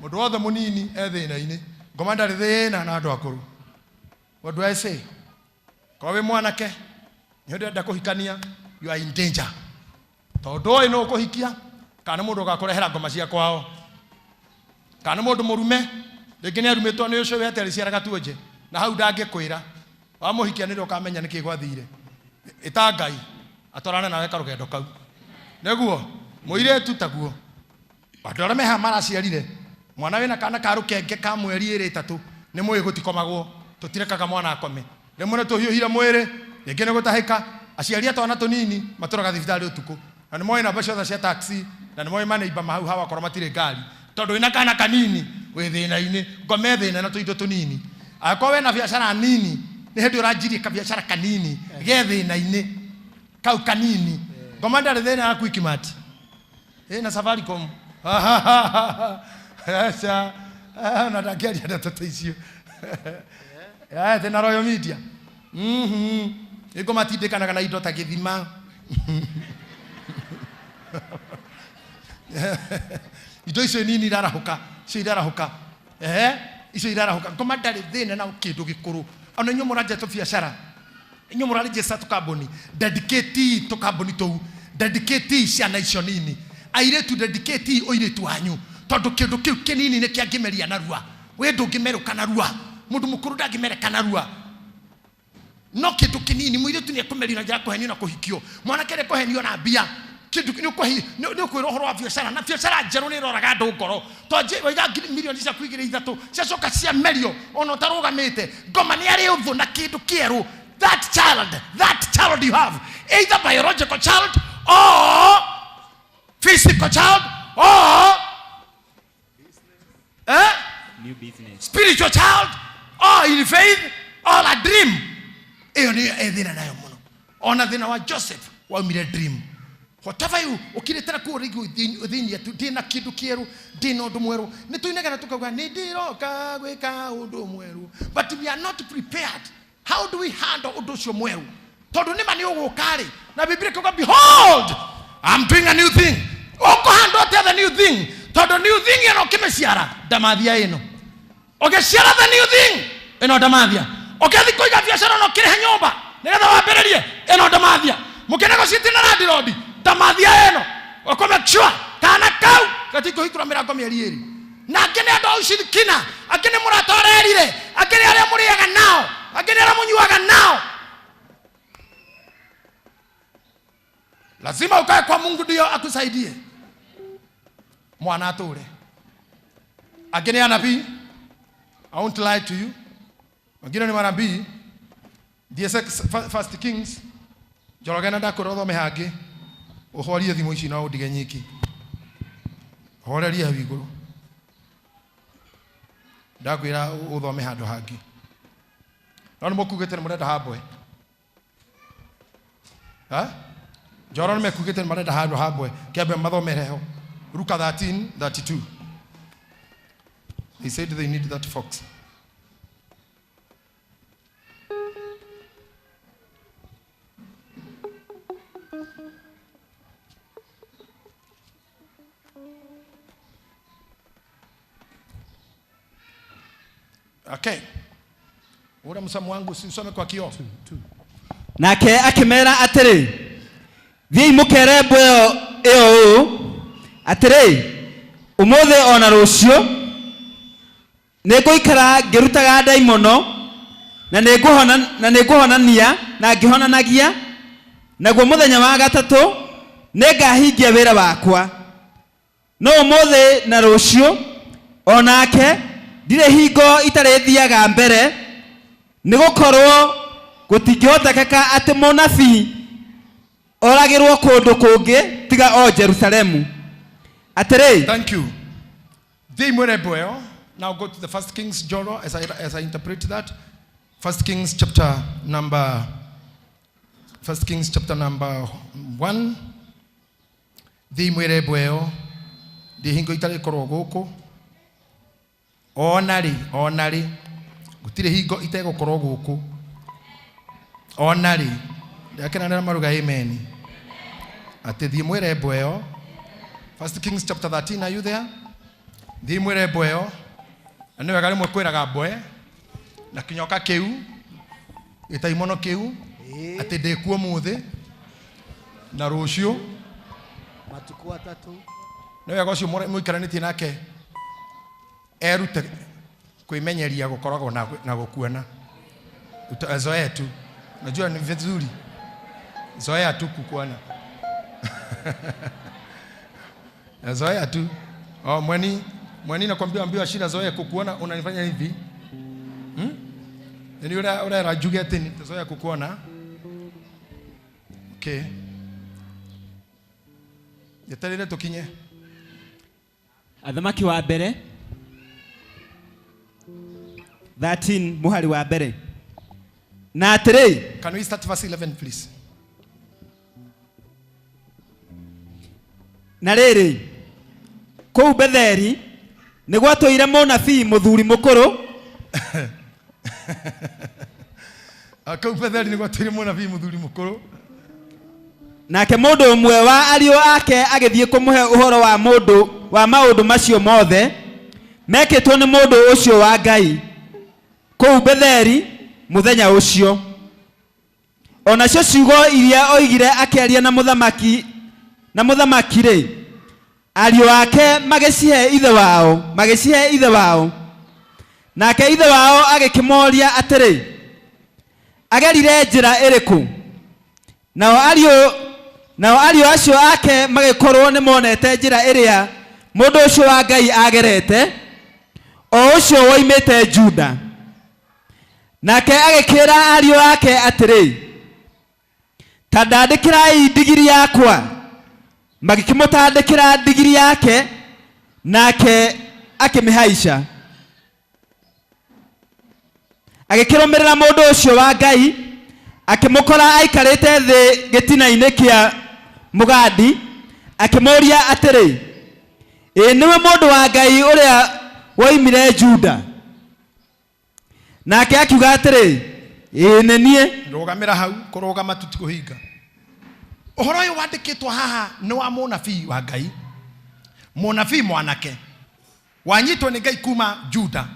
Mũndũ wothe mũnini e thĩna-inĩ. Ngoma ndarĩ thĩna na andũ akũrũ. What do I say? Korwo wĩ mwanake, nĩ ũndĩrenda kũhikania, you are in danger. Tondũ ũyũ nũ ũkũhikia kana nĩ mũndũ ũgakũrehera ngoma cia kwao, kana nĩ mũndũ mũrume rĩngĩ nĩ arumĩtwo nĩ ũcio wete arĩciaraga tuonje na hau ndangĩkwĩra. Wamũhikia nĩrĩo ũkamenya nĩkĩ gwathire. Ĩta Ngai atwarane nawe karũgendo kau. Nĩguo mũirĩtu taguo. Andũ arĩa me haha maraciarire mwana wĩna kana ka rũkenge ka mweri ĩrĩ ĩtatũ nĩ mũĩ gũtikomagwo, tũtirekaga mwana akome. Rĩmwe nĩ tũhiũhire mwĩrĩ, rĩngĩ nĩ gũtahĩka. Aciari a twana tũnini matũraga thibitarĩ ũtukũ na nĩ moĩ namba ciothe cia taxi na nĩ moĩ maneiba ma hau hawa akorwo matirĩ ngari, tondũ wĩna kana kanini wĩ thĩna-inĩ. Ngome thĩna na tũindo tũnini. Angĩkorwo wĩna biacara nini, nĩ hĩndĩ ũranjirie kabiacara kanini ge thĩna-inĩ kau kanini. Ngoma ndarĩ thĩna na Quickmart na Safaricom. Aca, na ndangĩaria ndeto ta icio. Thĩna Royal Media. Nĩguo matindĩkanaga na indo ta gĩthima. Indo icio nini irarahũka, icio irarahũka. Icio irarahũka. Ngoma ndarĩ thĩna na kĩndũ gĩkũrũ. Ona inyuĩ mũranjia tũbiacara, inyuĩ mũraregister tũkambuni, dedicate tũkambuni tũu, dedicate ciana icio nini. Airĩtu dedicate ũirĩtu wanyu, tondũ kĩndũ kĩu kĩnini nĩ kĩangĩmeria narua. We ndũngĩmerũka narua, mũndũ mũkũrũ ndangĩmereka narua. No kĩndũ kĩnini mũirĩtu nĩ ekũmerio na njĩra ya kũhenio na kũhikio, mwanake nĩ ekũhenio na mbia. Kĩndũ nĩ ũkwĩrwo ũhoro wa biacara, na biacara njerũ nĩ ĩroraga andũ ngoro. Twanjie waiga ngiri milioni ciaku igĩrĩ ithatũ ciacoka ciamerio ona ũtarũgamĩte. Ngoma nĩ arĩ ũthũ na kĩndũ kĩerũ. That child you have, either biological child or physical child or New business, spiritual child or in faith or a dream. Iyo ni thina nayo muno. Ona thina wa Joseph waumire dream. Whatever you ukiretera kuo rigu thini yetu ndina kindu kieru, ndina undu mweru. Ni tuinagana tukauga ni ndiroka gwika undu mweru, but we are not prepared. How do we handle undu ucio mweru? Tondu ni ma ni uguka ri, na Biblia ikuga behold I'm doing a new thing. Uko handle atia the new thing? Tondu new thing ino ukimiciara ndamathia ino. Ugiciara the new thing ino ndamathia. Ukithi kuiga biacara no kirihe nyumba nigetha wambiririe ino ndamathia. Mukinegotiate na landlord ndamathia ino. Uko make sure kana kau gatikuhingũra mĩrango mĩeri ĩrĩ. Na angĩ nĩ andũ a ushirikina, angĩ nĩ mũrata ũrerire, angĩ nĩ arĩa mũrĩaga nao, angĩ nĩ arĩa mũnyuaga nao. Lazima ukae kwa Mungu ndio akusaidie mwana atũre. Angĩ nĩ anabii, I won't lie to you. Wengine ni manabii. Thiĩ First Kings, Njoroge na ndakwĩra ũthome hangĩ, ũhorie thimũ ici na ũndige nyiki. Horeria hau igũrũ. Ndakwĩra ũthome handũ hangĩ. No nĩ mũkugĩte nĩ mũrenda hambwe. Ha? Njoro nĩ mekugĩte nĩ marenda handũ hambwe. Kĩambe mathomere ho. Luka 13:32. They said they need that fox. Okay. Ura msamu wangu usisome kwa kioo. Nake akimera atĩrĩ, thiĩi mũkere mbwe ĩyo ũũ atĩrĩ, ũmũthĩ ona rũciũ nĩngũikara ngĩrutaga ndaimono na nĩngũhonania na ngĩhonanagia, naguo mũthenya wa gatatũ nĩngahingia wĩra wakwa. No ũmũthĩ na rũciũ onake ndirĩ hingo itarĩthiaga mbere, nĩgũkorwo gũtingĩhotekeka atĩ mũnabii oragĩrwo kũndũ kũngĩ tiga o Jerusalemu. Atĩrĩ. Thank you. Thiĩ mwĩre mbwe ĩyo. Now go to the First Kings Joro as I interpret that. First Kings chapter number, First Kings chapter number 1. Thiĩ mwĩre mbwe ĩyo. Ndĩ hingo itarĩkorwo gũkũ. Ona rĩ, ona rĩ. Gũtirĩ hingo itegũkorwo gũkũ. Ona rĩ. Ndakenanĩra maruga amen. Atĩ thiĩ mwĩre mbwe ĩyo. First Kings chapter 13, are you there? Thiĩ mwĩre mbwe ĩyo. Na nĩ wega rĩmwe kwĩraga mbwe na kĩnyoka kĩu, gĩtaimono kĩu, atĩ ndĩ kuo ũmũthĩ na rũciũ Matukũ atatũ. Nĩ wega ũcio mũikaranĩtie nake erute kwĩmenyeria gũkoragwo na gũkuona. Zoea tu. Unajua ni vizuri. Zoea tu kukuona. Zoea tu. Oh, mweni nakwambia ambiwa shida zoea kukuona unanifanya hivi. Ni ura njuge atĩ nitazoea kukuona. Okay. Yeterere tukinye. Athamaki wa mbere 13 muhari wa mbere. Na atĩrĩ, Can we start verse 11 please? Na rĩrĩ, kũu Betheli nĩ gwatũire mũnabii mũthuri mũkũrũ. Kũu Betheli nĩ gwatũire mũnabii mũthuri mũkũrũ. Nake mũndũ ũmwe wa ariũ ake agĩthiĩ kũmũhe ũhoro wa mũndũ wa maũndũ macio mothe mekĩtwo nĩ mũndũ ũcio wa Ngai kũu Betheli mũthenya ũcio. Onacio ciugo iria oigire akĩaria na mũthamaki rĩ, ariũ ake magĩcihe ithe wao. Nake ithe wao agĩkĩmoria atĩrĩ, agerire njĩra ĩrĩkũ? Nao ariũ acio ake magĩkorwo nĩmonete njĩra ĩrĩa mũndũ ũcio wa Ngai agerete, o ũcio woimĩte Juda. Nake agĩkĩra ariũ ake atĩrĩ, ta ndandĩkĩrai ndigiri yakwa. Magĩkĩmũtandĩkĩra ndigiri yake, nake akĩmĩhaica. Agĩkĩrũmĩrĩra mũndũ ũcio wa Ngai, akĩmũkora aikarĩte thĩ gĩtina-inĩ kĩa mũgandi, akĩmũũria atĩrĩ, ĩ nĩwe mũndũ wa Ngai ũrĩa woimire Juda? Nake akiuga atĩrĩ, ĩ nĩ niĩ. Rũgamĩra hau, kũrũgama tutikũhinga. Ũhoro ũyũ wandĩkĩtwo haha nĩ wa mũnabii wa Ngai, mũnabii mwanake wanyitwo nĩ Ngai kuma Juda,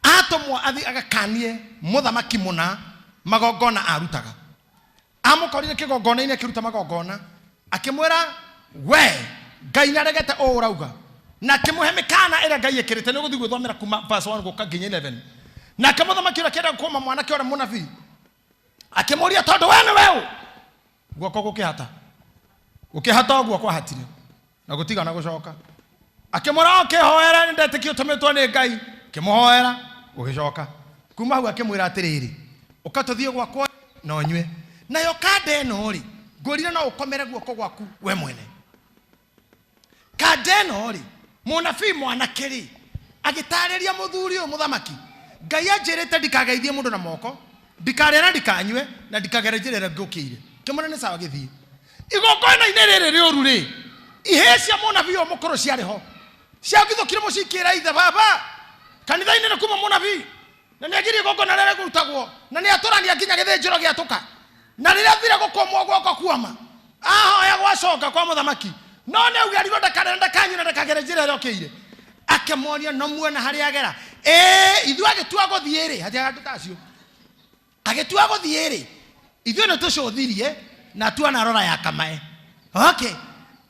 atũmwo athiĩ agakanie mũthamaki mũna magongona arutaga. Amũkorire kĩgongona-inĩ akĩruta magongona, akĩmwĩra we Ngai nĩaregete ũũ ũrauga, na akĩmũhe mĩkana ĩrĩa Ngai ĩkĩrĩte. Nĩ ũgũthiĩ gwĩthomera kuma verse 1 gũka nginya 11. Nake mũthamaki ũrĩa akĩenda gũkũma mwanake ũrĩa mũnabii, akĩmũũria tondũ we nĩwe ũ? Guoko gũkĩhata, gũkĩhata ũguo kwahatire na gũtigana gũcoka. Akĩmwĩra ũkĩhoera nĩ ndetĩkia ũtũmĩtwo nĩ Ngai, akĩmũhoera gũgĩcoka. Kuma hau akĩmwĩra atĩrĩrĩ, ũka tũthiĩ gwakwa na ũnyue. Nayo kanda ĩno rĩ, ngwĩrire no ũkomere guoko gwaku we mwene. Kanda ĩno rĩ, mũnabii mwanake rĩ, agĩtarĩria mũthuri ũyũ mũthamaki, Ngai anjĩrĩte ndikageithie mũndũ na moko, ndikarĩe na ndikanyue, na ndikagere njĩra ĩrĩa ngũkĩire. Kĩmwĩra nĩ sawa gĩthiĩ. Igongona-inĩ rĩrĩ rĩũru rĩ, ihĩĩ cia mũnabii ũyũ mũkũrũ ciarĩ ho. Ciagithũkire mũciĩ ikĩra ithe, baba, kanitha-inĩ nĩ kuma mũnabii, na nĩagirie igongona rĩrĩa rĩkũrutagwo, na nĩatũrania nginya gĩthĩnjĩro gĩatũka. Na rĩrĩa athire gũkũmwo guoko kuoma, ahoya gwacoka kwa mũthamaki, no nĩ augerirwo ndakarĩe na ndakanyue na ndakagere njĩra ĩrĩa okĩire. Akĩmoria no muona harĩa agera. Ĩĩ, ithuĩ agĩtua gũthiĩ rĩ, hatiaga andũ ta acio. Agĩtua gũthiĩ rĩ, ithuĩ nĩ tũcũthirie na tuona rora ya kamae. Okay.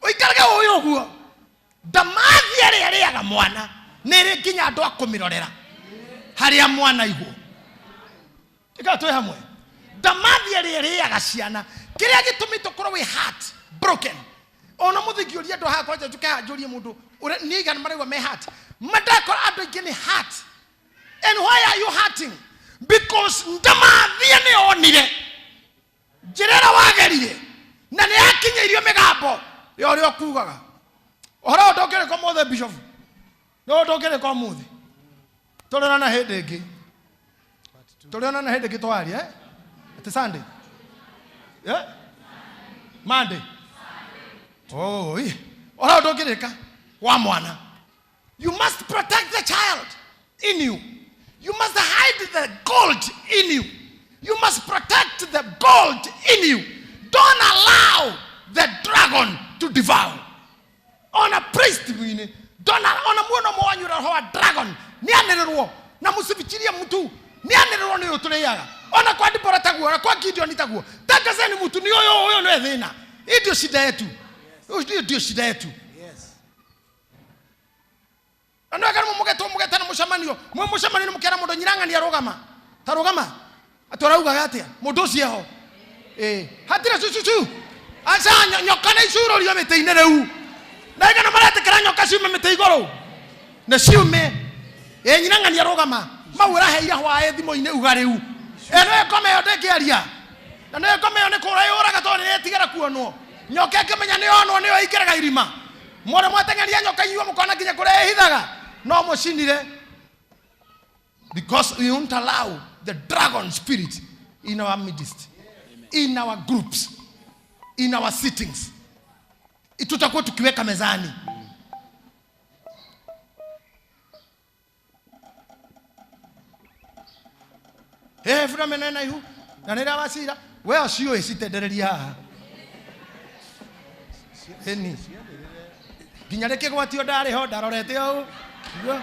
Ũikarage ũĩ ũguo. Ndamathi ĩrĩa ĩrĩaga mwana nĩ ĩrĩ nginya andũ a kũmĩrorera harĩa mwana aigwo. Ika twĩ hamwe. Ndamathi ĩrĩa ĩrĩaga ciana, kĩrĩa gĩtũmĩte ũkorwo wĩ heart broken. Ona mũthingi ũria andũ haha kwanja njũke haha njũrie mũndũ ũrĩa nĩ aigana maraigua me heart. Mandakora andũ aingĩ nĩ heart. And why are you hurting? Because ndamathi nĩ onire njĩra ĩrĩa wagerire na nĩ yakinyĩirio mĩgambo ya ũrĩa ũkugaga. Ũhoro ũyũ ndũngĩrĩka ũmũthĩ bishop, no ndũngĩrĩka ũmũthĩ. Tũrĩonana hĩndĩ ĩngĩ. Tũrĩonana hĩndĩ ĩngĩ twaria, eh? Atĩ Sunday? Eh? Monday? Oh, ĩ. Ũhoro ũyũ ndũngĩrĩka wa mwana. You must protect the child in you. You must hide the gold in you. You must protect the gold in you. Don't allow the dragon to devour. On a priest mwine, don't allow, ona muono mwanyu roho wa dragon. Nianĩrĩrwo na mũcibichirie mtu. Nianĩrĩrwo nĩ ũtũrĩaga. Ona kwa Deborah taguo, ona kwa Gideon taguo. Tangazeni mtu ni ũyũ, ũyũ nĩ thĩna. Hii ndio shida yetu. Hiyo ndio shida yetu. Andũ aya kana mũgetwo mũgetana mũcemanio mwe mũcemanio mũkera mũndũ nyirang'ania rũgama ta rũgama atĩ ũraugaga atĩa mũndũ ũcio eho ĩĩ hatirĩ cucucu aca nyoka nĩ icurũrio mĩtĩ-inĩ rĩu na igana maretĩkĩra nyoka ciume mĩtĩ igũrũ nĩ ciume ĩĩ nyirang'ania rũgama mau ũraheire hwaĩ thimũ-inĩ uga rĩu ĩ nĩ ngoma ĩyo ndĩngĩaria na nĩ ngoma ĩyo nĩ kũra yũraga tondũ nĩ ĩtigĩra kuonwo nyoka ĩngĩmenya nĩ yonwo nĩyo ĩingĩraga irima mwone mwateng'eria nyoka inyuo mũkona nginya kũrĩa ĩhithaga no mũcinire because we won't allow the dragon spirit in our midst, in our groups, in our sittings. Tutakuwa tukiweka mezani. Eh, funa menena ihu na nä wacira we ũcio citendereria haha ĩni nginya rĩkĩgwatio ndarĩ ho ndarorete ũũ Nĩguo,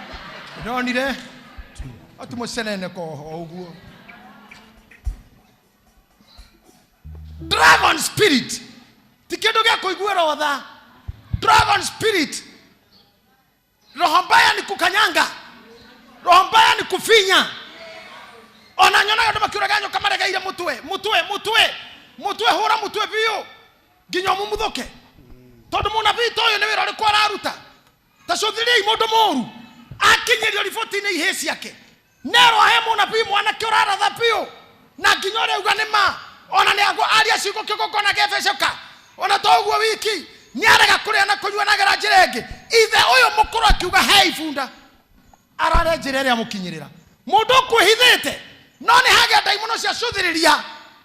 ndonire ati mũcenene koho ũguo dragon spirit ti kĩndũ gĩa kũiguĩrwo tha dragon spirit roho mbaya ni kukanyanga roho mbaya ni kufinya ona nyonaga andũ makiũraga nyoka maregeire mũtwe mũtwe mũtwe mũtwe hũra mũtwe biũ nginya ũmumuthũke tondũ mũnabii ta ũyũ nĩ wĩra ũrĩkũ araruta ta cũthĩrĩriai mũndũ mũũru akinyĩrio riboti-inĩ ihĩ ciake nerwo he mũnabii mwanake ũraratha biũ na nginya ũrĩa auga nĩ ma ona nĩ agwo aria ciugo kĩgongona gĩebecũka ona to ũguo wiki nĩ arega kũrĩa na kũnyua na gera njĩra ĩngĩ ithe ũyũ mũkũrũ akiuga hei bunda arare njĩra ĩrĩa mũkinyĩrĩra mũndũ ũkwĩhithĩte no nĩ hagĩa ndaimono cia cũthĩrĩria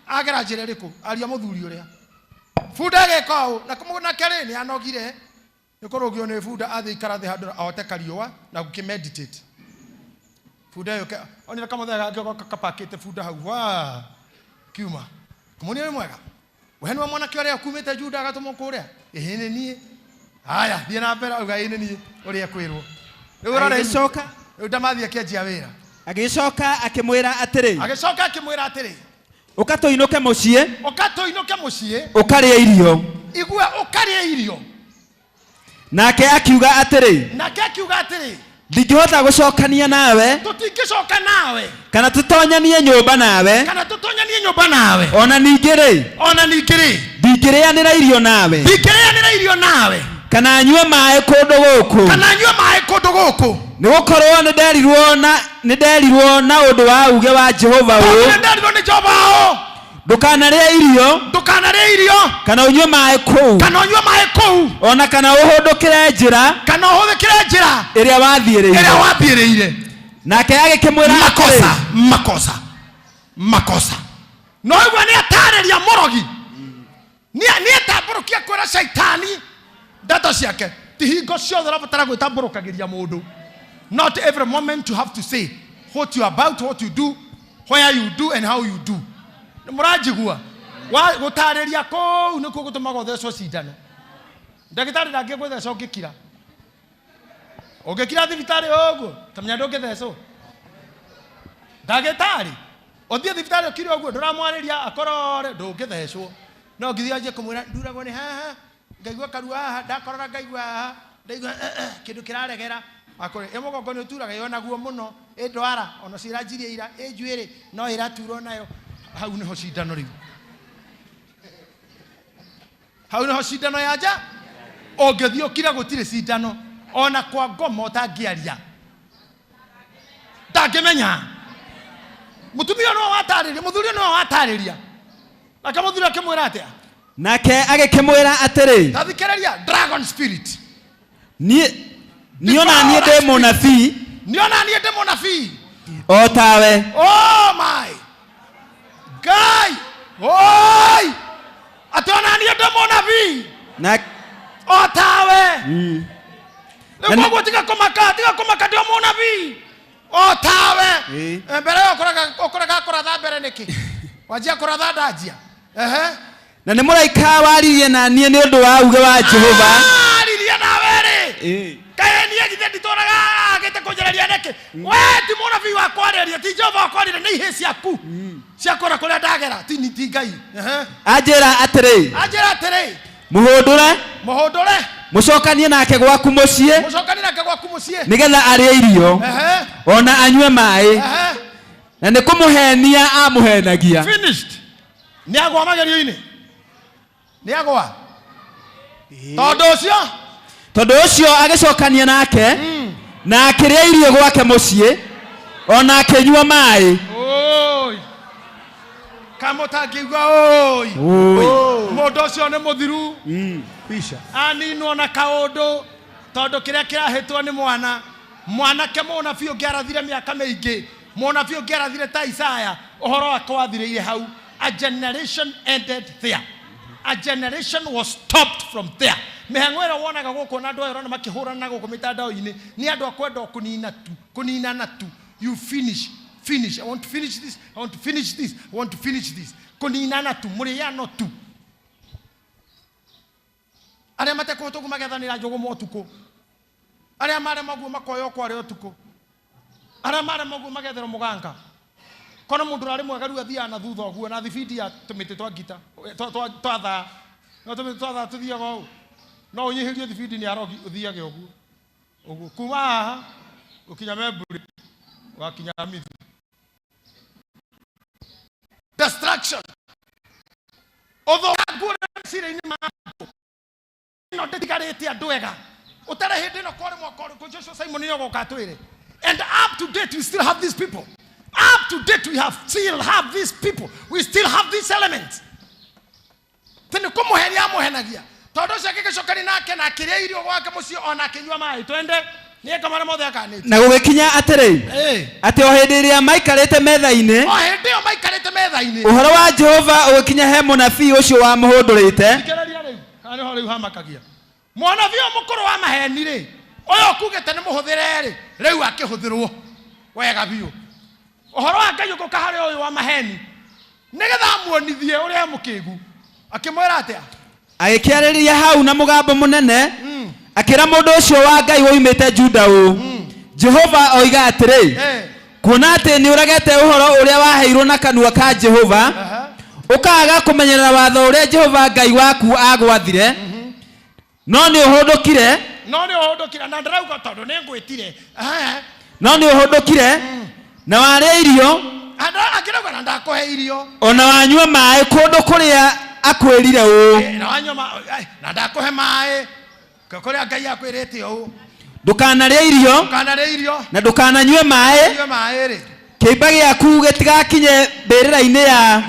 agera njĩra ĩrĩkũ aria mũthuri ũrĩa bunda ĩgeka ũũ na nake rĩ nĩ anogire nĩ kũrũgio nĩ bunda athiĩ ikara thĩ handũ ahote kariũa na gũkĩmeditate bunda ĩyo onire kamũthenya gake goka kapakĩte bunda hau wa kiuma kũmuonia wĩ mwega we nĩwe mwanake ũrĩa kumĩte Juda agatũmwo kũrĩa ĩhĩ nĩ niĩ haya thiĩ na mbere auga ĩĩ nĩ niĩ ũrĩa kwĩrwo rĩu ũrore Agĩcoka rĩu ndamathi akĩanjia wĩra agĩcoka akĩmwĩra atĩrĩ agĩcoka akĩmwĩra atĩrĩ ũka tũinũke mũciĩ ũka tũinũke mũciĩ ũkarĩe irio igua ũkarĩe irio nake akiuga atĩrĩ nake akiuga atĩrĩ ndingĩhota gũcokania nawe tũtingĩcoka nawe kana tũtonyanie nyũmba nawe kana tũtonyanie nyũmba nawe ona ningĩ rĩ ona ningĩ rĩ ndingĩrĩanĩra irio nawe ndingĩrĩanĩra irio nawe kana nyue maĩ kũndũ gũkũ kana nyue maĩ kũndũ gũkũ nĩgũkorwo nĩnderirwo na ũndũ wa uge wa Jehova tondũ ũũ nĩnderirwo nĩ Jehova ũũ ndũkanarĩe irio ndũkanarĩe irio kana ũnyue maĩ kũu kana ũnyue maĩ kũu ona kana ũhũndũkĩre njĩra kana ũhũthĩkĩre njĩra ĩrĩa ĩrĩa wathiĩrĩire wathiĩrĩire nake agĩkĩmwĩra atĩrĩ makosa makosa makosa no igua nĩ atarĩria mũrogi nĩ etambũrũkia kwĩra caitani ndeto ciake ti hingo ciothe ũrabatara gwĩtambũrũkagĩria mũndũ not every moment you have to say what you about what you do where you do and how you do Nĩ mũranjigua gũtarĩria kũu nĩkuo gũtũmaga ũthecwo cindano ndagĩtarĩ ndangĩgũtheca ũngĩkira ũngĩkira thibitarĩ ũguo tamenya ndũngĩthecwo ndagĩtarĩ ũthiĩ thibitarĩ ũkire ũguo ndũramwarĩria akorore ndũngĩthecwo no ngĩthiĩ anjie kũmwĩra nduragwo nĩ haha ngaigua karua haha ndakorora ngaigua haha ndaigua kĩndũ kĩraregera akũrĩ ĩ mũgongo nĩ ũturaga ĩ onaguo mũno ĩ ndwara ona ciranjirie ira ĩ njuĩrĩ no ĩraturwo nayo hau nĩho cindano rĩu hau nĩho cindano ya nja ũngĩthiĩ ũkire gũtirĩ cindano ona kwa ngoma ũtangĩaria ndangĩmenya mũtumia nĩwe watarĩria mũthuri ũyũ nĩwe watarĩria nake mũthuri akĩmwĩra atĩa nake agĩkĩmwĩra atĩrĩ tathikĩrĩria dragon spirit niĩ ona niĩ ndĩ mũnabii nĩ ona niĩ ndĩ mũnabii o tawe oh my ngai oi atĩ ona niĩ ndĩ mũnabii na o tawe Na rĩu nĩ- koguo tiga kũmaka tiga kũmaka ndĩ o mũnabii o tawe Ĩĩ. Eh, mbere ĩyo ũkũrega kũratha mbere nĩkĩ wanjia kũratha ndanjia ehe na nĩ mũraika waririe na niĩ nĩ ũndũ wa uge wa Jehova aririe nawe rĩ Ĩĩ. kaĩ niĩ githĩ nditũraga agĩte kũnjereria nĩkĩ we ti mũnabii wa kwarĩria ti Jehova wa kwarĩria nĩ ihĩ ciaku cia kũra kũrĩa ndagera ti ti Ngai. Ehe. Anjĩra atĩrĩ anjĩra atĩrĩ Mũhũndũre. Mũhũndũre. Mũcokanie nake gwaku mũciĩ. Mũcokanie nake gwaku mũciĩ. Nĩgetha arĩe irio ona anyue maĩ. Na nĩ kũmũhenia amũhenagia. Finished. Nĩ agwa magerio-inĩ, nĩ agwa tondũ ũcio. Tondũ ũcio agĩcokania nake na akĩrĩa irio gwake mũciĩ ona akĩnyua maĩ. Oi. Kamũtangĩigua oi. Oi. Mũndũ ũcio nĩ mũthiru. Pisha. Aninwo na kaũndũ tondũ kĩrĩa kĩrahĩtwo nĩ mwana mwanake mũnabii ũngĩ arathire mĩaka mĩingĩ, mũnabii ũngĩ arathire ta Isaya, ũhoro wake wathirĩire hau. A generation ended there. A generation was stopped from there. Mĩhang'o ĩrĩa wonaga gũkũ na andũ aya ũrona makĩhũrana gũkũ mĩtandao-inĩ nĩ andũ a kwenda o kũnina tu, kũninana tu. You finish, finish. I want to finish this, I want to finish this, I want to finish this. Kũninana tu, mũrĩano tu. Arĩa matekũhota ũguo magethanĩra njũgũma ũtukũ, arĩa marema ũguo makoya ũkwarĩa ũtukũ, arĩa marema ũguo magetherwo mũganga. Kona mũndũ ũrarĩ mwega rĩu athiaga na thutha ũguo na thibindi ya tũmĩtĩ twa ngita twa thaa, no tũmĩtĩ twa thaa tũthiaga ũũ, no ũnyihĩrio thibindi nĩ arogi ũthiage ũguo ũguo kuma haha ũkinya Memburi wakinya Mithi. Destruction. Ũthũkangu ũrĩa meciria-inĩ ma andũ ĩno ndĩtigarĩte andũ ega. Ũtarĩ hĩndĩ ĩno kwarĩ mwaka ũrĩkũ Joshua Simon nĩ ogoka atwĩre. And up to date we still have these people. Up to date we have still have these people. We still have these elements. Tĩ nĩ kũmũheria amũhenagia. Tondũ ũcio agĩgĩcokania nake na akĩrĩa irio gwake mũciĩ ona akĩnyua maĩ. Twende nĩ eka marĩa mothe akanĩtie. Na gũgĩkinya atĩrĩ atĩ o hĩndĩ ĩrĩa maikarĩte metha-inĩ, o hĩndĩ ĩyo maikarĩte metha-inĩ, ũhoro wa Jehova ũgĩkinya he mũnabii ũcio wamũhũndũrĩte. Thikĩrĩria rĩu, haha nĩho rĩu hamakagia. Mũnabii ũyũ mũkũrũ wa maheni rĩ, ũyũ ũkugĩte nĩ mũhũthĩre rĩ, rĩu akĩhũthĩrwo wega biũ. Ũhoro wa Ngai ũgũka harĩ ũyũ wa maheni nĩgetha amuonithie ũrĩa mũkĩgu. Akĩmwĩra atĩa? Agĩkĩarĩria hau na mũgambo mũnene akĩra mũndũ ũcio wa Ngai woimĩte Juda ũũ, Jehova oiga atĩrĩ, kuona atĩ nĩ ũregete ũhoro ũrĩa waheirwo na kanua ka Jehova, ũkaaga kũmenyerera watho ũrĩa Jehova Ngai waku agwathire, no nĩ ũhũndũkire. No nĩ ũhũndũkire na ndĩrauga tondũ nĩ ngwĩtire. No nĩ ũhũndũkire na warĩa irio Akĩrauga na ndakũhe irio ona wanyua maĩ kũndũ kũrĩa akwĩrire ũũ, na wanyua na ndakũhe maĩ kũrĩa Ngai akwĩrĩte ũũ, ndũkanarĩe irio ndũkanarĩe irio na ndũkananyue maĩ, nyue maĩ rĩ, kĩimba gĩaku gĩtigakinye mbĩrĩra-inĩ ya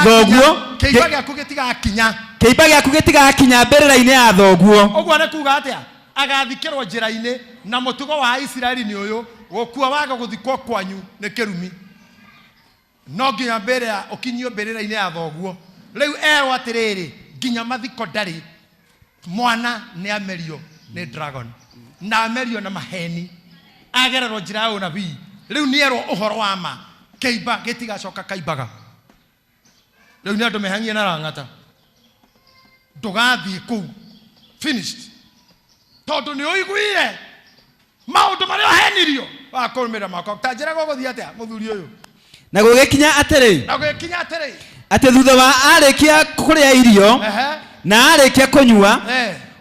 thoguo. Kĩimba gĩaku gĩtigakinya. Kĩimba gĩaku gĩtigakinya mbĩrĩra-inĩ ya thoguo. Ũguo nĩ kuga atĩa? Agathikĩrwo njĩra-inĩ, na mũtugo wa Isiraeli nĩ ũyũ, gũkua waga gũthikwo kwanyu nĩ kĩrumi. No nginya mbĩrĩra ũkinyio mbĩrĩra-inĩ ya thoguo. Rĩu erwo atĩrĩrĩ, nginya mathiko ndarĩ. Mwana nĩ amerio nĩ dragon na amerio na maheni, agererwo njĩra ya ũnabii. Rĩu nĩ erwo ũhoro wa ma, kĩimba gĩtigacoka kaimbaga. Rĩu nĩ andũ mehang'ie na rang'ata, ndũgathiĩ kũu, finished. Tondũ nĩ ũiguire maũndũ marĩa ũhenirio wa kũrũmĩrĩra makwa. Ta njĩra gũgũthiĩ atĩa mũthuri ũyũ? Na gũgĩkinya atĩrĩ, Na gũgĩkinya atĩrĩ, atĩ thutha wa arĩkia kũrĩa irio na arĩkia kũnyua,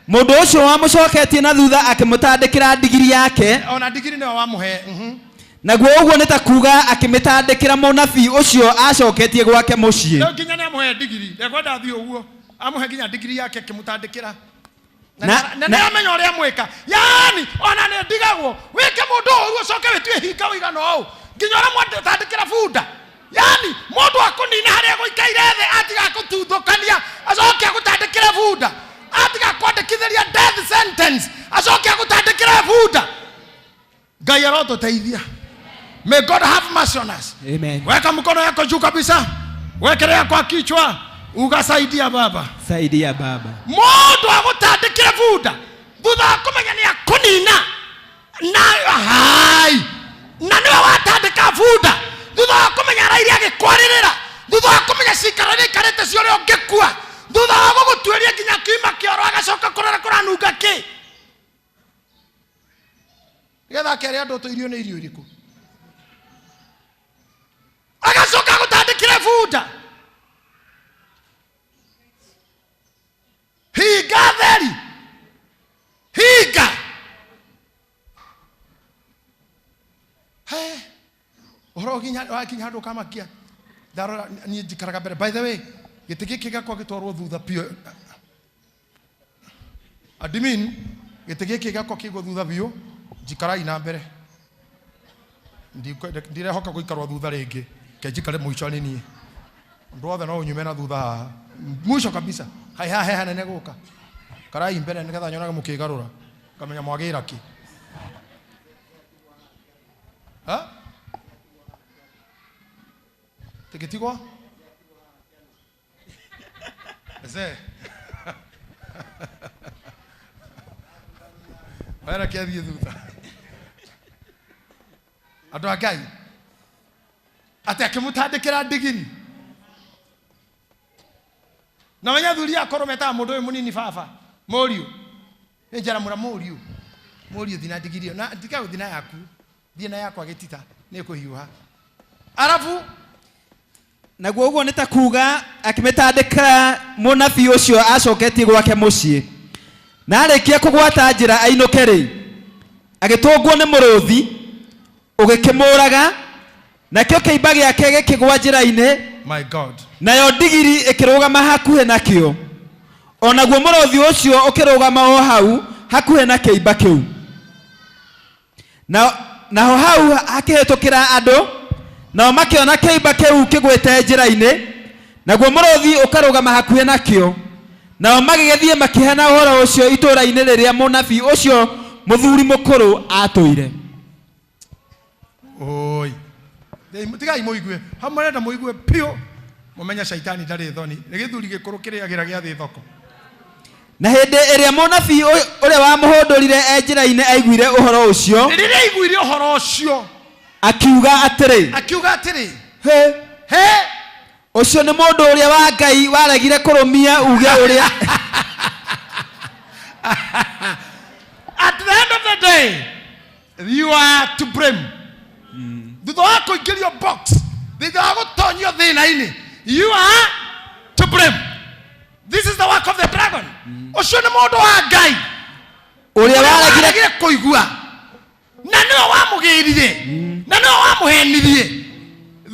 mũndũ ũcio wamũcoketie na thutha akĩmũtandĩkĩra ndigiri yake. Ona ndigiri nĩwe wamũhe. Naguo ũguo nĩ ta kuga akĩmĩtandĩkĩra mũnabii ũcio acoketie gwake mũciĩ. Rĩu nginya nĩ amũhe ndigiri, ndekwenda athiĩ ũguo, amũhe nginya ndigiri yake akĩmũtandĩkĩra. Na nĩ amenya ũrĩa amwĩka. Yaani ona nĩ ndigagwo wĩke mũndũ ũru ũcoke wĩtue hinga ũigana ũũ nginya ũrĩa mwatandĩkĩra bunda. Yaani mũndũ akũnina harĩa gũikaire thĩ atiga gũtuthũkania acoke agũtandĩkĩre bunda, atiga kwandĩkithĩria death sentence acoke agũtandĩkĩre bunda. Ngai arotũteithia. May God have mercy on us. Amen. Weka mkono yako juu kabisa, wekelea kwa kichwa, ugasaidia Baba. Saidia Baba. Mũndũ agũtandĩkĩre bunda thutha wa kũmenya nĩ akũnina na hai, na nĩwe watandĩka bunda thutha wa kũmenya araire agĩkwarĩrĩra, thutha wa kũmenya cikaro iria aikarĩte cio ũrĩa ũngĩkua, thutha wa gũgũtuĩria nginya kiuma kĩoro agacoka kũrora kũranunga kĩ, nĩgetha akere andũ tũirio nĩ irio irĩkũ, agacoka agũtandĩkĩre bunda. Hinga Ũhoro wakinya handũ ũkamakia. Ndarora niĩ njikaraga mbere. By the way, gĩtĩ gĩkĩ gĩakwa gĩtwarwo thutha biũ. Admin, gĩtĩ gĩkĩ gĩakwa kĩigwo thutha biũ, njikarai na mbere. Ndirehoka gũikarwo thutha rĩngĩ. Ke njikare mũico nĩ niĩ. Ũndũ wothe no ũnyume na thutha haha. Mwisho kabisa. Hai haha he hanene gũka. Karai mbere nĩgetha nyonage mũkĩgarũra. Ngamenya mwagĩra kĩ. Ha? Tĩgĩtigwo? Eze. Wera kĩathiĩ thutha. Andũ a Ngai. Atĩ akĩmũtandĩkĩra ndigiri. Na menya athuri akorwo metaga mũndũ ũyũ mũnini baba. Mũriũ. Nĩ njaramũra mũriũ. Mũriũ thiĩ na ndigiri ĩyo. Na tiga gũthiĩ na yaku. Thiĩ na yakwa gĩtita. Nĩ ĩkũhiũha. Arabu Naguo ũguo nĩ ta kuuga akĩmĩtandĩkĩra mũnabii ũcio acoketie gwake mũciĩ. Na arĩkia kũgwata njĩra ainũke rĩ, agĩtũngwo nĩ mũrũthi, ũgĩkĩmũraga, nakĩo kĩimba gĩake gĩkĩgwa njĩra-inĩ, My God. nayo ndigiri ĩkĩrũgama hakuhĩ nakĩo. O naguo mũrũthi ũcio ũkĩrũgama o hau hakuhĩ na kĩimba kĩu. Naho hau hakĩhĩtũkĩra andũ, nao makĩona kĩimba kĩu kĩgwĩte njĩra-inĩ, naguo mũrũthi ũkarũgama hakuhĩ nakĩo. Nao magĩgĩthiĩ makĩheana ũhoro ũcio itũũra-inĩ rĩrĩa mũnabii ũcio mũthuri mũkũrũ atũire. Oi. Tigai mũigue. Hau marenda mũigue piũ. Mũmenye caitani ndarĩ thoni. Nĩ gĩthuri gĩkũrũ kĩrĩagĩra gĩa thĩ thoko. Na hĩndĩ ĩrĩa mũnabii ũrĩa wamũhũndũrire e njĩra-inĩ aiguire ũhoro ũcio, Rĩrĩa aiguire ũhoro ũcio, akiuga atĩrĩ, akiuga atĩrĩ, Hĩ, he, ũcio nĩ mũndũ ũrĩa wa Ngai waregire kũrũmia uge ũrĩa. At the end of the day, you are to blame. Thutha wa kũingĩrio box, thutha wa gũtonyio thĩna-inĩ, you are to blame. This is the work of the dragon. Ũcio nĩ mũndũ wa Ngai Ũrĩa waregire waregire kũigua, na nĩwe wamũgĩrire, na nĩwe wamũhenirie.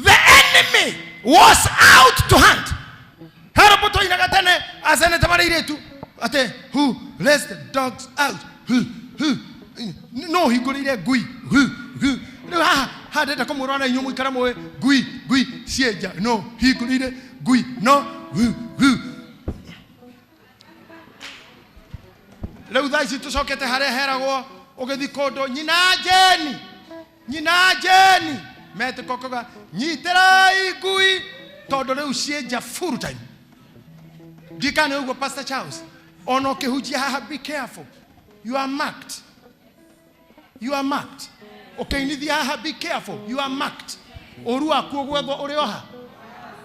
The enemy was out to hunt. Haro twainaga tene acenete marĩ airĩtu atĩ who lets the dogs out, who, who. No hingũrĩire ngui, who, who. Rĩu haha haha ndĩrenda kũmwĩra na inyuĩ mũikare mũĩ ngui, ngui cienja, no hingũrĩire ngui, no who, who. Rĩu thaa ici tũcokete harĩa heragwo ũgĩthiĩ kũndũ nyina Jeni, nyina Jeni metĩka ũkauga nyitĩrai ngui tondũ rĩu cienja full time. Ndikane ũguo Pastor Charles, ona ũkĩhunjia haha be careful, you are marked, you are marked. Ũkĩinithia haha be careful, you are marked. Ũru waku ũgwethwo ũrĩ oha.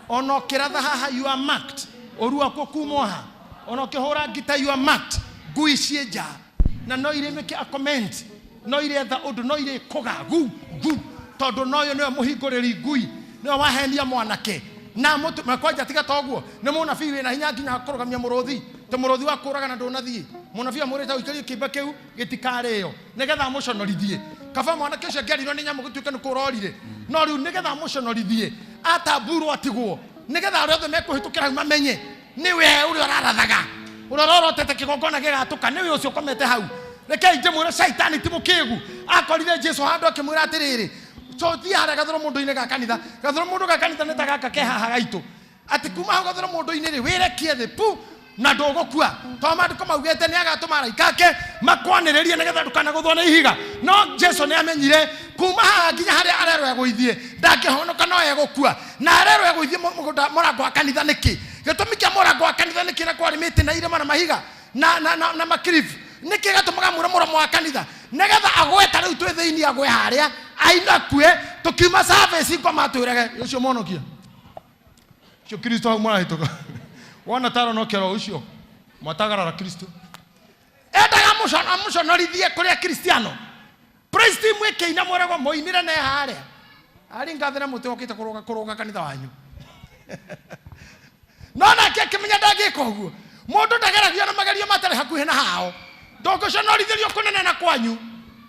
Ona ũkĩratha haha you are marked. Ũru waku ũkuma oha. Ona ũkĩhũra ngita you are marked. Ngui ciĩ nja. Na no irĩ mĩke a comment, no iretha ũndũ, no irĩ kũga gu gu, tondũ no yo nĩwe mũhingũrĩri ngui, nĩwe wahenia mwanake. Na mũtu, na kwanja tiga toguo, nĩ mũnabii wĩna hinya nginya kũrũgamia mũrũthi, tĩ mũrũthi wa kũraga na ndũnathiĩ. Mũnabii amwĩrĩte ũikarie kĩimba kĩu gĩtikarĩo, nĩgetha amũconorithie. Kaba mwanake ũcio angĩarirwo nĩ nyamũ gũtuĩke nĩ kũrorire, no rĩu nĩgetha amũconorithie, atamburwo atigwo, nĩgetha arĩa othe mekũhĩtũkĩra hau mamenye nĩwe ũrĩa ũrarathaga, ũrĩa ũrorotete kĩgongona gĩgatũka, nĩwe ũcio ũkomete hau. Rekei ndĩmwĩre caitani ti mũkĩgu. Akorire Jesu handũ akĩmwĩra atĩrĩrĩ, tũthiĩ harĩa gathũrũ mũndũ-inĩ ga kanitha. Gathũrũ mũndũ ga kanitha nĩ ta gaka ke haha gaitũ. Atĩ kuma hau gathũrũ mũndũ-inĩ rĩ, wĩrekie thĩ pu na ndũgũkua. Tondũ maandĩko maugĩte nĩ agatũma araika ake makwanĩrĩrie nĩgetha ndũkanagũthwo nĩ ihiga. No Jesu nĩ amenyire kuma haha nginya harĩa arerwo egũithie ndangĩhonoka no egũkua. Na arerwo egũithie mũgũnda mũrango wa kanitha nĩkĩ? Gĩtũmi kĩa mũrango wa kanitha nĩkĩ na kwarĩ mĩtĩ na irĩma na mahiga na makiribu? Nĩkĩ gatũmaga mwĩre mũromo wa kanitha? Nĩgetha agwe ta rĩu twĩ thĩinĩ agwe harĩa ainakue tũkiuma service ngoma atwĩrage ũcio mwonokia ũcio Kristo hau marahĩtũka. Wona taro no kĩoro ũcio mwatagarara Kristo. Endaga amũconorithie kũrĩa Kristiano. Praise team ĩkĩina mwĩragwo mũinĩre ne harĩa. Arĩ ngathĩra mũtĩ okĩte kũrũga kanitha wanyu. No nake akĩmenya ndangĩka ũguo. Mũndũ ndageragio na magerio matarĩ hakuhĩ na hao. Ndũngĩconorithĩrio kũnene na kwanyu.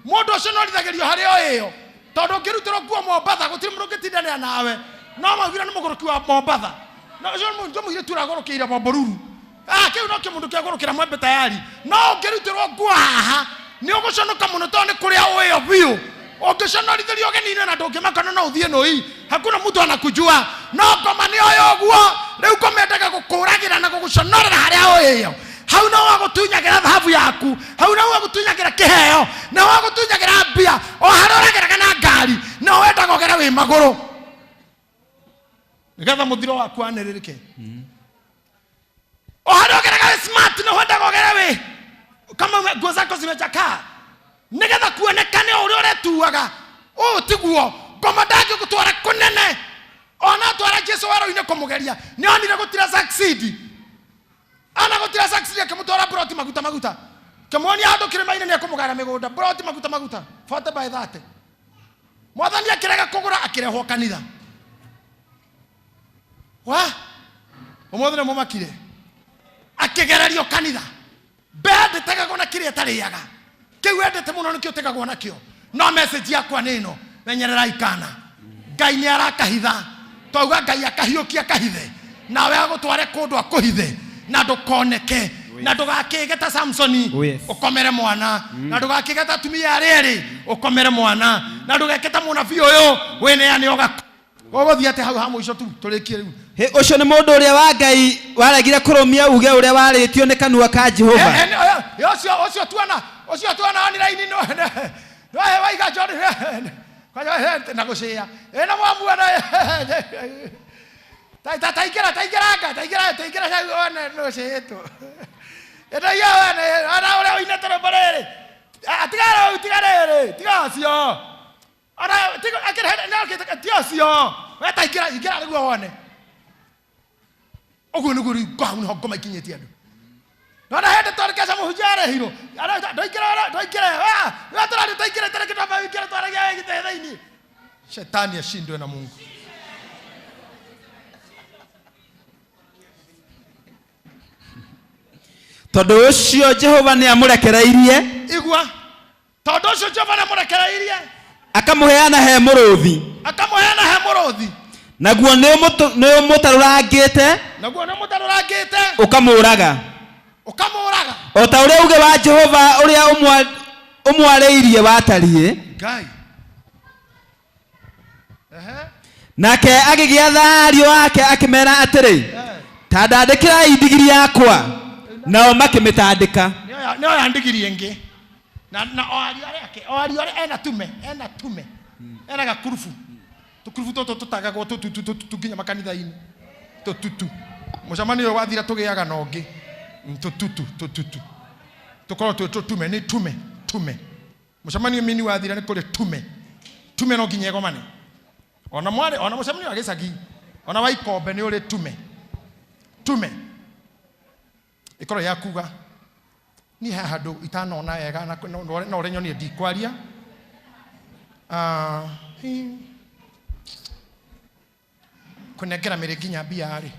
Mũndũ ũconorithagĩrio harĩ o ĩyo. Tondũ ũngĩrutĩrwo nguo Mombatha gũtirĩ mũndũ ũngĩtindanĩra nawe. No maugire nĩ mũgũrũki wa Mombatha. No ũcio nĩ mũndũ mũirĩtu ũragũrũkĩire Bombolulu. Ah, kĩu nokĩo mũndũ kĩagũrũkĩra mwembe tayari. No ũngĩrutĩrwo nguo haha nĩ ũgũconoka mũno tondũ nĩ kũrĩa ũĩyo biũ. Ũngĩconorithĩrio ũgeni-inĩ na ndũngĩmaka no ũthiĩ nũi. Hakuna mtu anakujua. No ngoma nĩ oyo ũguo. Rĩu ngoma endaga gũkũragĩra na gũgũconorera harĩa ũĩyo. Hau no wagũtunyagĩra thahabu yaku, hau no wagũtunyagĩra kĩheo, na wagũtunyagĩra mbia, o harĩa ũrageraga na ngari, no wendaga ũgere wĩ magũrũ. Nĩgetha mũthiro waku wanĩrĩrĩke. O harĩa ũgeraga wĩ smart, no wendaga ũgere wĩ kama nguo zako zimechakaa. Nĩgetha kuonekane o ũrĩa ũretuaga. Ũũ tiguo. Ngoma ndangĩgũtwara kũnene. Ona atwara Jesu werũ-inĩ kũmũgeria, nĩ onire gũtira succeed. Ana gũtira succeed akĩmũtwara broti maguta maguta. Kĩmuonia handũ kĩrĩma-inĩ nĩ ekũmũgara mĩgũnda broti maguta maguta 40 by 30. Mwathani akĩrega kũgũra akĩrehwo kanitha. Wa ũmũthĩ nĩ mũmakire. Akĩgererio kanitha. Mbea ndĩtegagwo na kĩrĩa ĩtarĩaga. Kĩu wendete mũno nĩkĩo ũtegagwo nakĩo. No message yakwa nĩ ĩno, menyererai kana. Ngai nĩ arakahitha. Twauga Ngai akahiũkia akahithe. Nawe agũtware kũndũ akũhithe na ndũkoneke na ndũgakĩge ta Samsoni Oh, yes. ũkomere mwana na ndũgakĩge ta atumia arĩa erĩ ũkomere mwana na ndũgeke ta mũnabii ũyũ wĩneane ũgakua. Ũgũthiĩ atĩ hau ha mũico tu tũrĩkie rĩu. Hĩ, ũcio nĩ mũndũ ũrĩa wa Ngai waregire kũrũmia uge ũrĩa warĩtio nĩ kanua ka Jehova. Ũcio ũcio tuona ũcio tuona online no no waiga John na gũcĩa ĩno mwamuona taingĩra taingĩranga taingĩra taingĩra hau one nũcĩĩtwo ĩno iyo one ona ũrĩa ũinĩte rwĩmbo rĩrĩ tiga rĩu tiga rĩrĩ tiga ũcio ona tiga akĩrehe no ti ũcio we taingĩra ingĩra nĩguo wone ũguo nĩguo rĩu hau nĩho ngoma ikinyĩtie andũ nona hĩndĩ tondũ keca mũhunjia arehirwo ndũingĩre ndũingĩre we tũrathiĩ tũingĩre tũrĩkĩ twamba wĩingĩre twaragia wĩgitĩre thĩinĩ shetani ashindwe na Mungu. Tondũ ũcio Jehova nĩ amũrekereirie. Igua. Tondũ ũcio Jehova nĩ amũrekereirie. Akamũheana he mũrũthi. Akamũheana he mũrũthi. Naguo nĩ ũmũtarũrangĩte. Naguo nĩ ũmũtarũrangĩte. Ũkamũũraga. Ũkamũũraga. O ta ũrĩa uge wa Jehova ũrĩa ũmwarĩirie watariĩ. Ngai. Ehe. Nake agĩgĩatha ariũ ake akĩmera atĩrĩ, ta ndandĩkĩrai ndigiri yakwa. Nao makĩmĩtandĩka. Nĩoya ndigiri ĩngĩ. Na o ariũ arĩa ake, o ariũ arĩa ena tume, ena tume. Ena gakurubu. Tũkurubu tũtũ tũtagagwo tũtutu tũtutu nginya makanitha-inĩ. Tũtutu. Mũcemanio ũyũ wathira tũgĩaga na ũngĩ. Tũtutu tũtutu. Tũkorwo twĩ tũtume, nĩ tume, tume. Mũcemanio mini wathira nĩ kũrĩ tume. Tume no nginya ĩgomane. Ona mwarĩ, ona mũcemanio wa gĩcagi, ona wa ikombe nĩ ũrĩ tume. Tume. Ĩkorwo ya kuga niĩ haha handũ itanona wega na no ũrĩa nyonie ndikwaria. Kũnengera mĩrĩ nginya mbia rĩ,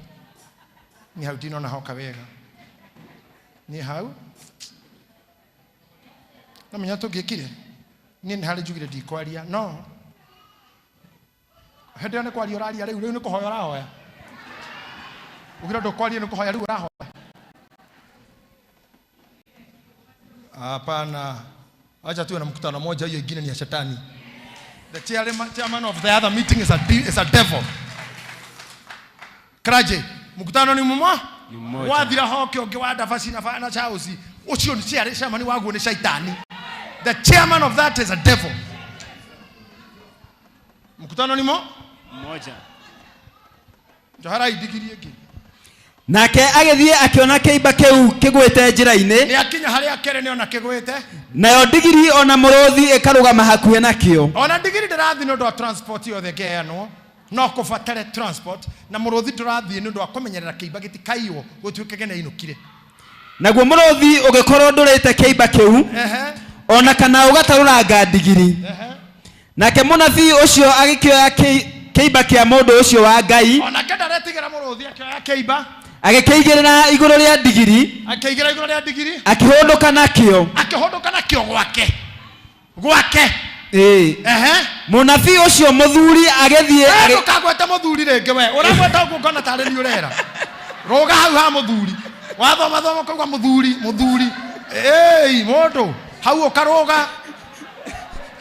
niĩ hau ndinona hoka wega. Niĩ hau no menya tũngĩkire niĩ nĩ harĩ njugire ndikwaria no hĩndĩ ĩyo nĩ kwaria ũraria rĩu, rĩu nĩ kũhoya ũrahoya. Ũkĩra ndũkwaria nĩ kũhoya rĩu ũrahoya. Hapana, acha tuwe na mkutano moja, hiyo ingine ni ya shetani. The chairman of the other meeting is a devil. Kraje, mkutano ni mmoja? Ni mmoja. Wathira hoke ũngĩ wa Ndavaci na Chausi. Ũcio nĩ chairman waguo nĩ shaitani. The chairman of that is a devil. Mkutano ni mmoja. Njohera indigiri ĩngĩ. Nake agĩthiĩ akĩona kĩimba kĩu kĩgwĩte njĩra-inĩ. Nĩ akinya harĩa kĩrĩ nĩ ona kĩgwĩte. Nayo ndigiri ona mũrũthi ĩkarũgama hakuhĩ nakĩo. Ona ndigiri ndĩrathiĩ nĩ ũndũ wa transport yothe ĩngĩheanwo. No kũbatare transport na mũrũthi ndũrathiĩ nĩ ũndũ wa kũmenyerera kĩimba gĩtikaiywo gũtuĩke nĩ ainũkire. Naguo mũrũthi ũgĩkorwo ndũrĩte kĩimba kĩu, ona kana ũgatarũranga ndigiri. Nake mũnabii ũcio agĩkĩoya kĩimba kĩa mũndũ ũcio wa Ngai. Onake ndaretigĩra mũrũthi, akĩoya kĩimba. Agĩkĩigĩrĩra igũrũ rĩa ndigiri. Akĩigĩrĩra igũrũ rĩa ndigiri. Akĩhũndũka nakĩo. Akĩhũndũka nakĩo gwake. Gwake. Ĩĩ. Ehe. Mũnabii ũcio mũthuri agĩthiĩ We ndũkagwete mũthuri rĩngĩ, we ũragweta ũguo ngona tarĩ niĩ ũrera. Rũga hau ha mũthuri, wathoma thoma ũkauga mũthuri, mũthuri, ĩĩ mũndũ hau ũkarũga,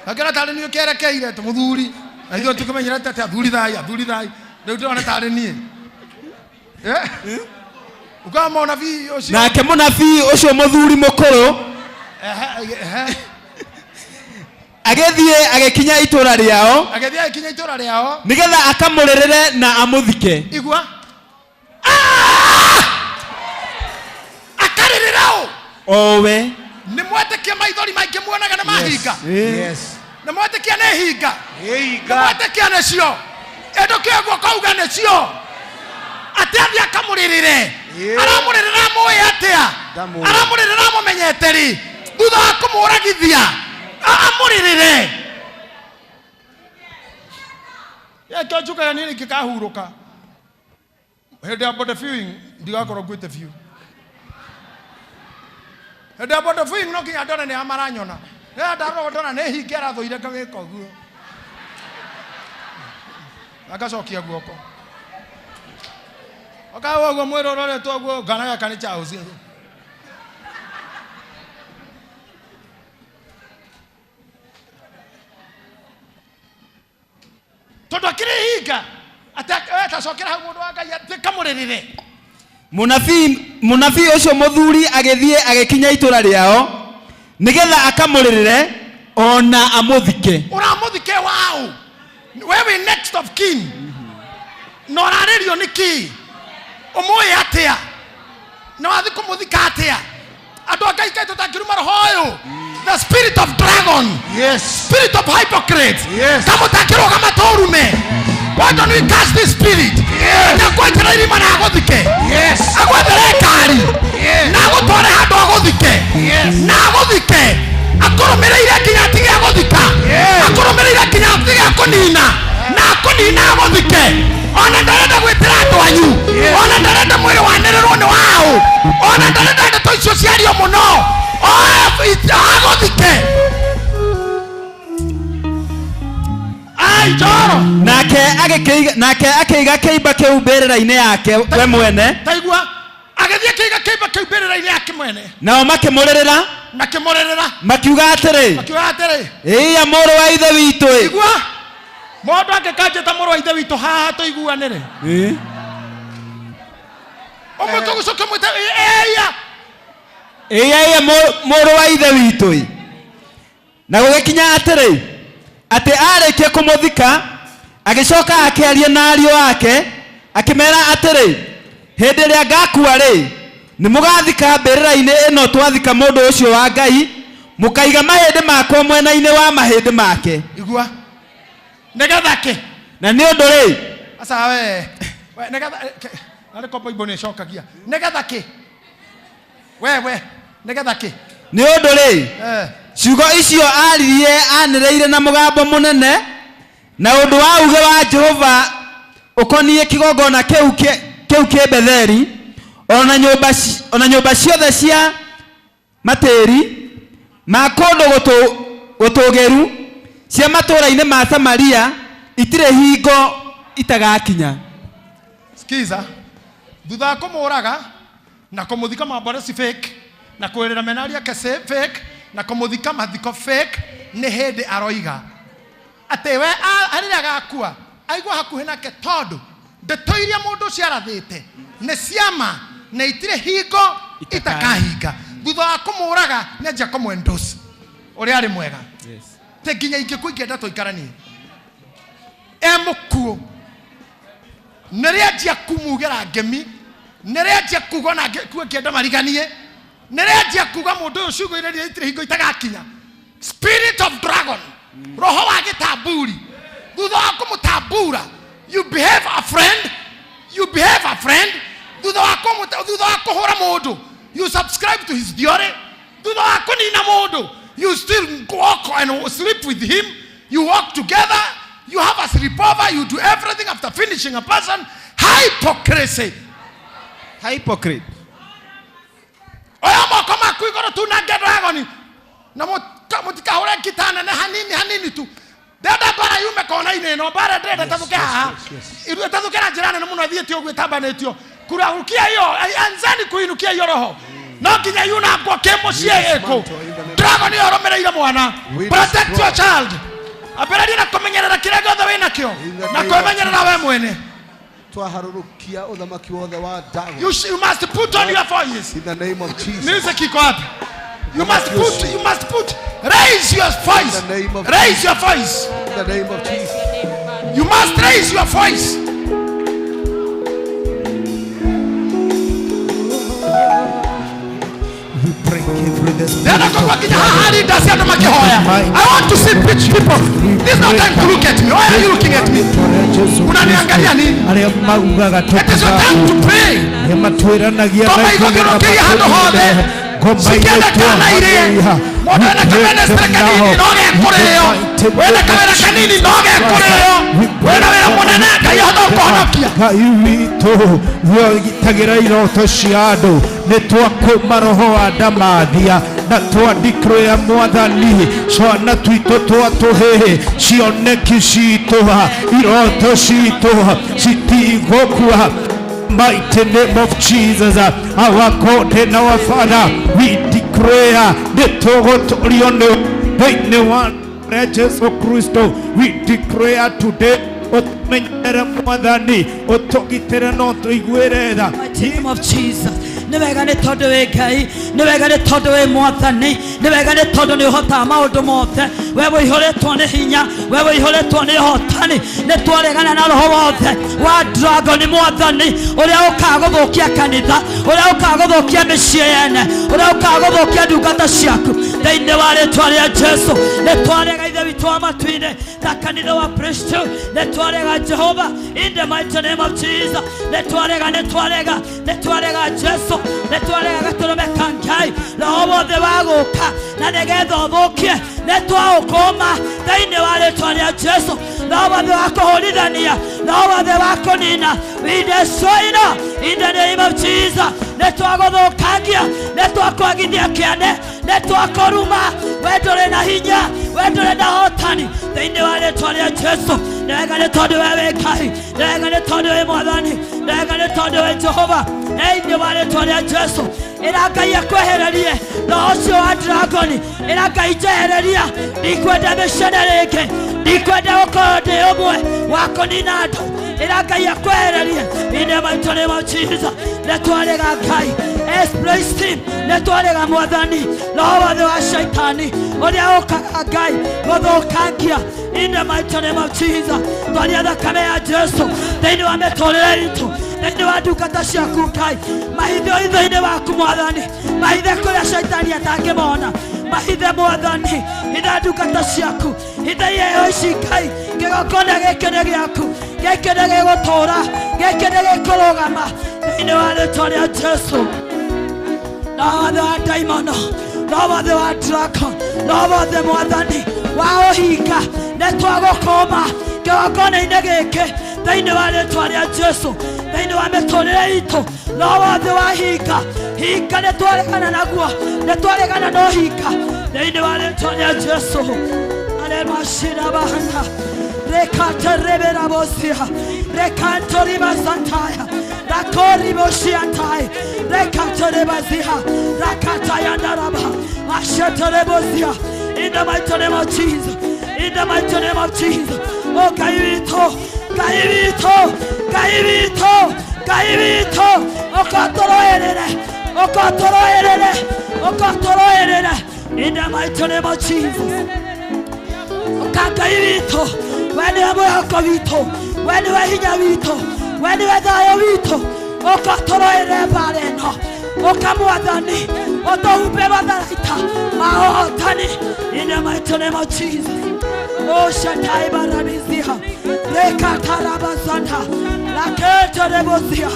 ngona tarĩ niĩ ũkĩerekeire tũ mũthuri, na ithuĩ tũkĩmenyerete atĩ athuri thai, athuri thai, rĩu ndĩrona tarĩ niĩ. Eh? Ukawa mũnabii ũcio. Nake mũnabii ũcio mũthuri mũkũrũ Ehe, ehe. Agĩthiĩ agĩkinya itũũra rĩao. Agĩthiĩ agĩkinya itũũra rĩao. Nĩgetha akamũrĩrĩre na amũthike. Igua. Ah! Akarĩrĩra ũ? O we. Nĩ mwetĩkia maithori maingĩ muonaga nĩ mahinga? Yes. Nĩ mwetĩkia nĩ hinga? Hinga. Nĩ mwetĩkia nĩcio? Ĩndũkĩo guoko uga nĩcio. Atĩ athiĩ akamũrĩrĩre. Aramũrĩrĩra amũĩ atĩa? Ndamũĩ. Aramũrĩrĩra amũmenyete rĩ? Thutha wa kũmũragithia amũrĩrĩre. Kĩo njugaga niĩ ingĩkahurũka hĩndĩ ya body viewing, ndigakorwo nguĩte biũ. Hĩndĩ ya body viewing no nginya ndone nĩ amaranyona. Rĩrĩa ndarora ndona nĩ hinge arathũire, ngawĩka ũguo na ngacokia guoko okawa ũguo mwĩrĩ ũroretwo ũguo, ngana gaka nĩ chaũci. Tondũ akĩrĩ hinga atacokera hau, mũndũ wa Ngai atĩ kamũrĩrĩre. Mũnabii ũcio mũthuri agĩthiĩ agĩkinya itũũra rĩao nĩgetha akamũrĩrĩre o na amũthike. Ũramũthike waũ? We wĩ next of kin na ũrarĩrio nĩ kĩ? Ũmũĩ atĩa na wathi kũmũthika atĩa? Andũ a Ngai, kaĩ tũtangĩruma roho ũyũ, the spirit of dragon, spirit of hypocrite? Kamũtakĩrũgama tũrume. Why don't we cast this spirit? Ndakwenjera irima na agũthike, agwethere ngari na agũtware handũ agũthike, na agũthike akũrũmĩrĩire nginya atige agũthika, akũrũmĩrĩire nginya atige akũnina, na akũnina agũthike. Ona ndarenda gwĩtĩra andũ anyu, ona ndarenda mwĩrĩ wanĩrĩrwo nĩ waũ, ona ndarenda ndeto icio ciario mũno. Agũthike ai njoro. Nake akĩiga kĩimba kĩu mbĩrĩra-inĩ yake we mwene. Taigua, agĩthiĩ akĩiga kĩimba kĩu mbĩrĩra-inĩ yake mwene. Nao makĩmũrĩrĩra. Makĩmũrĩrĩra. Makiuga atĩrĩ, makiuga atĩrĩ, "Ĩya mũrũ wa ithe witũ ĩ!" Igua, mũndũ angĩkanjĩta mũrũ wa ithe witũ haha tũiguanĩre, ũmwe tũgũcoke mwĩte ĩya. Ĩya ĩya mũrũ wa ithe witũ ĩ! Na gũgĩkinya atĩrĩ, atĩ aarĩkia kũmũthika, agĩcoka akĩaria na ariũ ake, akĩmera atĩrĩ, "Hĩndĩ ĩrĩa ngakua rĩ, nĩ mũgathika mbĩrĩra-inĩ ĩno twathika mũndũ ũcio wa Ngai, mũkaiga mahĩndĩ makwa mwena-inĩ wa mahĩndĩ make." Igua, nĩgetha kĩ? Na nĩ ũndũ rĩ, Aca we, we nĩgetha narĩ ko Bible nĩ ĩcokagia nĩgetha kĩ? We nĩgetha kĩ? Nĩ ũndũ rĩ, ciugo icio aaririe anĩrĩire na mũgambo mũnene na ũndũ wa uge wa Jehova ũkoniĩ kĩgongona kĩu kĩ Betheli, ona nyũmba ciothe cia matĩri ma kũndũ gũtũũgĩru cia matũũra-inĩ ma Samaria itirĩ hingo itagakinya. Skiza, thutha wa kũmũraga na kũmũthika mamboreci fake, na kwĩrĩra menari ake fake, na kũmũthika mathiko fake, nĩ hĩndĩ aroiga atĩ we rĩrĩa agakua aigua hakuhĩ nake, tondũ ndeto iria mũndũ ũcio arathĩte nĩ ciama na itirĩ hingo itakahinga. Thutha wa kũmũraga nĩ anjia kũmwendosi ũrĩa arĩ mwega, te nginya ingĩkua ingĩenda tũikaranie e mũkuũ. Nĩ rĩanjia kumugĩra ngemi, nĩ rĩanjia kuga ona angĩkua ngĩenda mariganie, nĩ rĩanjia kuga mũndũ ũyũ ciugo iria itirĩ hingo itagakinya. Spirit of dragon, roho wa gĩtamburi. Thutha wa kũmũtambura, you behave a friend, you behave a friend. Thutha wa kũhũra mũndũ, you subscribe to his theory. Thutha wa kũnina mũndũ, you still walk and sleep with him, you walk together, you have a sleepover, you do everything after finishing a person. Hypocrisy. Hypocrite. Oya moko maku igũrũ, tunange dragoni na Mũtikahũre ngita nene hanini hanini tu. Ndĩrenda mbara yume kona-inĩ ĩno, mbara ndĩrenda ĩtathũke haha. Ĩtathũke na njĩra nene mũno ĩthiĩte ũguo ĩtambanĩtio. Kurahukia hiyo, anzani kuinukia hiyo roho. No nginya yunangwo kĩmũciĩ gĩkũ. Dragon ĩyo ĩrũmĩrĩire mwana. Protect your child. Ambĩrĩria na kũmenyerera kĩrĩa gĩothe wĩnakĩo na kwĩmenyerera we mwene. Twaharũrũkia ũthamaki wothe wa Dagon. You must put on your voice. In the name of Jesus. Music iko wapi? You must put, raise your voice. In the name of Raise your voice. In the name of Jesus. You must raise your voice. We break every spirit. I want to see people. This is not time to look at me. Why are you looking at me? Unaniangalia nini? It is your time to pray. Ngoma igũthũrũkĩria handũ hothe. Cikienda kana irie. Mũndũ ena kamenestre kanini no gekũrĩo. Wĩna kawĩra kanini no gekũrĩo. Wĩna wĩra mũnene Ngai ahota gũkũhonokia. Ngai witũ wogitagĩra iroto cia andũ nĩ twakũma roho wa ndamathia na twandikĩrĩa mwathani ciana twitũ twatũhĩ cioneki citũ iroto citũ citigũkua. Mighty name of Jesus, our God and our Father, we declare the Togotorione one Jesu Christo. We declare today, Otomenyere mwathani, otogitire no tuiguire tha. Mighty name of Jesus. Nĩ wega nĩ tondũ wĩ Ngai, nĩ wega nĩ tondũ wĩ mwathani, nĩ wega nĩ tondũ nĩ ũhotaga maũndũ mothe. We wĩihũrĩtwo nĩ hinya, we wĩihũrĩtwo nĩ ũhotani. Nĩ twaregana na roho wothe wa dragon mwathani, ũrĩa ũkaga gũthũkia kanitha, ũrĩa ũkaga gũthũkia mĩciĩ yene, ũrĩa ũkaga gũthũkia ndungata ciaku. Thĩinĩ wa rĩtwa rĩa Jesu, nĩ twarega Ithe witũ wa matu-inĩ ta kanitha wa Kristo, nĩ twarega Jehova in the mighty name of Jesus. Nĩ twarega, nĩ twarega, nĩ twarega Jesu, nĩ twarega gatũrũme ka Ngai, roho wothe wa gũka na nĩgetha ũthũkie, nĩ twaũkũma thĩinĩ wa rĩtwa rĩa Jesu. Roho wothe wa kũhũrithania, roho wothe wa kũnina, we destroy now in the name of Jesus. Nĩ twagũthũkangia, nĩ twakwagithia kĩane, nĩ twakũruma. We ndũrĩ na hinya, we ndũrĩ na hotani thĩinĩ wa rĩtwa rĩa Jesu. Nĩ wega nĩ tondũ we wĩ Ngai, nĩ wega nĩ tondũ wĩ mwathani, nĩ wega nĩ tondũ wĩ Jehova. Thĩinĩ wa rĩtwa rĩa Jesu, ĩra Ngai akwehererie roho ũcio wa dragoni, ĩra Ngai njehereria, ndikwenda mĩcene rĩngĩ, ndikwenda gũkorwo ndĩ ũmwe wa kũnina andũ. Ĩra Ngai akwehererie in the mighty name of Jesus. Nĩ twarega Ngai praise team, nĩ twarega mwathani roho wothe wa shaitani ũrĩa ũkaga Ngai gũthũkangia in the mighty name of Jesus. Twaria thakame ya Jesu thĩinĩ wa mĩtũrĩre itũ, thĩinĩ wa ndungata ciaku Ngai, mahithe ithe-inĩ waku mwathani, mahithe kũrĩa shaitani atangĩmona, mahithe mwathani, hitha ndungata ciaku, hitha iheo ici Ngai, kĩgongona gĩkĩ nĩ gĩaku, gĩkĩ nĩ gĩgũtũũra, gĩkĩ nĩ gĩkũrũgama thĩinĩ wa rĩtwa rĩa Jesu. Roho wothe wa ndaimono, roho wothe wa dragon, roho wothe mwathani wa ũhinga, nĩ twagũkũma kĩgongona-inĩ gĩkĩ thĩinĩ wa rĩtwa rĩa Jesu, thĩinĩ wa mĩtũrĩre itũ. Roho wothe wa hinga, hinga nĩ twaregana naguo, nĩ twaregana na ũhinga thĩinĩ wa rĩtwa rĩa Jesu. Aremashira bahana rekatereberabosia rekantoribasantaya rakoriboshiantai rekaterebaziha rakatayandaraba masheterebosia. In the mighty name of Jesus, in the mighty name of Jesus. Oh, Ngai witũ, Ngai witũ, Ngai witũ, Ngai witũ, ũkatũrũĩrĩre, ũkatũrũĩrĩre, ũkatũrũĩrĩre in the mighty name of Jesus. Ngai witũ, we nĩwe mwĩhoko witũ, we nĩwe hinya witũ, we nĩwe thayũ witũ, ũkatũrũĩrĩre mbara ĩno, ũka mwathani, ũtũhumbe matharaita ma ũhotani in the mighty name of Jesus. Oh, Shatai Baramizia, Rekatarabazanta, Laketerebozia,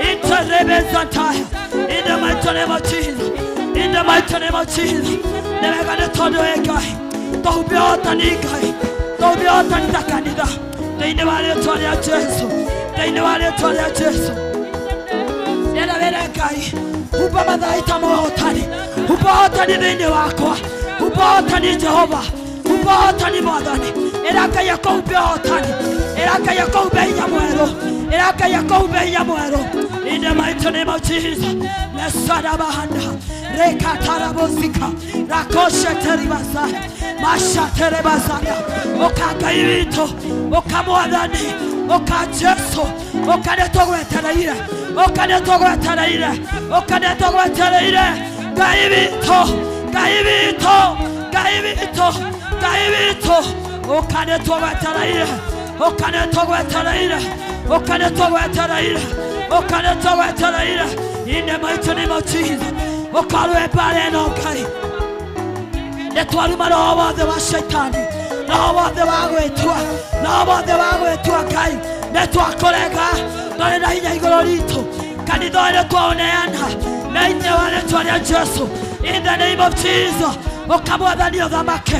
Interebezantaya, in the mighty name of Jesus, in the mighty name of Jesus. Nĩ wega nĩ tondũ wĩ Ngai, tũhumbe ũhotani Ngai, tũhumbe ũhotani ta kanitha thĩinĩ wa rĩtwa rĩa Jesu, thĩinĩ wa rĩtwa rĩa Jesu. Ndĩrenda wĩre Ngai, humba matharaita ma ũhotani, humba ũhotani thĩinĩ wakwa, Humba ũhotani Jehova, humba ũhotani Mwathani. Ĩra Ngai akũhumbe ũhotani, ĩra Ngai akũhumbe hinya mwerũ, ĩra Ngai akũhumbe hinya mwerũ. In the mighty name of Jesus. Lesadabahanda rekatarabozika rakosheteribazaya mashaterebazanda. Ũka Ngai witũ, ũka Mwathani, ũka Jesu, ũka nĩtũgwetereire, ũka nĩtũgwetereire, ũka nĩtũgwetereire. Ngai witũ, Ngai witũ, Ngai witũ, Ngai witũ, ũka nĩtũgwetereire, ũka nĩtũgwetereire, ũka nĩtũgwetereire, ũka nĩtũgwetereire. In the mighty name of Jesus. Ũkarũe mbara ĩno Ngai. Nĩtwaruma roho wothe wa shaitani, roho wothe wa gwĩtua, roho wothe wa gwĩtua Ngai. Nĩtwakũrega, ndũrĩ na hinya igũrũ ritũ. Kanitha ũyũ nĩtwaũneana na inĩ wa rĩtwa rĩa Jesu. In the name of Jesus. Ũka Mwathani ũthamake,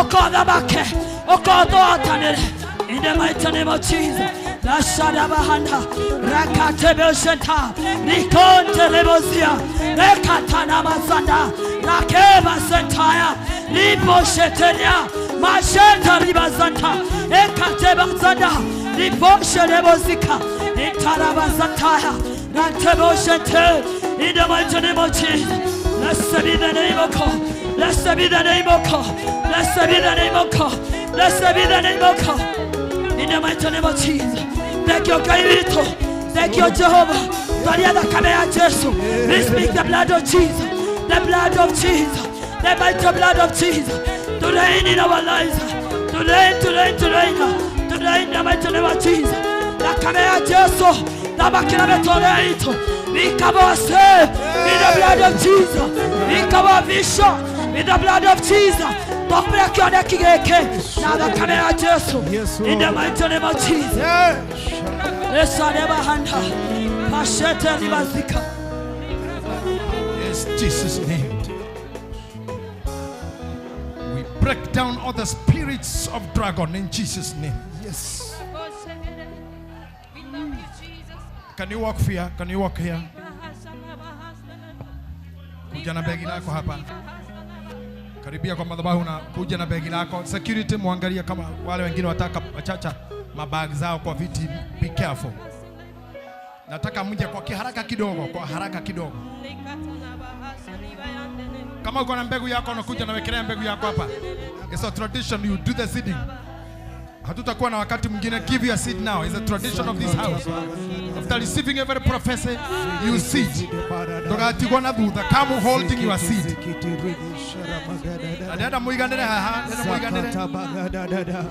ũka ũthamake, ũka ũtũhotanĩre. In the mighty name of Jesus. Rashadabahanda Rakatebeshenta Rikonte Rebozia Rekatana Mazanda Rakeba Sentaya Lipo Sheteria Mashenta Ribazanta Ekatebazanda Lipo Sherebozika Intarabazantaya Ranteboshente. In the mighty name of Jesus. Blessed be the name of God. Blessed be the name of God. Blessed be the name of God. Blessed be the name of God. In the mighty name of Jesus. Thank you, Kairito. Thank you, Jehovah. Twaria thakame ya Jesu. We speak the blood of Jesus. The blood of Jesus. The mighty blood of Jesus. To reign in our lives. To reign, to reign, to reign. To reign in the mighty name of Jesus. Thakame ya Jesu. Thamakira mĩtũũrĩre itũ. We cover ourselves in the blood of Jesus. We cover vision in the blood of Jesus. Twahumbĩra kĩoneki gĩkĩ na thakame ya Jesu. In the mighty name of Jesus. Esarebahanda pashete ribazika. Yes, Jesus' name. We break down all the spirits of dragon in Jesus' name. Yes. We love you, Jesus. Can you walk here? Can you walk here? Kuja na begi lako hapa. Karibia kwa madhabahu na kuja na begi lako. Security muangalie kama wale wengine wataka wachacha mabag zao kwa viti. Be careful. Nataka mje kwa kiharaka kidogo, kwa haraka kidogo. Kama uko na mbegu yako unakuja na wekelea mbegu yako hapa. It's a tradition, you do the seeding. Hatutakuwa na wakati mwingine. Give your seed now. It's a tradition of this house. After receiving every prophecy, you seed. Ndũgatigwo na thutha. Come holding your seed. Na ndĩrenda mũiganĩre haha, ndĩrenda mũiganĩre.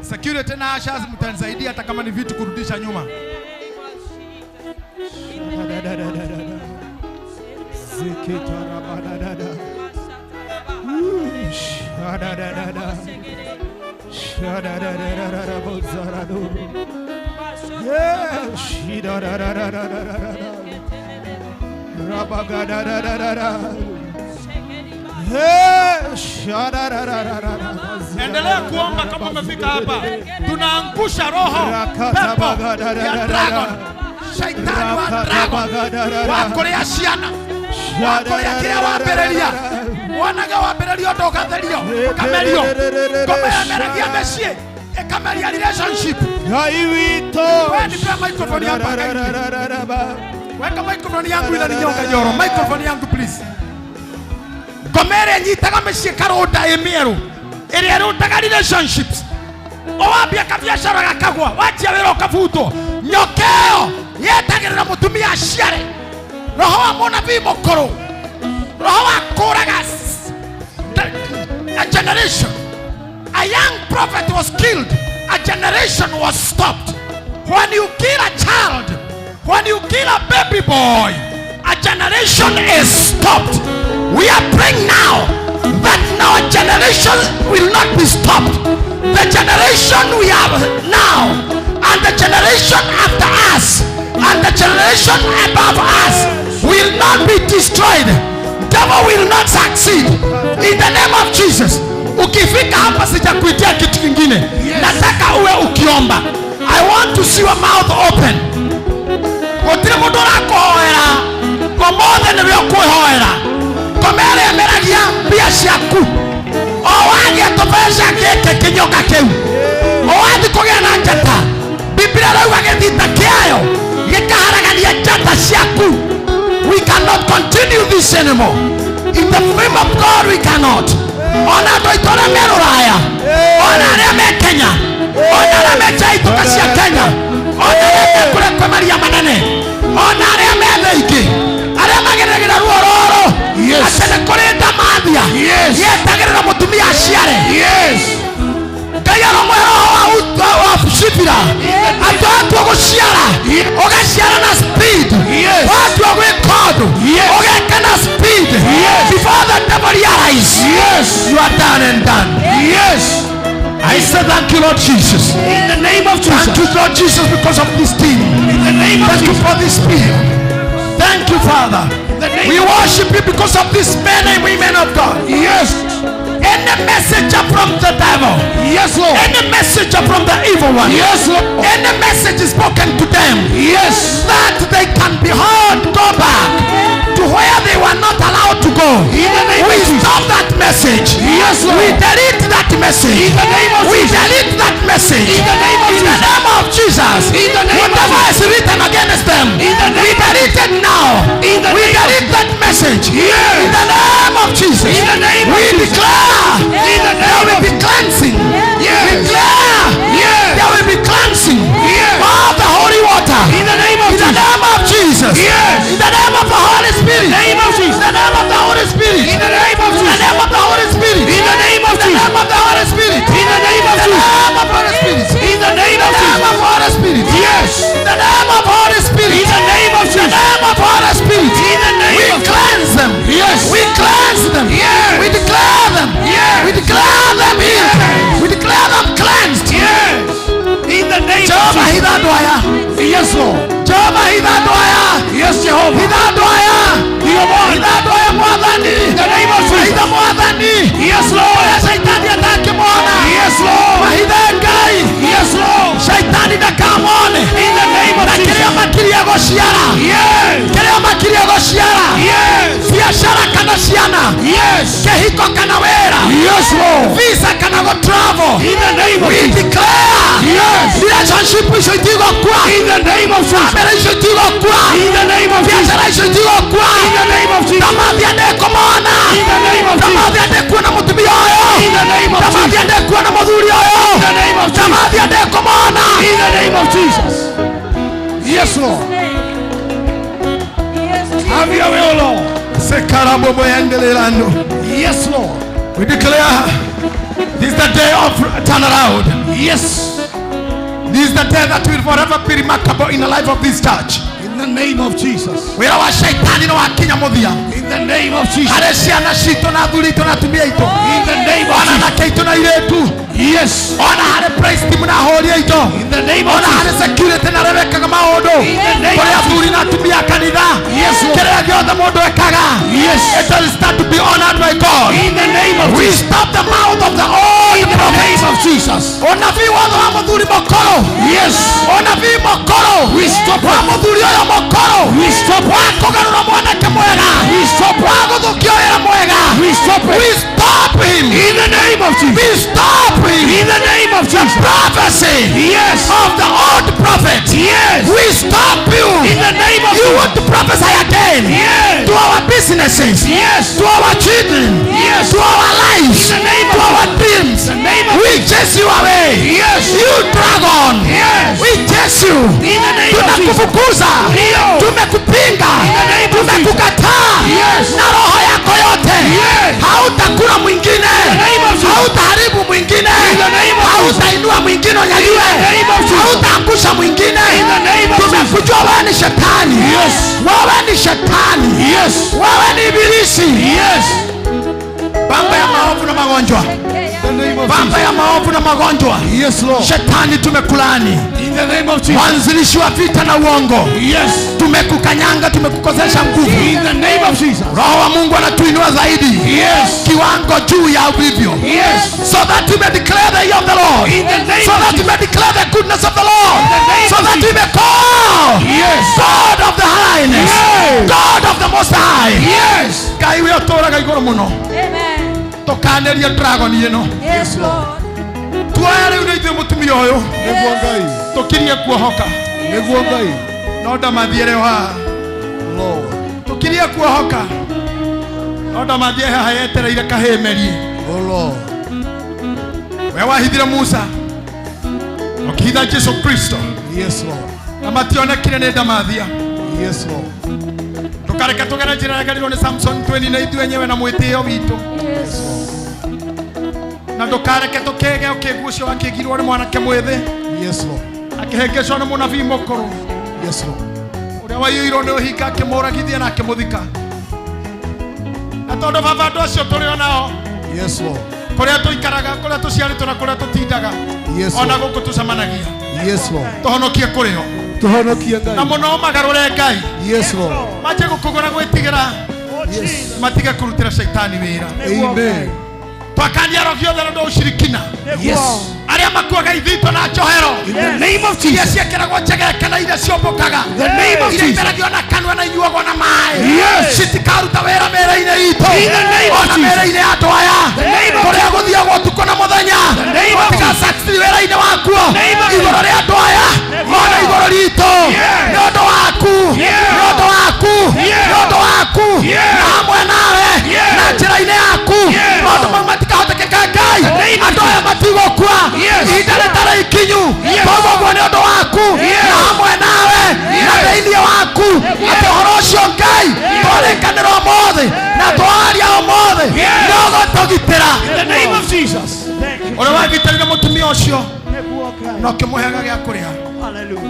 Security na ushers mtanisaidia hata kama ni vitu kurudisha nyuma. Endelea kuomba kama umefika hapa. Tunaangusha roho pepo ya dragon, shaitani wa dragon wa kuria ciana, wa kuria kiria wambĩrĩria, wonaga wambĩrĩria ũndũ ũgatherio, ũkamerio, ngoma yameragia mĩciĩ, ĩkameria relationship. Ngai witũ. Wewe nipe microphone hapa kindly. Weka microphone yangu inaninyonga nyoro. Microphone yangu please. Ngoma ĩrĩa ĩnyitaga mĩciĩ karũnda ĩ mĩerũ, ĩrĩa ĩrũndaga relationships. Owambia kabiacara gakagwa, wanjia wĩra ũkabutwo. Nyoka ĩyo yetagĩrĩra mũtumia aciare. Roho wa mũnabii mũkũrũ, roho wa kũraga a generation. A young prophet was killed. A generation was stopped. When you kill a child, when you kill a baby boy, a generation is stopped. We are praying now that our generation will not be stopped. The generation we have now, and the generation after us, and the generation above us will not be destroyed. Devil will not succeed. In the name of Jesus. Ukifika hapa sijakuitia kitu kingine. Nataka uwe ukiomba. I want to see your mouth open. Gũtirĩ mũndũ ũrakũhoera. Ũmũthĩ nĩwe ũkwĩhoera. Ngoma ĩrĩa ĩmeragia ciaku o wagĩa tũbeca gĩkĩ kĩnyoka kĩu o wathi kũgĩa na njata Biblia rauga gĩthita kĩayo gĩkaharagania njata ciaku. We cannot continue this anymore. In the name of God we cannot. Ona andũ aitũ arĩa me rũraya, ona arĩa me Kenya, ona arĩa me nja ituka cia Kenya, ona arĩa me kũrĩa kwĩ maria manene, ona arĩa me thĩ ingĩ, arĩa mageragĩra ruo rũrũ, atĩ nĩ kũrĩ ndamathia yetagĩrĩra mũtumia aciare. Ngai aromwe roho wa Shifira atĩ watua gũciara ũgaciara na speed, watua gwĩka ũndũ ũgeka na speed. Before the devil realize you are done and done. I say thank you, Lord Jesus. In the name of Jesus. Thank you, Lord Jesus, because of this team. In the name of Thank you Jesus. for this people. Thank you, Father. the name We of- worship you because of these men and women of God. Yes. Any messenger from the devil, Yes, Lord. any messenger from the evil one, Yes, Lord. any message is spoken to them, Yes. that they can be heard, go back to where they were not allowed to go. In the name We of Jesus. stop that message. Yes, Lord. We delete that message. In the name of We Jesus. delete that message. In the name of In the Jesus. name of Jesus. In the name of Whatever is written against them, In the we name of delete it now. In the We name of delete that message. Yes. In the name of Jesus. In the name of We Jesus. declare In the name there will of be cleansing. Yes. We declare Yes. there will be cleansing Yes. of the holy water. In the name of In the Jesus. name of Jesus. Yes. In the name of the Holy Spirit. name of Jesus. In the name of the Holy Spirit. In the name of In the Jesus. name of the Holy Spirit. In the name of In the Jesus. name of the Holy Spirit. In the name of In the Jesus. name of Holy Spirit. In the name of In the name Jesus. of Holy Spirit. Yes. In the name of Holy Spirit. In the name of In the Jesus. name of Holy Spirit. In the name We of cleanse them. Yes. We cleanse them. Yes. We declare them. Yes. We declare them healed. We declare them cleansed. Yes. In the name of Jehovah Jesus. hitha andũ aya. Yes, Lord. Jehovah hitha andũ aya. Yes, Jehovah. Hitha andũ aya. Ndio Bwana. Hitha andũ aya Mwathani. In the name of Jesus. Hitha Mwathani. Yes, Lord. Ũrĩa Shaitani atakĩmona. Yes, Lord. Mahithe Ngai. Yes, Lord. Shaitani ndakamone. In the name of Na Jesus. kĩrĩa makirie gũciara. Yes. Kĩrĩa makirie gũciara. Yes. Biacara kana ciana. Yes. Kĩhiko kana wĩra. Yes, Lord. Visa kana go travel. In the name of We Jesus. declare. Yes. Relationship icio itigũkua. In the name of Jesus. Family icio itigũkua. In the name of Jesus. Biacara icio itigũkua. In the name of Jesus. Ndamathia ndĩkũmona. In the name of Jesus. Ndamathia ndĩkuona mũtumia ũyũ. In the name of Jesus. Ndamathia ndĩkuona mũthuri ũyũ. In the name of Jesus. Ndamathia ndĩkũmona. In the name of Jesus. Yes, Lord. Yes, Jesus. Have your will, Lord. Sekarabobo yandelelando. Yes, Lord. We declare this is the day of turnaround. Yes. This is the day that will forever be remarkable in the life of this church. In the name of Jesus. Wĩra wa shaitani nĩ wakinya mũthia. In the name of Jesus. Harĩ ciana citũ na athuri aitũ na atumia aitũ. In the name of Ona Jesus. anake aitũ na airĩtu. Yes. Ona harĩ praise team na ahũri aitũ. In the name of Ona Jesus. harĩ security na arĩa mekaga maũndũ. In the name Kũrĩ of athuri na atumia a kanitha. Yes, Lord. Kĩrĩa gĩothe mũndũ ekaga. Yes. It will start to be honored by God. In the name of We Jesus. stop the mouth of the old In the prophet. name of Jesus. Unabii wothe wa mũthuri mũkũrũ. Yes. Unabii mũkũrũ. We stop Wa it. mũthuri ũyũ mũkũrũ. We stop Wa it. kũgarũra mwanake mwega. We stop Wa it. gũthũkia wĩra mwega. We stop We it. stop him. In the name of Jesus. We stop him. In the name of Jesus. Prophecy Yes. of the old prophet. Yes. We stop you. In the name of You Jesus. want to prophesy again. Yes. To our businesses. Yes. To our children. Yes. To our lives. In the name To of our dreams. The name of We chase you away. Yes. You dragon. Yes. We chase you. In the name of Jesus. Tunakufukuza. Ndio. Tumekupinga. In the name of Tumekukataa. Yes. Na roho yako yote. Yes. Hautakula mwingine. the name of Jesus. Hautaharibu mwingine. In the name of Jesus. Hautainua mwingine unyanyue. In the name of Jesus. Hautaangusha mwingine. In the name of Jesus. Tumekujua wewe ni shetani. Yes. Wewe ni shetani. Yes. Wewe ni ibilisi. Yes. Bamba ya maovu na magonjwa. The name of Bamba ya maovu na magonjwa. Yes, Lord. Shetani tumekulaani. In the name of Jesus. Mwanzilishi wa vita na uongo. Yes. Tumekukanyanga, tumekukosesha nguvu. In the name of Jesus. Roho wa Mungu anatuinua zaidi. Yes. Kiwango juu ya ulivyo. Yes. So that we may declare the year of the Lord. In the name So of that we Jesus. may declare the goodness of the Lord. the name So of that we may call Yes. God of the highness. Yes. God of the most high. Yes. Ngai we ũtũũraga igũrũ mũno. Amen. Tũkanĩrie dragon ĩno. Yes, Lord. Tuoya rĩu nĩ ithuĩ mũtumia ũyũ. Nĩguo Ngai. Tũkirie kuohoka. Nĩguo Ngai. No ndamathiĩ rĩo haha. Lord. Tũkirie kuohoka. No ndamathiĩ haha yetereire kahĩĩ merie. Oh Lord. We wahithire Musa. Ũkĩhitha Jesu Kristo. Yes, Lord. Na mationekire nĩ ndamathia. Yes, Lord. Ndũkareke tũgere njĩra yagerirwo nĩ Samson twĩnine ithuĩ enyewe na mwĩtĩo witũ. Na ndũkareke tũkĩge ũkĩgu ũcio wakĩgirwo nĩ mwanake mwĩthĩ. Yes, Lord. Akĩhĩngĩcwo nĩ mũnabii mũkũrũ. Yes, Lord. Ũrĩa waiyũirwo nĩ ũhinga akĩmũragithia na akĩmũthika. Na tondũ baba andũ acio tũrĩ o nao. Yes, Lord. Kũrĩa tũikaraga, kũrĩa tũciarĩtwo na kũrĩa tũtindaga. Yes, Ona Lord. gũkũ tũcemanagia. Yes, Lord. Tũhonokie kũrĩ o. Tũhonokie Na Ngai. mũno magarũre Ngai. Yes, Lord. Manjie gũkũgũra gwĩtigĩra. Yes. Matige kũrutĩra caitani wĩra. Amen. Twakania arogi othe na ũndũ wa ũcirikina. Yes. Arĩa makuaga ithito na njohero. In the name of Iria Jesus. ciĩkĩragwo njegeke na iria ciũmbũkaga. In the name of Iria Jesus. imeragio na kanua na inyuagwo na maĩ. Yes. Citikaruta wĩra mĩĩrĩ-inĩ itũ. In the name of Ona Jesus. mĩĩrĩ-inĩ ya andũ aya. The name of Kũrĩa gũthiagwo ũtukũ na mũthenya. name of Gũtigasucceed wĩra-inĩ wakuo. Name of Igũrũ rĩa andũ aya. Ona igũrũ ritũ. Yes. Nĩ ũndũ waku. Yes. Nĩ ũndũ waku. Yes. Nĩ ũndũ waku. Yes. Na hamwe nawe. Yes. Na njĩra-inĩ yaku. Yes. Maũndũ mau matikahotekeka Ngai. name of Andũ aya matigũkua. Yes. Ihinda rĩtarĩ ikinyu. Yes. Koguo ũguo nĩ ũndũ waku. Yes. Na hamwe nawe. Na Yes. thĩinĩ waku. Atĩ ũhoro ũcio Ngai twarĩkanĩra ũmũthĩ na twaria ũmũthĩ Yes. nĩ ũgũtũgitĩra. In the name of Jesus. Ũrĩa wagitĩrire mũtumia ũcio na ũkĩmũheaga gĩa kũrĩa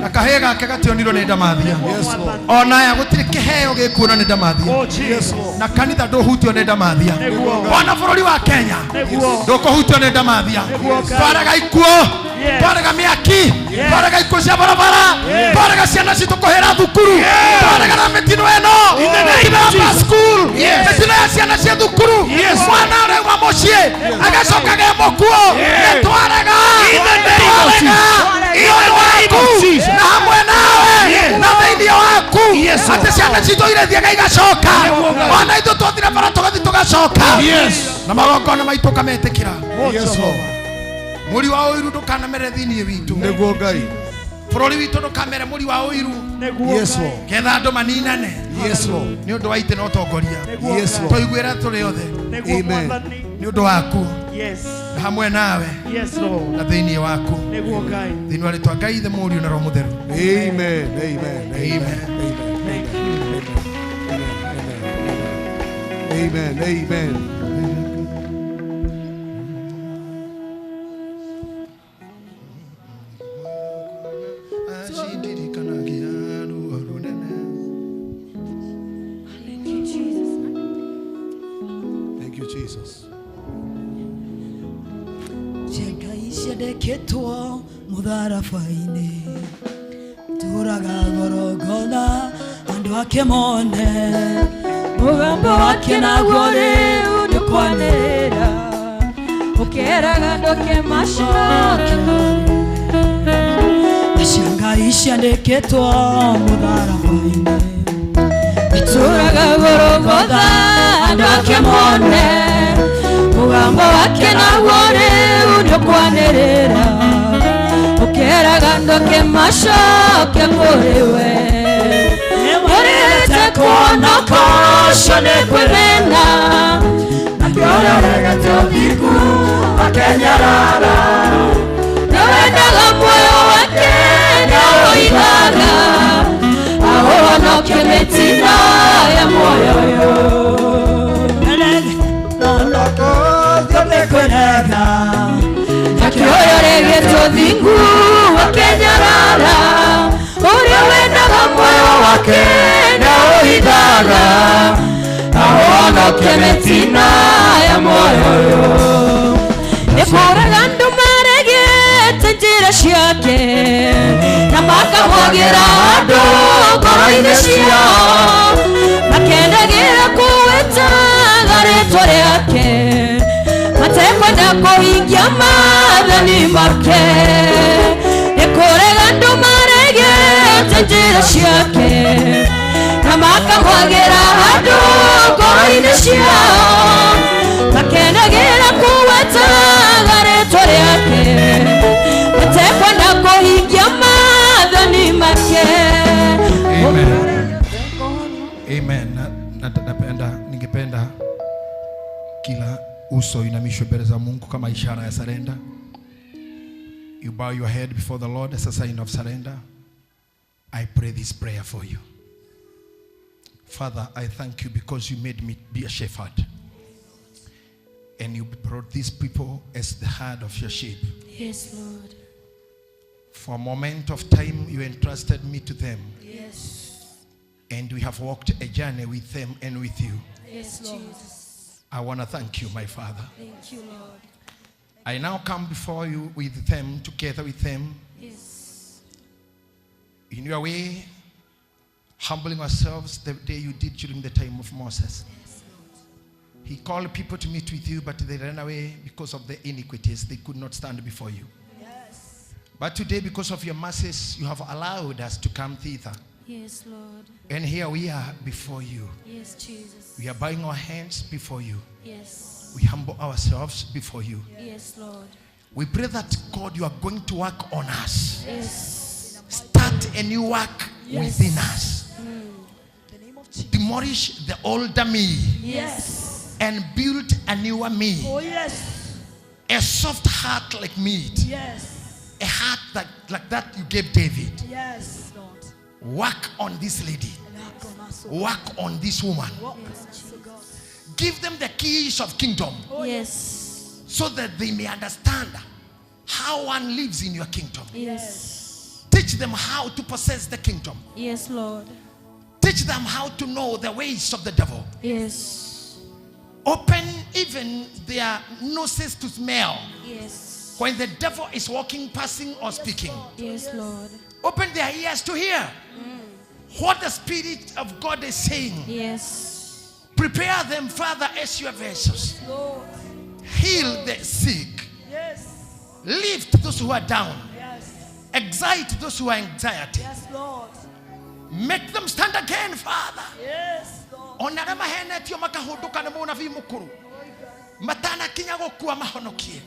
na kahĩĩ gake gationirwo nĩ ndamathia. Yes, Lord. Ona aya gũtirĩ kĩheo gĩkuonwo nĩ ndamathia. Yes, Lord. Na kanitha ndũhutio nĩ ndamathia. Ona bũrũri wa Kenya ndũkũhutio nĩ ndamathia. Twarega ikuũ, twarega mĩaki, twarega ikuũ cia barabara, twarega ciana citũ kũhĩra thukuru, twarega na mĩtino ĩno, mĩtino ya bus school, mĩtino ya ciana cia thukuru. Mwana ũrauma mũciĩ agacoka ge mũkuũ. Nĩ twarega, twarega nĩ ũndũ waku na hamwe nawe na thĩinĩ waku atĩ ciana citũ irethiaga igacoka. Ona ithuĩ twathire bara tũgathiĩ tũgacoka. Na magongona maitũ ũkametĩkĩra. Yes, Lord. Mũri wa ũiru ndũkanamere thĩinĩ witũ. Nĩguo Ngai. Bũrũri witũ ndũkamere mũri wa ũiru. Yes, Lord. Ketha andũ maninane Yes, Lord. nĩ ũndũ wa itĩ na ũtongoria. Yes, Lord. Tũiguĩre tũrĩ othe Amen. nĩ ũndũ waku Yes. na hamwe nawe Yes, Lord. na thĩinĩ waku. Nĩguo Ngai. Thĩinĩ wa rĩtwa Ngai Ithe Mũriũ na Roho Mũtheru. Amen. Amen. Amen. Amen. Amen. Amen. Amen. Acindirikanagia ruo rũnene. Thank you, Jesus. Thank you, Jesus. Ngai ciandĩkĩtwo mũtharaba-inĩ tũraga gorogotha andũ ake mone Mũgambo wake naguo rĩu nĩũkwanĩrĩra ũkeraga andũ ake macoke. Cia Ngai ciandĩkĩtwo mũtharaba-inĩ Tũraga gorogotha andũ ake mone mũgambo wake naguo rĩu nĩũkwanĩrĩra ũkeraga andũ ake macoke kũrĩ we. Ũrĩte kuonoko ũcio nĩ kwĩmena akĩororega tũthingu akenyarara nĩwendaga muoyo wake nĩũigaga ahonokie mĩtino ya muoyo ũyũ. Akĩoyorege tũthingu akenyarara ũrĩa wendaga muoyo wake nĩũhithaga ahonokie mĩtino ya muoyo ũyũ. Nĩ kũraga andũ maregete njĩra ciake na makamwagĩra andũ ngoro-inĩ ciao makendagĩra kũwĩtaga rĩtwa rĩake matekwenda kũhingia maathani make. Nĩ kũrega andũ maregete njĩra ciake na makamwagĩra andũ ngoro-inĩ ciao makenagĩra Amen. Napenda, ningependa kila uso inamishwe mbele za Mungu kama ishara ya surrender. You bow your head before the Lord as a sign of surrender. I pray this prayer for you. Father, I thank you because you made me be a shepherd. And you brought these people as the herd of your sheep. Yes, Lord. For a moment of time, you entrusted me to them. Yes. And we have walked a journey with them and with you. Yes, Jesus. I want to thank you, my Father. Thank you, Lord. I now come before you with them, together with them. Yes. In your way, humbling ourselves the day you did during the time of Moses. Yes, Lord. He called people to meet with you, but they ran away because of their iniquities. They could not stand before you. Yes. But today, because of your mercies, you have allowed us to come thither. Yes, Lord. And here we are before you. Yes, Jesus. We are bowing our hands before you. Yes. We humble ourselves before you. Yes, Lord. We pray that, God, you are going to work on us. Yes. Start a new work within us. The name of Jesus. Demolish the older me. Yes. And build a newer me. Oh, yes. A soft heart like meat. Yes. A heart that, like that you gave David. Yes, Lord. Work on this lady. Work on us, oh Work on this woman. Work on us, oh God. Give them the keys of kingdom. Yes. So that they may understand how one lives in your kingdom. Yes. Teach them how to possess the kingdom. Yes, Lord. Teach them how to know the ways of the devil. Yes. Open even their noses to smell. Yes. When the devil is walking, passing, or speaking. Yes, Lord. Open their ears to hear what the Spirit of God is saying. Yes. Prepare them, Father, as your vessels. Lord. Heal the sick. Yes. Lift those who are down. Yes. Excite those who are anxiety. Yes, Lord. Make them stand again, Father. Yes, Lord. Ona arĩa mahenetio makahũndũka nĩ mũnabii mũkũrũ matanakinya gũkua mahonokie,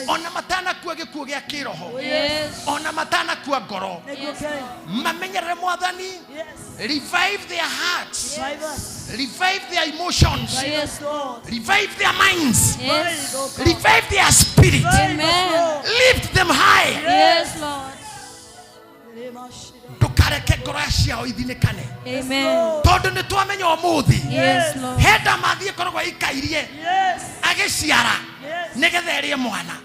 ona matanakua gĩkuũ gĩa kĩroho, Yes. ona matanakua ngoro, Yes. Okay. mamenyerere Mwathani. Yes. Revive their hearts. Revive us. Revive their emotions. Yes. Lord. Revive their minds. Yes. Oh God. Revive their spirit. Amen. Lift them high. Yes, Lord. Ndũkareke ngoro ciao ithinĩkane, Amen. tondũ nĩ twamenya ũmũthĩ Yes, Lord. he ndamathi ĩkoragwo ĩikairie Yes. agĩciara Yes. nĩgetha ĩrĩe mwana,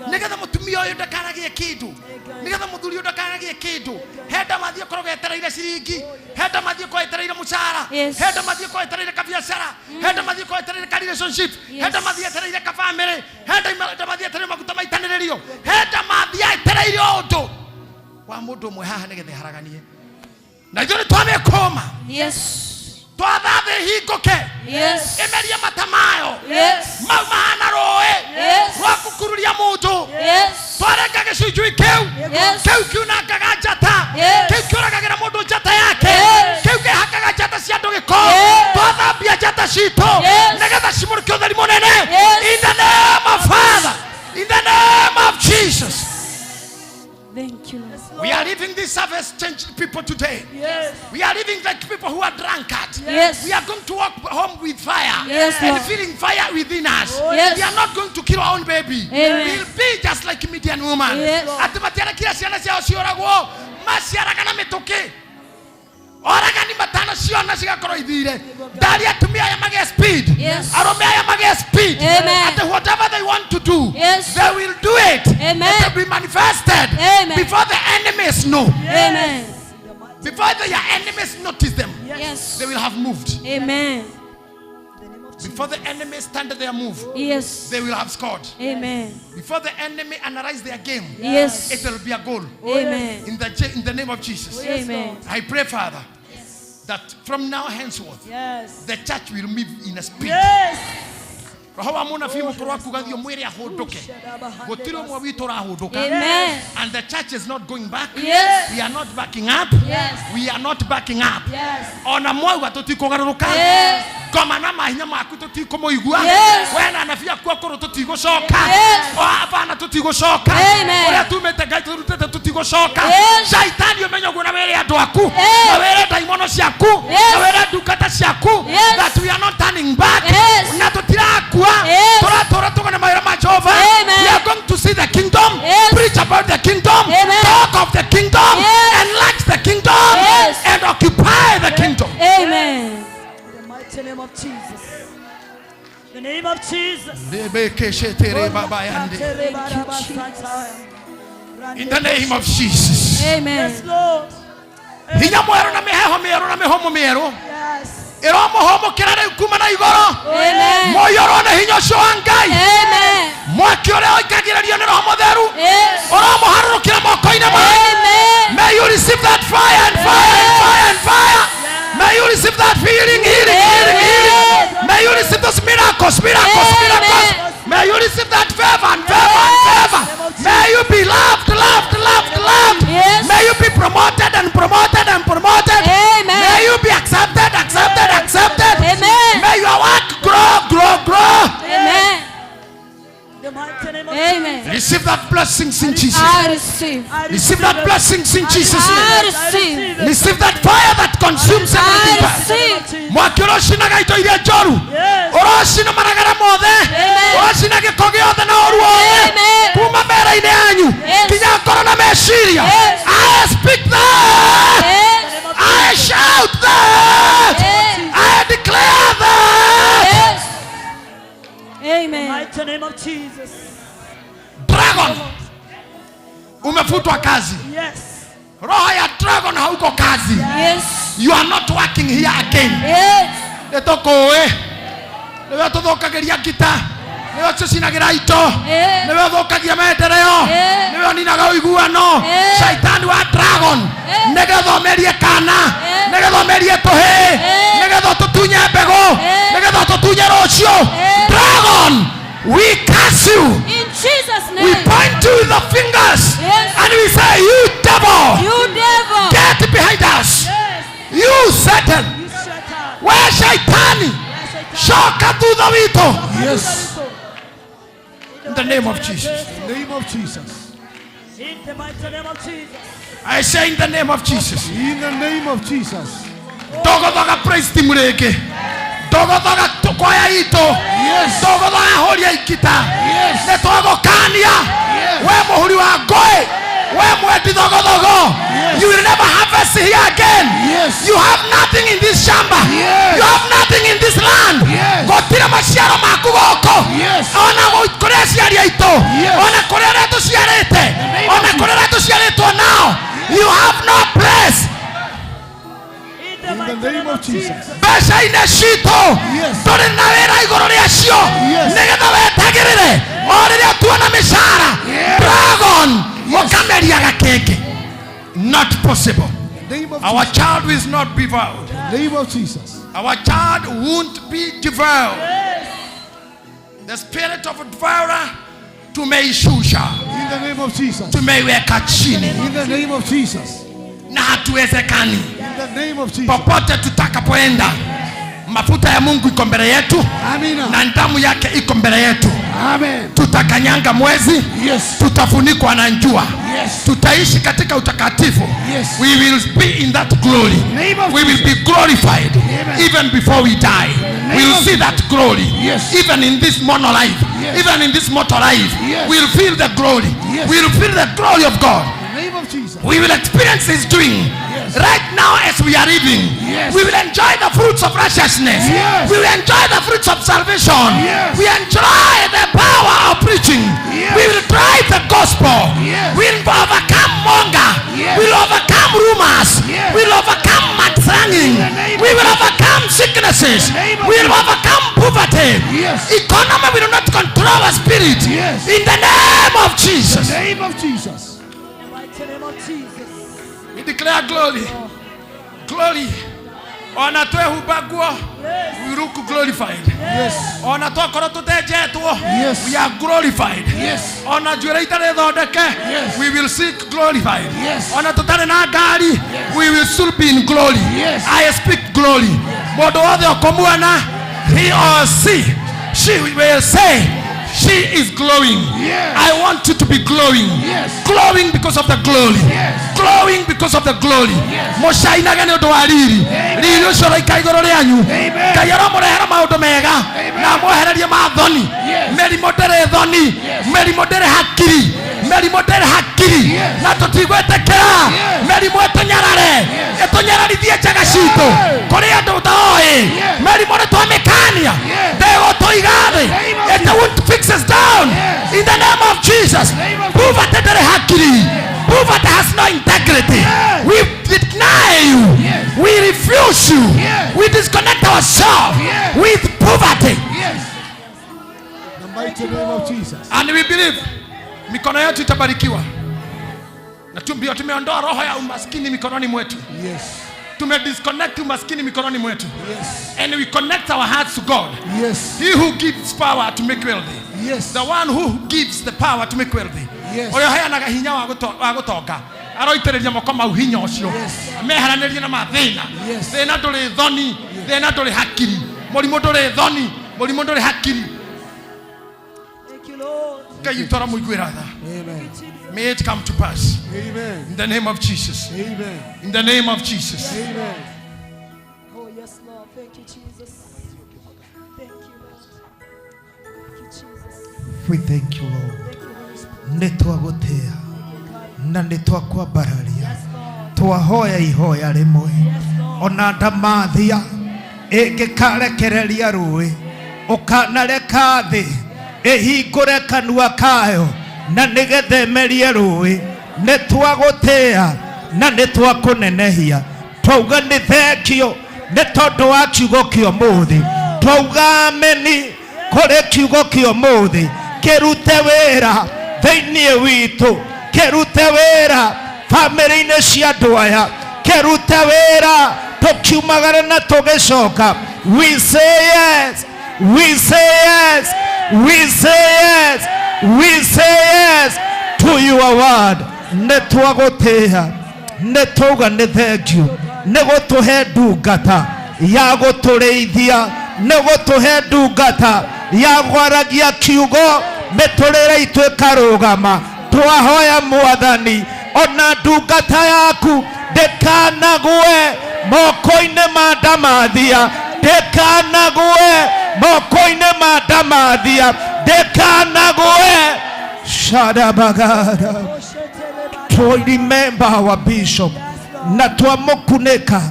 nĩgetha mũtumia ũyũ ndakanagie kĩndũ, nĩgetha mũthuri ũyũ ndakanagie kĩndũ. He ndamathi ĩkoragwo etereire ciringi, he ndamathi ĩkoragwo etereire mũcara, Yes. he ndamathi ĩkoragwo etereire kabiacara, he ndamathi ĩkoragwo etereire ka relationship, he ndamathi etereire ka family, he ndamathi etereire maguta maitanĩrĩrio, he ndamathi etereire o ũndũ wa mũndũ ũmwe haha nĩgetha ĩharaganie na ithuĩ nĩ twamĩkũma. Yes. Twatha thĩ hingũke, Yes. ĩmerie mata mayo Yes. mau mahana rũĩ Yes. rwa kukururia mũndũ. Yes. Twarenga gĩcunjui kĩu, Yes. kĩu kiunangaga njata, Yes. kĩu kĩũragagĩra mũndũ njata yake, Yes. kĩu kĩhakaga njata cia andũ gĩko. Yes. Twathambia njata citũ Yes. nĩgetha cimũrĩke ũtheri mũnene. Yes. In the name of Father, in the name of Jesus. Thank you, Lord. We are leaving this service changed people today. Yes. We are living like people who are drunkard. Yes. We are going to walk home with fire. Yes, and Lord. feeling fire within us. Yes. We are not going to kill our own baby. Amen. We'll be just like Midian woman. Yes. Atĩ matiarekire ciana ciao ciũragwo, maciaraga na mĩtũkĩ, oragani matano ciona cigakorwo ithire ndari. Atumia aya magĩe speed. Yes. Arũme aya magĩe speed. Amen. Atĩ whatever they want to do, Yes. they will do it. Amen. It will be manifested Amen. before the enemies know. Amen. Before their enemies notice them, Yes. they will have moved. Amen. Before the enemy stand their move, Yes. they will have scored. Amen. Before the enemy analyze their game, Yes. it will be a goal. Amen. In the name of Jesus. Amen. I pray, Father, that from now henceforth, Yes. the church will move in a speed. Yes. Roho wa mũnabii mũkũrũ akuga thiĩ ũmwĩre ahũndũke, gũtirĩ ũmwe witũ ũrahũndũka. Amen. And the church is not going back. Yes. We are not backing up. Yes. We are not backing up. Yes. Ona mwauga tũtikũgarũrũka. Yes. Ngoma na mahinya maku tũtikũmũigua. Yes. We na anabii aku akũrũ tũtigũcoka. Yes. O abana tũtigũcoka. Amen. Ũrĩa tumĩte Ngai tũrutĩte tũtigũcoka. Yes. Shaitani ũmenye ũguo na wĩre andũ aku. Yes. Na wĩre ndaimono ciaku. Yes. Na wĩre ndungata ciaku. Yes. That we are not turning back. Yes. Na tũtirakua. Yes. Tũratũra tũgone mawĩra ma Jehova. Amen. We are going to see the kingdom. Yes. Preach about the kingdom. Amen. Talk of the kingdom. Yes. Enlarge the kingdom. Yes. And occupy the kingdom. Amen. The mighty name of Jesus. The name of Jesus. In the name of Jesus. Amen. Yes, Lord. Hinya mwerũ na mĩheho mĩerũ na mĩhũmũ mĩerũ Yes. ĩromũhũmũkĩra rĩu kuma na igũrũ. Amen. Mũiyũrwo nĩ hinya ũcio wa Ngai. Amen. Mwaki ũrĩa ũikagĩrĩrio nĩ Roho Mũtheru Yes. ũromũharũrũkĩra moko-inĩ manyu. Amen. May you receive that fire and fire and fire and fire. May you receive that healing, healing, healing, healing. May you receive those miracles, miracles, Amen. miracles. May you receive that favor and favor and favor. May you be loved, loved, loved, loved. Yes. May you be promoted and promoted and promoted. Amen. May you be accepted, accepted, accepted. Amen. May your work grow, grow, grow. Amen. The mighty name of Amen. Receive that blessings in Jesus. I receive. I Receive that blessings in Jesus' name. I receive. Receive that fire that consumes I everything. receive. Mwaki ũrocinaga indo iria njoru. Yes. Ũrocina maragara mothe. Amen. Ũrocina gĩko gĩothe na ũru wothe. Amen. Kuma mbere-inĩ yanyu. Yes. Nginya ngoro na meciria. Yes. I speak that. Yes. I shout that. Yes. I declare that. Yes. Amen. Mighty name of Jesus. Dragon, umefutwa kazi. Yes. Roho ya dragon hauko kazi. Yes. You are not working here again. Yes. Nĩtũkũĩ nĩwe tũthũkagĩria ngita, nĩwe tũcinagĩra ito, Eh. nĩwe ũthũkagia maendeleo, Eh. nĩwe ũninaga ũiguano. Eh. Shaitani wa dragon, Eh. nĩgetha ũmerie kana, Eh. nĩgetha ũmerie tũhĩĩ, Eh. nĩgetha ũtũtunye mbegũ, Eh. nĩgetha ũtũtunye rũciũ. Eh. Dragon, we curse you. In Jesus' We name. point you with the fingers Yes. and we say, you devil, You devil. get behind us. Yes. You Satan, You shut up. we shaitani, coka thutha witũ. Yes. In the name of Jesus. In the name of Jesus. In the mighty name of Jesus. I say in the name of Jesus. In the name of Jesus. Ndogothoga praise team rĩngĩ. Ndogothoga kwaya itũ. Yes. Ndogothoga ahũri a ikita. Yes. Nĩ twagũkania. Yes. We mũhuri wa ngũĩ. We mwendi thogothogo. Yes. You will never harvest here again. Yes. You have nothing in this shamba. Yes. You have nothing in this land. Yes. Gũtirĩ maciaro maku gũkũ. Yes. Ona kũrĩ aciari aitũ. Yes. Ona kũrĩ arĩa tũciarĩte. name of Ona kũrĩ arĩa tũciarĩtwo nao. You have no place. In the In the mighty name of Jesus. Mbeca-inĩ citũ Yes. tũrĩ na wĩra igũrũ rĩacio, Yes. nĩgetha wetagĩrĩre o rĩrĩa tuona mĩcara. Yes. Dragon ũkameria gakenge. Not possible. Name of Our child will not be devoured. Name of Jesus. Our child won't be devoured. The spirit of devourer tumeishusha, In the name of Jesus. tumeiweka chini In the name of Jesus. na hatuwezekani. In the name of Jesus. Popote tutakapoenda, mafuta ya Mungu iko mbele yetu Amina. na damu yake iko mbele yetu. Amen. Tutakanyanga mwezi, Yes. tutafunikwa na jua, Yes. tutaishi katika utakatifu. Yes. We will be in that glory. Name of We will be glorified Amen. even before we die. Name We will of see that glory. Yes. Even in this mono life, Yes. even in this mortal life, Yes. we will feel the glory. Yes. We will feel the glory of God. In the name of Jesus. We will experience His doing. Yes. Right now as we are living. Yes. We will enjoy the fruits of righteousness. Yes. We will enjoy the fruits of salvation. Yes. We enjoy the power of preaching. Yes. We will drive the gospel. Yes. We will overcome monger. Yes. We will overcome rumors. Yes. We will overcome mudslinging. the name We will overcome sicknesses. name of We will overcome poverty. Yes. Economy will not control our spirit. Yes. In the name of Jesus. Name of Jesus. The mighty name of Jesus. We declare glory. Glory. Ona twehumba nguo, we look glorified. Yes. Ona twakorwo tũtenjetwo, Yes. we are glorified. Yes. Ona njuĩrĩ itarĩ thondeke, Yes. we will seek glorified. Yes. Ona tũtarĩ na ngari, we will still be in glory. Yes. I speak glory. Mũndũ wothe ũkũmuona He or she will say, she is glowing. Yes. I want you to be glowing. Yes. Glowing because of the glory. Yes. Glowing because of the glory. Yes. Mũcainage nĩ ũndũ wa riri. Amen. Riri ũcio ũraikara igũrũ rĩanyu. Amen. Ngai aromũrehera maũndũ mega Amen. na amwehererie mathoni. Yes. Mĩrimũ ndĩrĩ thoni. Yes. Mĩrimũ ndĩrĩ hakiri. Mĩrimũ ndĩrĩ hakiri. Yes. Na tũtigwĩtĩkĩra Yes. mĩrimũ ĩtũnyarare Yes. ĩtũnyararithie njaga citũ kũrĩ andũ ũtoĩ. Yes. Mĩrimũ nĩ twamĩkania Yes. ndĩgũtũiga thĩ. Name of It won't fix us down. Yes. In the name of Jesus. Name of Poverty ndĩrĩ hakiri. Poverty has no integrity. Yes. We deny you. Yes. We refuse you. Yes. We disconnect ourselves Yes. with poverty. Yes. The mighty name of Jesus. And we believe mikono yetu itabarikiwa. Na ndio tumeondoa roho ya umaskini mikononi mwetu. Yes. Tumedisconnect umaskini mikononi mwetu. Yes. And we connect our hearts to God. Yes. He who gives power to make wealthy. Yes. The one who gives the power to make wealthy. Yes. Ũrĩa ũheanaga hinya wa gũtonga aroitĩrĩria moko mau hinya ũcio. Yes. Meheranĩrie na mathĩna. Yes. Thĩna ndũrĩ thoni, thĩna ndũrĩ hakiri, mũrimũ ndũrĩ thoni, mũrimũ ndũrĩ hakiri. Thank you, Lord. Ngai witũ aramũiguĩra tha. Amen. May it come to pass. Amen. In the name of Jesus. Amen. In the name of Jesus. Amen. Oh, yes, Lord. Thank you, Jesus. Thank you, Lord. Thank you, Jesus. We thank you, Lord. Thank you, Holy Spirit. Nĩ twagũtĩa na nĩ twakwambararia. Yes, Lord. Twahoya ihoya rĩmwe. Yes, Lord. Ona ndamathia ĩngĩkarekereria rũĩ ũkanareka thĩ ĩhingũre kanua kayo na nĩgetha ĩmerie rũĩ. Nĩ twagũtĩa na nĩ twakũnenehia. Twauga nĩ thengio nĩ tondũ wa kiugo kĩa ũmũthĩ. Twauga ameni kũrĩ kiugo kĩa ũmũthĩ. Kĩrute wĩra thĩinĩ witũ, kĩrute wĩra bamĩrĩ-inĩ cia andũ aya, kĩrute wĩra tũkiumagara na tũgĩcoka. We say yes, we say yes, we say yes, we say yes to your word. Nĩ twagũtĩa, nĩ twauga nĩ thengio nĩ gũtũhe ndungata ya gũtũrĩithia, nĩ gũtũhe ndungata ya gwaragia kiugo mĩtũrĩre itũ ĩkarũgama. Twahoya Mwathani ona ndungata yaku ndĩkanagwe moko-inĩ ma ndamathia, ndĩkanagwe moko-inĩ ma ndamathia, ndĩkanagwe. Shadabagada. To remember our bishop na twamũkunĩka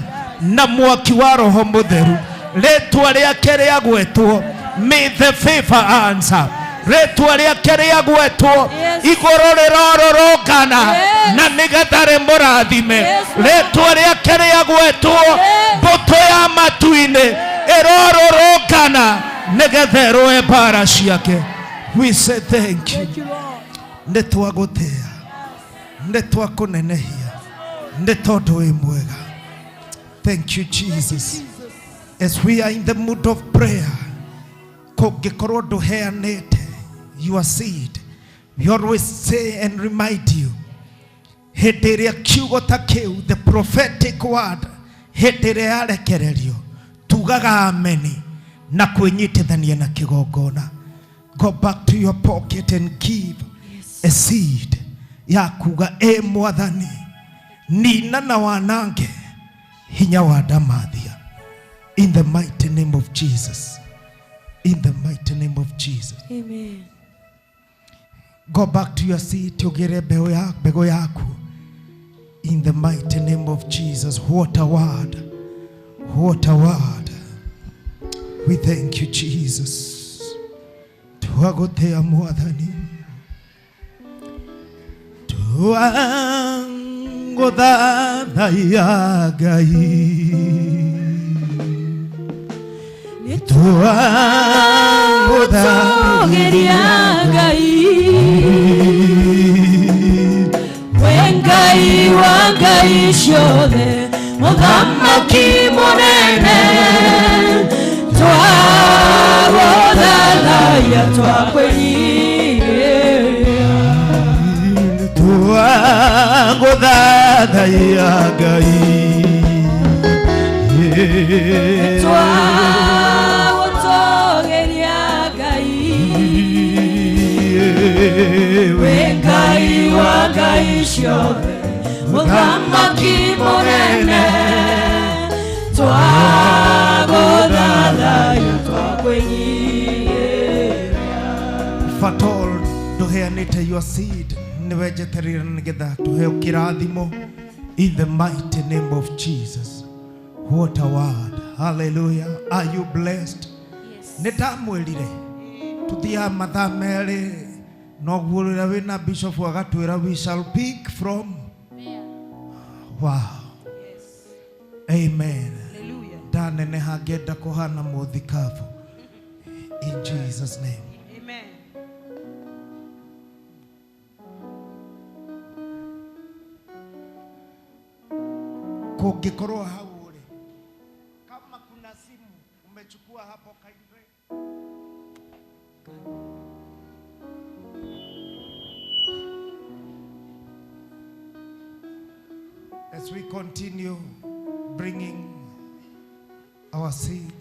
na mwaki wa Roho Mũtheru. Rĩtwa rĩake rĩagwetwo, may the favor answer. Rĩtwa rĩake rĩagwetwo, Yes. igũrũ rĩrorũrũngana Yes. na nĩgetha rĩmũrathime. Yes, Lord. Rĩtwa rĩake rĩagwetwo, Yes. mbũtũ ya matu-inĩ ĩrorũrũngana nĩgetha ĩrũe mbara ciake. We say thank you. Thank you, Lord. Nĩ twagũtĩa, nĩ twakũnenehia, nĩ tondũ wĩ mwega. Thank you, Jesus. As we are in the mood of prayer, kũngĩkorwo ndũheanĩte your seed, we always say and remind you, hĩndĩ ĩrĩa kiugo ta kĩu, the prophetic word, hĩndĩ ĩrĩa yarekererio, tugaga ameni na kwĩnyitithania na kĩgongona. Go back to your pocket and give a seed ya kuga, ĩ Mwathani, nina na wanange hinya wa ndamathia. In the mighty name of Jesus. In the mighty name of Jesus. Amen. Go back to your seat, ugire mbegu yaku. In the mighty name of Jesus. What a word. What a word. We thank you, Jesus. Twagotea Mwathani. Twangothathaiya Ngai. Twagũtũgĩria Ngai. We Ngai wa Ngai ciothe, Mũthamaki mũnene, twagũthathaiya, twakwĩnyihĩria. Twagũthathaiya Ngai. Wĩ Ngai wa ngai ciothe, mũthamaki mũnene, twagũthathaiya, twakwĩnyihĩria. Fatol nduheanĩte your seed nĩwe njeterire nĩgetha tũheo kĩrathimo in the mighty name of Jesus. What a word. Hallelujah. Are you blessed? Nĩ ndamwĩrire tuthiaga mathaa merĩ noguo rĩrĩa wĩna bishop agatwĩra we shall pick from. Wow. Amen. Ndaneneha ngĩenda kũhana mũthikabu in Jesus name. Amen. Kũngĩkorwo hau ũrĩ kama kuna simu umechukua hapo kindly. As we continue bringing our seed,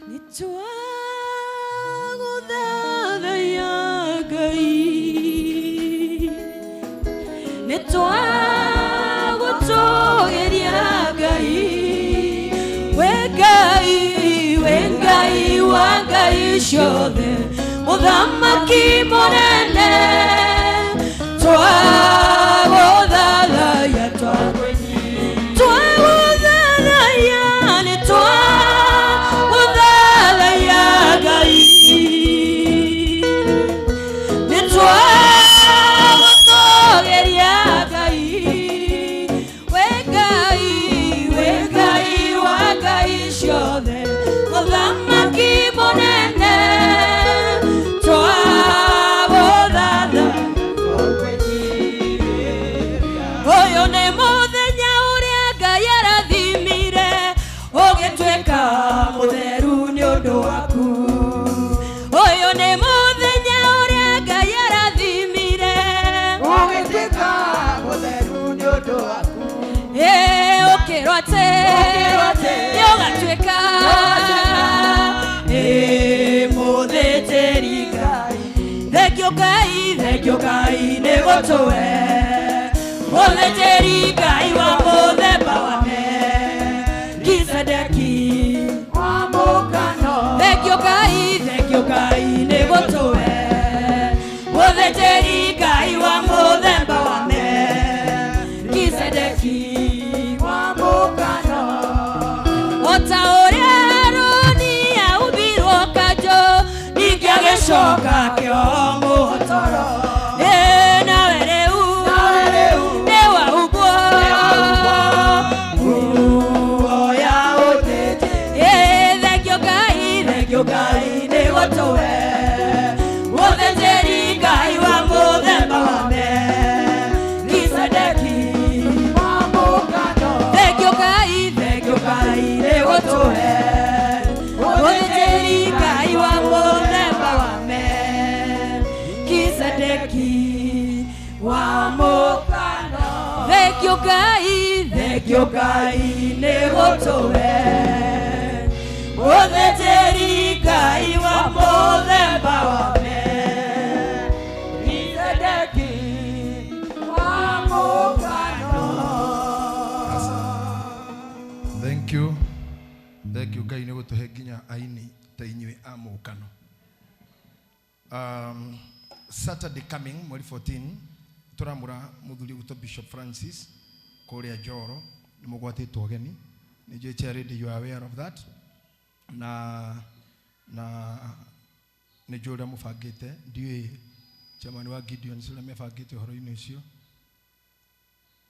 Nĩtwagũthathaiya Ngai, nĩtwagũtũgĩria Ngai, we Ngai, we Ngai wa ngai ciothe, mũthamaki mũnene, twagũthathaiya, twagũthathaiya, nĩtwagũthathaiya Ngai, nĩtwagũtũgĩria Ngai, we Ngai, we Ngai wa ngai ciothe, mũthamaki mũnene, twagũthatha. Ũyũ nĩ mũthenya ũrĩa Ngai arathimire, ũgĩtuĩka mũtheru nĩ ũndũ waku. Ũyũ nĩ mũthenya ũrĩa Ngai arathimire, ũgĩtuĩka mũtheru nĩ ũndũ waku. Ĩ, ũkĩrwo atĩ nĩ ũgatuĩka, ĩ, mũthĩnjĩri Ngai. Thengio Ngai, thengio Ngai nĩ gũtũhe mũthĩnjĩri Ngai wa mũthemba wa Melkizedeki. Wa mũkano. Thengio Ngai, thengio Ngai nĩ gũtũhe mũthĩnjĩri Ngai wa mũthemba wa Melkizedeki. Wa mũkano. O ta ũrĩa Harũni aumbirwo kanjũ, ningĩ agĩcoka akĩohwo mũhotoro. Ĩ, nawe rĩu nĩ waumbwo nguo ya ũthĩnjĩri. Ĩ, thengio Ngai, thengio Ngai nĩ gũtũhe mũthĩnjĩri Ngai wa mũthemba wa Melkizedeki. Wa mũkano. Thengio Ngai, thengio Ngai nĩ gũtũhe mũthĩnjĩri Ngai wa mũthemba wa Melkizedeki. Wa mũkano. Thengio Ngai, thengio Ngai nĩ gũtũhe mũthĩnjĩri Ngai wa mũthemba wa Melkizedeki. Wa mũkano. Thank you. Thank you Ngai nĩ gũtũhe nginya aini ta inyuĩ a mũkano. Saturday coming mweri 14 tũramũra mũthuri ũgwĩtwo Bishop Francis kũrĩa Njoro nĩ mũgwatĩtwo ũgeni nĩ njũĩ chair lady you are aware of that na nĩ njũĩ ũrĩa mũbangĩte ndiũĩ chairman wa Gideon ũrĩa mebangĩte ũhoro-inĩ ũcio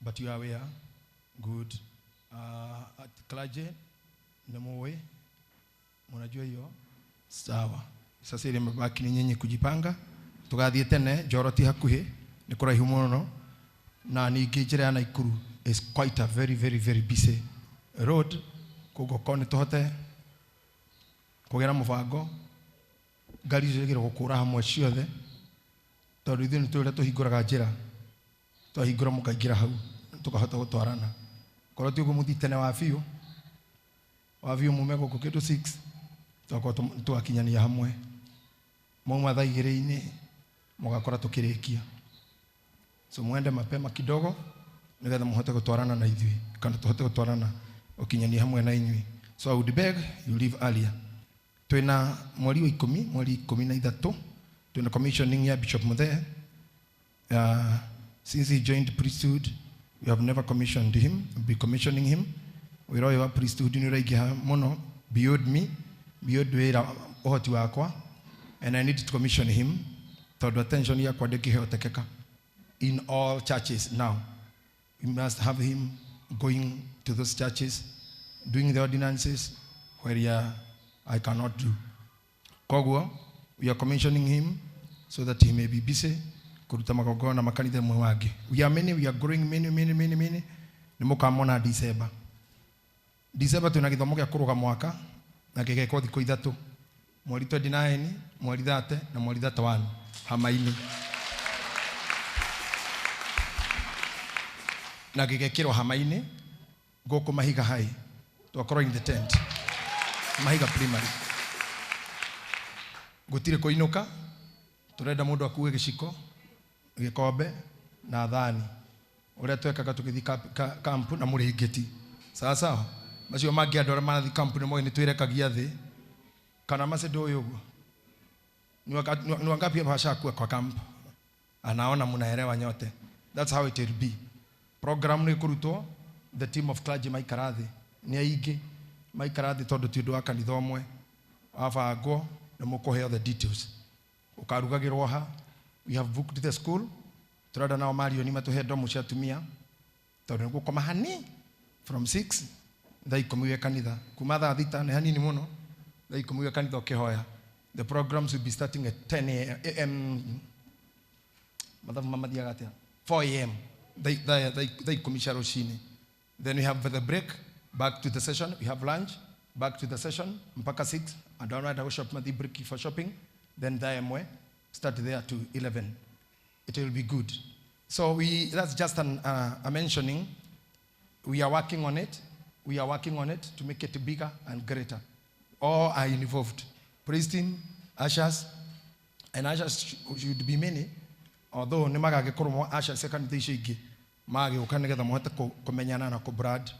but you are aware. Good. At clergy nĩ mũĩ mnajua hiyo sawa. Sasa ile mabaki ni nyinyi kujipanga tugathiĩ tene Njoro ti hakuhĩ nĩ kũraihu mũno na ningĩ njĩra ya Naikuru is quite a very very very busy road koguo korwo nĩ tũhote kũgĩa na mũbango ngari icio ciagĩrĩirwo gũkũra hamwe ciothe tondũ ithuĩ nĩ tũĩ ũrĩa tũhingũraga njĩra twahingũra mũkaingĩra hau tũkahota gũtwarana korwo ti ũguo mũthiĩ tene wa biũ mume gũkũ kĩndũ 6 Twakorwo twakinyania hamwe. Mauma thaa igĩrĩ-inĩ mũgakora tũkĩrĩkia. So mwende mapema kidogo nigetha muhote gũtwarana na ithuĩ kana tũhote gũtwarana ũkinyania hamwe na inyuĩ. So I would beg you leave earlier. Twina mweri wa 10, mweri 13, twina commissioning ya Bishop Muthee. Since he joined priesthood, we have never commissioned him. We'll be commissioning him. Wĩra ũyũ wa priesthood nĩ ũraingĩha mũno beyond me, beyond wĩra ũhoti wakwa, and I need to commission him tondũ attention yakwa ndĩngĩhotekeka in all churches now. We must have him going to those churches, doing the ordinances where I cannot do. Koguo, we are commissioning him so that he may be busy kuruta magongona makanitha mwe wangĩ. We are many, we are growing many, many, many, many. Nĩ mũkamona December. December twĩna gĩthomo gĩa kũrũga mwaka na gĩgekwo thikũ ithatũ, mweri 29, mweri 30 na mweri 31 hama-inĩ, na gĩgekĩrwo hama-inĩ gũkũ Mahiga High. Twakorwo in the tent Mahiga Primary. Gũtirĩ kũinũka, tũrenda mũndũ akue gĩciko, gĩkombe na thani, ũrĩa twekaga tũgĩthiĩ kampu na mũrĩngĩti. Sawa sawa. Macio mangĩ andũ arĩa marathiĩ kampu nĩ moĩ nĩ twĩrekagia thĩ kana mace ndũĩ ũguo. Ni wangapi hapa washakuwa kwa kampu? Anaona mnaelewa nyote. That's how it will be. Program nĩ kũrutwo, the team of clergy maikara thĩ, nĩ aingĩ maikara thĩ tondũ ti ũndũ wa kanitha ũmwe. Wabangwo nĩ mũkũheo the details. Ũkarugagĩrwo ha. We have booked the school. Tũrenda nao Marioni matũhe ndomu cia atumia tondũ nĩ gũkoma hani from 6 thaa 10 wĩ kanitha, kuma thaa 6 nĩ hanini mũno, thaa 10 wĩ kanitha ũkĩhoya. The programs will be starting at 10 a.m. Mathabu mamathiaga atĩa? 4 a.m. thaa 10 cia rũcinĩ. Then we have the break, back to the session. We have lunch, back to the session mpaka 6. Andũ arĩa marenda gũshop mathiĩ break for shopping. Then thaa 1 start there to 11. It will be good. So that's just a mentioning. We are working on it. We are working on it to make it bigger and greater. All are involved. Praise team, ushers, and ushers should be many. Although nĩ magagĩkorwo ushers cia kanitha icio ingĩ magĩũka nĩgetha mũhote kũmenyana na kũ-brand,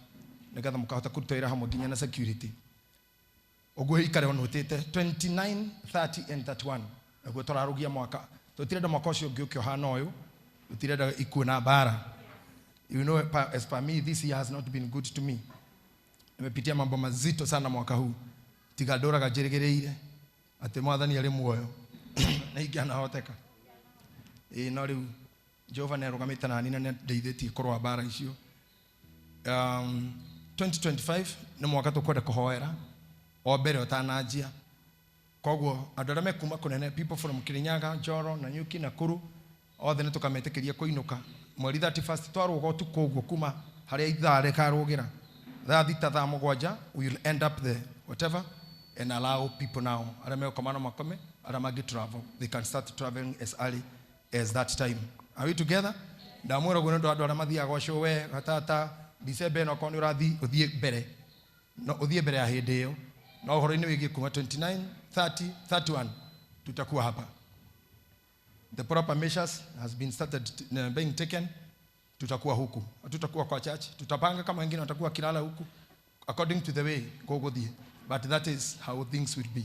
nĩgetha mũkahota kũruta wĩra hamwe nginya na security. Ũguo ikare ũnũtĩte 29, 30 and 31. Naguo tũrarũgia mwaka. Tũtirenda mwaka ũcio ũngĩ ũke ũhana ũyũ. Tũtirenda ikuũ na mbara. You know, as per me, this year has not been good to me. Nimepitia mambo mazito sana mwaka huu. Tiga ndũraga njĩrĩgĩrĩire atĩ Mwathani arĩ muoyo na ingĩanahoteka. Ĩĩ, no rĩu Jehova nĩarũgamĩte nani na nĩandeithĩtie kũrũa mbara icio. 2025 nĩ mwaka tũkwenda kũhoera o mbere ũtananjia. Koguo andũ arĩa mekuma kũnene, people from Kirinyaga, Njoro, Nanyuki, Nakuru, othe nĩ tũkametĩkĩria kũinũka mweri 31 twarũga ũtukũ ũguo kuma harĩa ithaa rĩkarũgĩra thaa 6 thaa 7, we will end up the whatever and allow people now arĩa megũkoma no makome, arĩa mangĩ travel they can start traveling as early as that time. Are we together? Ndamwĩra ũguo nĩ ũndũ wa andũ arĩa mathiaga gwa cũwe gatata December ĩno, okorwo nĩ ũrathiĩ ũthiĩ mbere, no ũthiĩ mbere ya hĩndĩ ĩyo. No ũhoro-inĩ wĩgiĩ kuma 29, 30, 31 tutakuwa hapa. The proper measures has been started being taken. Tutakuwa huku, tutakuwa kwa church, tutapanga kama wengine watakuwa kilala huku according to the way gũgũthiĩ, but that is how things will be,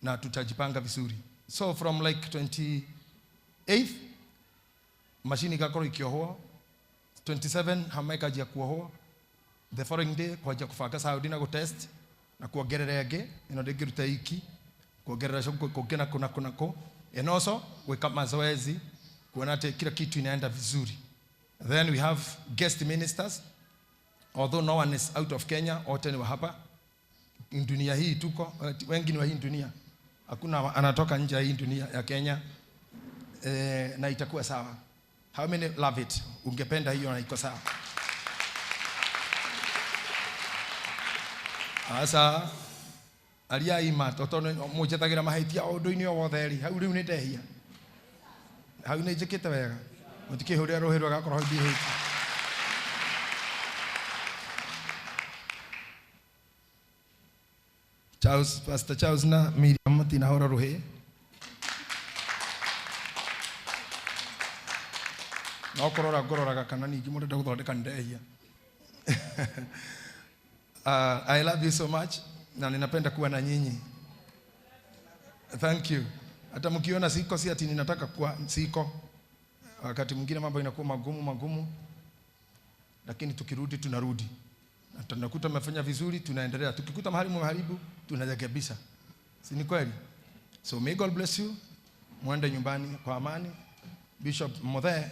na tutajipanga vizuri. So from like 28th mashini igakorwo ikĩohwo, 27 hama ĩkanjia kuohwo, the following day kwanjia kũbanga sound na gũtest na kuongerera ĩngĩ ĩno ndĩngĩruta iki, kuongerera kũngĩ na kũ na kũ na kũ, and also gwĩka mazoezi kuona atĩ kila kitu inaenda vizuri. Then we have guest ministers, although no one is out of Kenya, wote ni wa hapa dunia hii tuko, wengi ni wa hii dunia, hakuna anatoka nje ya hii dunia ya Kenya. Na itakuwa sawa. How many love it? Ungependa hiyo na iko sawa. Asa aria ima toto mũnjethagira mahĩtia o ũndũ-inĩ o wothe rĩ, hau rĩu nĩ ndehia, hau nĩ njĩkĩte wega, mũtikĩhũrĩra rũhĩ rwega akorwo hau ndihĩtie. Charles, Pastor Charles na Miriam matinahũra rũhĩ no kũrora ngũroraga kana ningĩ mũrenda gũthondeka nĩ ndehia. I love you so much na ninapenda kuwa na nyinyi. Thank you. Hata mkiona siko, si ati ninataka kuwa siko. Wakati mwingine mambo inakuwa magumu magumu, lakini tukirudi tunarudi na tunakuta mmefanya vizuri, tunaendelea. Tukikuta mahali mmeharibu, tunarekebisha, si ni kweli? So may God bless you. Mwende nyumbani kwa amani. Bishop Mothe,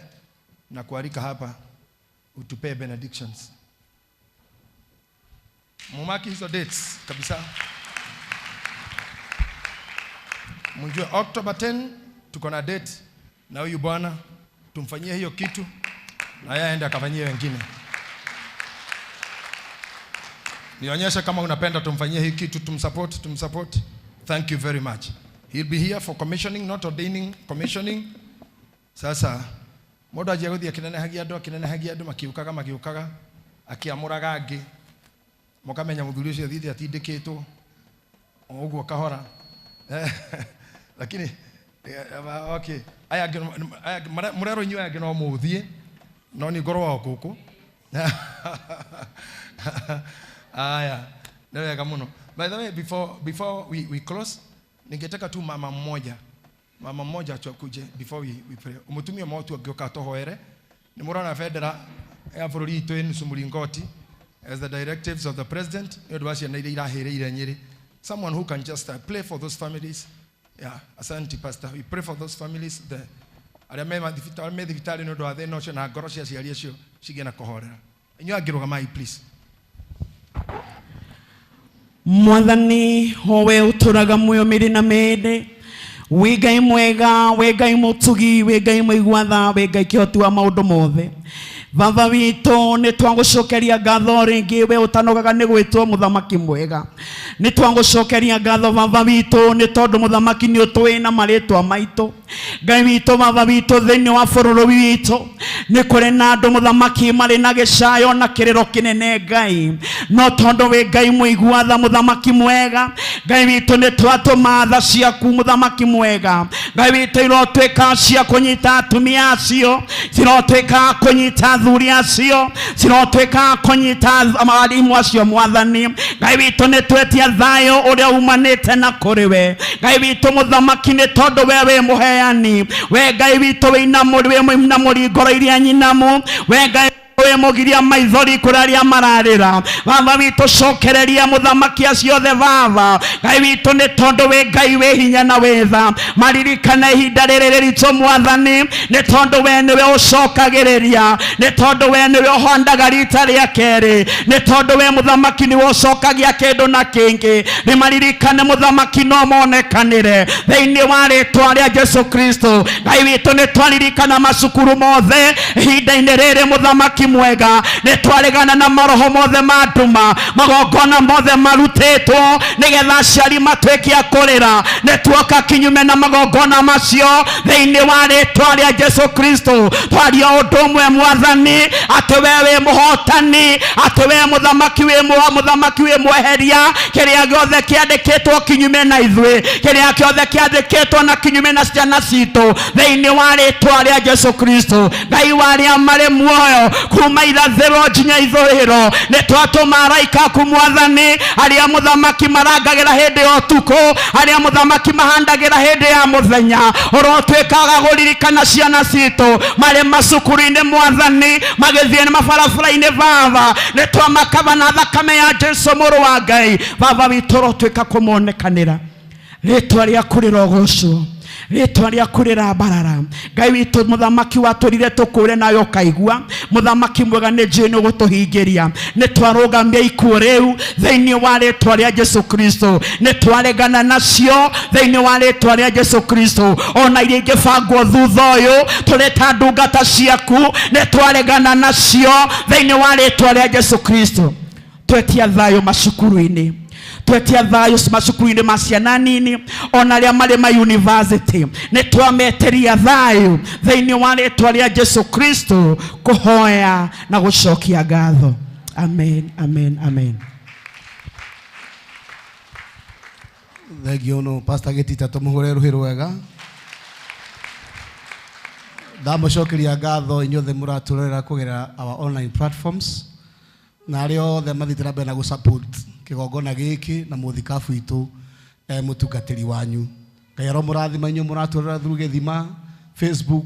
na kualika hapa utupee benedictions. Mumaki hizo dates kabisa. Mjue October 10 tuko na date na huyu bwana, tumfanyie hiyo kitu na yeye aende akafanyie wengine. Nionyeshe kama unapenda tumfanyie hii kitu, tumsupport, tumsupport. Thank you very much. He'll be here for commissioning, not ordaining, commissioning. Sasa mũndũ anjia gũthiĩ akĩnenehagia andũ, akĩnenehagia andũ, makiũkaga makiũkaga, akĩamũraga angĩ, mũkamenya mũthuri ũcio athiĩte atindĩkĩtwo o ũguo kahora. Lakini okay, aya angĩ, aya angĩ mũrerwo inyuĩ aya angĩ no mũthiĩ, no niĩ ngorwo o gũkũ. Aya, nĩ wega mũno. By the way, before we close, ningetaka tu mama mmoja tu akuje before we pray. Mũtumia ũmwe tu angĩũka atũhoere. Nĩ mũrona bendera ya bũrũri witũ ĩ nusu mũringoti as the directives of the president nĩ ũndũ wa ciana iria irahĩrĩire Nyĩrĩ. Someone who can just pray for those families. Yeah, asante, pastor. We pray for those families, the arĩa me thibitarĩ nĩ ũndũ wa thĩna ũcio, na ngoro cia aciari acio cigĩe na kũhorera. Inyuĩ angĩ rũgamai, please. Mwathani, owe ũtũraga muoyo mĩrĩ na mĩndĩ, wĩ Ngai mwega, wĩ Ngai mũtugi, wĩ Ngai mũigua tha, wĩ Ngai kĩhoti wa maũndũ mothe. Baba witũ, nĩ twagũcokeria ngatho rĩngĩ, we ũtanogaga nĩ gwĩtwo mũthamaki mwega. Nĩ twagũcokeria ngatho, baba witũ, nĩ tondũ mũthamaki nĩ ũtũĩ na marĩtwa maitũ. Ngai witũ, baba witũ, thĩinĩ wa bũrũri witũ nĩ kũrĩ na andũ, mũthamaki, marĩ na gĩcayo na kĩrĩro kĩnene. Ngai, no tondũ wĩ Ngai mũigua tha, mũthamaki mwega, Ngai witũ, nĩ twatũma tha ciaku, mũthamaki mwega. Ngai witũ, irotuĩka cia kũnyita atumia acio, cirotuĩka kũnyita athuri acio, cirotuĩka kũnyita arimũ acio. Mwathani Ngai witũ, nĩ twetia thayũ ũrĩa umanĩte na kũrĩ we, Ngai witũ mũthamaki, nĩ tondũ we wĩ mũheani. We Ngai witũ wĩ mũri ngoro iria nyinamu. We Ngai wĩ mũgiria maithori kũrĩ arĩa mararĩra. Baba witũ, cokereria mũthamaki acio othe. Baba Ngai witũ, nĩ tondũ wĩ Ngai wĩ hinya na wĩ tha, maririkana ihinda rĩrĩ rĩritũ, Mwathani, nĩ tondũ we nĩwe ũcokagĩrĩria, nĩ tondũ we nĩwe ũhandaga rita rĩa kerĩ, nĩ tondũ we mũthamaki nĩwe ũcokagia kĩndũ na kĩngĩ. Nĩ maririkane, mũthamaki, no monekanĩre thĩinĩ wa rĩtwa rĩa Jesu Kristo. Ngai witũ, nĩ twaririkana macukuru mothe ihinda-inĩ rĩrĩ. Mũthamaki mwega, nĩ twaregana na maroho mothe ma nduma, magongona mothe marutĩtwo nĩgetha aciari matuĩke a kũrĩra. Nĩ tuoka kinyume na magongona macio thĩinĩ wa rĩtwa rĩa Jesu Kristo. Twaria ũndũ ũmwe, Mwathani, atĩ we wĩ mũhotani, atĩ we mũthamaki wĩ mũthamaki wĩ mweheria kĩrĩa gĩothe kĩandĩkĩtwo kinyume na ithuĩ, kĩrĩa gĩothe kĩandĩkĩtwo na kinyume na ciana citũ thĩinĩ wa rĩtwa rĩa Jesu Kristo. Ngai wa arĩa marĩ muoyo, kuma irathĩro nginya ithũĩro, nĩ twatũma araika aku, Mwathani, arĩa mũthamaki marangagĩra hĩndĩ ya ũtukũ, arĩa mũthamaki mahandagĩra hĩndĩ ya mũthenya. Ũrotuĩkaga kũririkana ciana citũ marĩ macukuru-inĩ, Mwathani, magĩthiĩ nĩ mabarabara-inĩ. Baba, nĩ twamakaba na thakame ya Jesu mũrũ wa Ngai. Baba witũ, ũrotuĩka kũmonekanĩra. Rĩtwa rĩaku rĩrogocwo, rĩtwa rĩaku rĩrambarara. Ngai witũ mũthamaki, watũrire tũkũre nawe ũkaigua. Mũthamaki mwega, nĩ njũĩ nĩ ũgũtũhingĩria. Nĩ twarũgamia ikuũ rĩu thĩinĩ wa rĩtwa rĩa Jesu Kristo. Nĩ twaregana nacio thĩinĩ wa rĩtwa rĩa Jesu Kristo, ona iria ingĩbangwo thutha ũyũ. Tũrĩ ta ndungata ciaku, nĩ twaregana nacio thĩinĩ wa rĩtwa rĩa Jesu Kristo. Twetia thayũ macukuru-inĩ, twetia thayũ macukuru-inĩ ma ciana nini, ona arĩa marĩ ma university, nĩ twameteria thayũ thĩinĩ wa rĩtwa rĩa Jesu Kristo. Kũhoya na gũcokia ngatho. Amen, amen, amen. Thengio no Pastor Gitita tumuhure ruhi rwega. Ndamucokeria ngatho inyuothe mũratũrorera kũgerera our online platforms na arĩa othe mathiĩte na mbere na gũ-support kĩgongona gĩkĩ na mũthikabu witũ mũtungatĩri wanyu. Ngai aromũrathima inyuĩ mũratũrorera through Gĩthima, Facebook,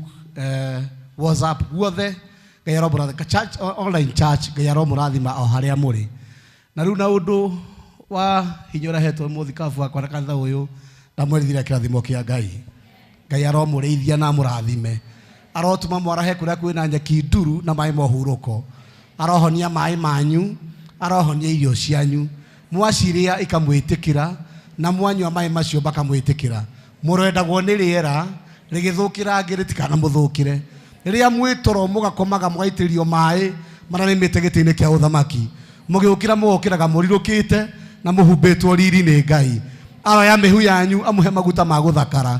WhatsApp guothe. Ngai aromũrathima church, online church, Ngai aromũrathima o harĩa mũrĩ. Na rĩu na ũndũ wa hinya ũrĩa hetwo mũthikabu wakwa na kanitha ũyũ, ndamwerithĩria kĩrathimo kĩa Ngai. Ngai aromũrĩithia na amũrathime. Arotũma mwarahe kũrĩa kwĩna nyeki nduru na maĩ ma ũhurũko. Arohonia maĩ manyu, arohonia irio cianyu. Mwacirĩa ikamwĩtĩkĩra na mwanyua maĩ macio makamwĩtĩkĩra. Mũrendagwo nĩ rĩera rĩgĩthũkĩra angĩ rĩtikanamũthũkĩre. Rĩrĩa mwĩ toro mũgakomaga mũgaitĩrĩrio maĩ marĩa maimĩte gĩtĩ-inĩ kĩa ũthamaki. Mũgĩũkĩra mũgokĩraga mũrirũkĩte na mũhumbĩtwo riri nĩ Ngai. Aroya mĩhu yanyu amũhe maguta ma gũthakara.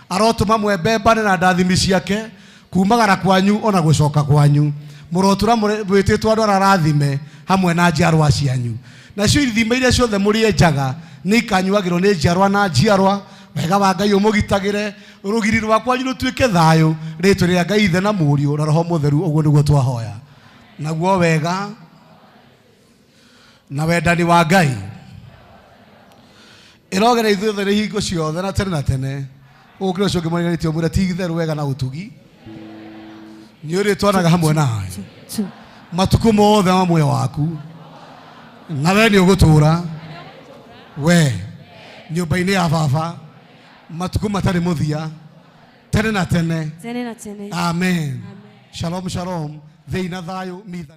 Arotũma mwembembane na ndathimi ciake kumagara kwanyu ona gũcoka kwanyu. Mũrotũra mwĩtĩtwo andũ arĩa arathime hamwe na njiarwa cianyu. Nacio ithima iria ciothe mũrĩenjaga nĩ ikanyuagĩrwo nĩ njiarwa na njiarwa. Wega wa Ngai ũmũgitagĩre, rũgiri rwa kwanyu rũtuĩke thayũ, rĩtwa rĩa Ngai Ithe na Mũriũ na Roho Mũtheru, ũguo nĩguo twahoya. Naguo wega na wendani wa Ngai ĩrogera ithuĩ othe nĩ hingo ciothe na tene na tene. Ũkĩra ũcio ũngĩ mũriganĩtie ũmwĩre ti itherũ wega na ũtugi nĩ ũrĩtwanaga hamwe nawe matukũ mothe ma muoyo waku, na we nĩ ũgũtũũra we nyũmba-inĩ ya baba matukũ matarĩ mũthia tene na tene. Tene na tene. Amen. Shalom shalom. Thĩi na thayũ mitha.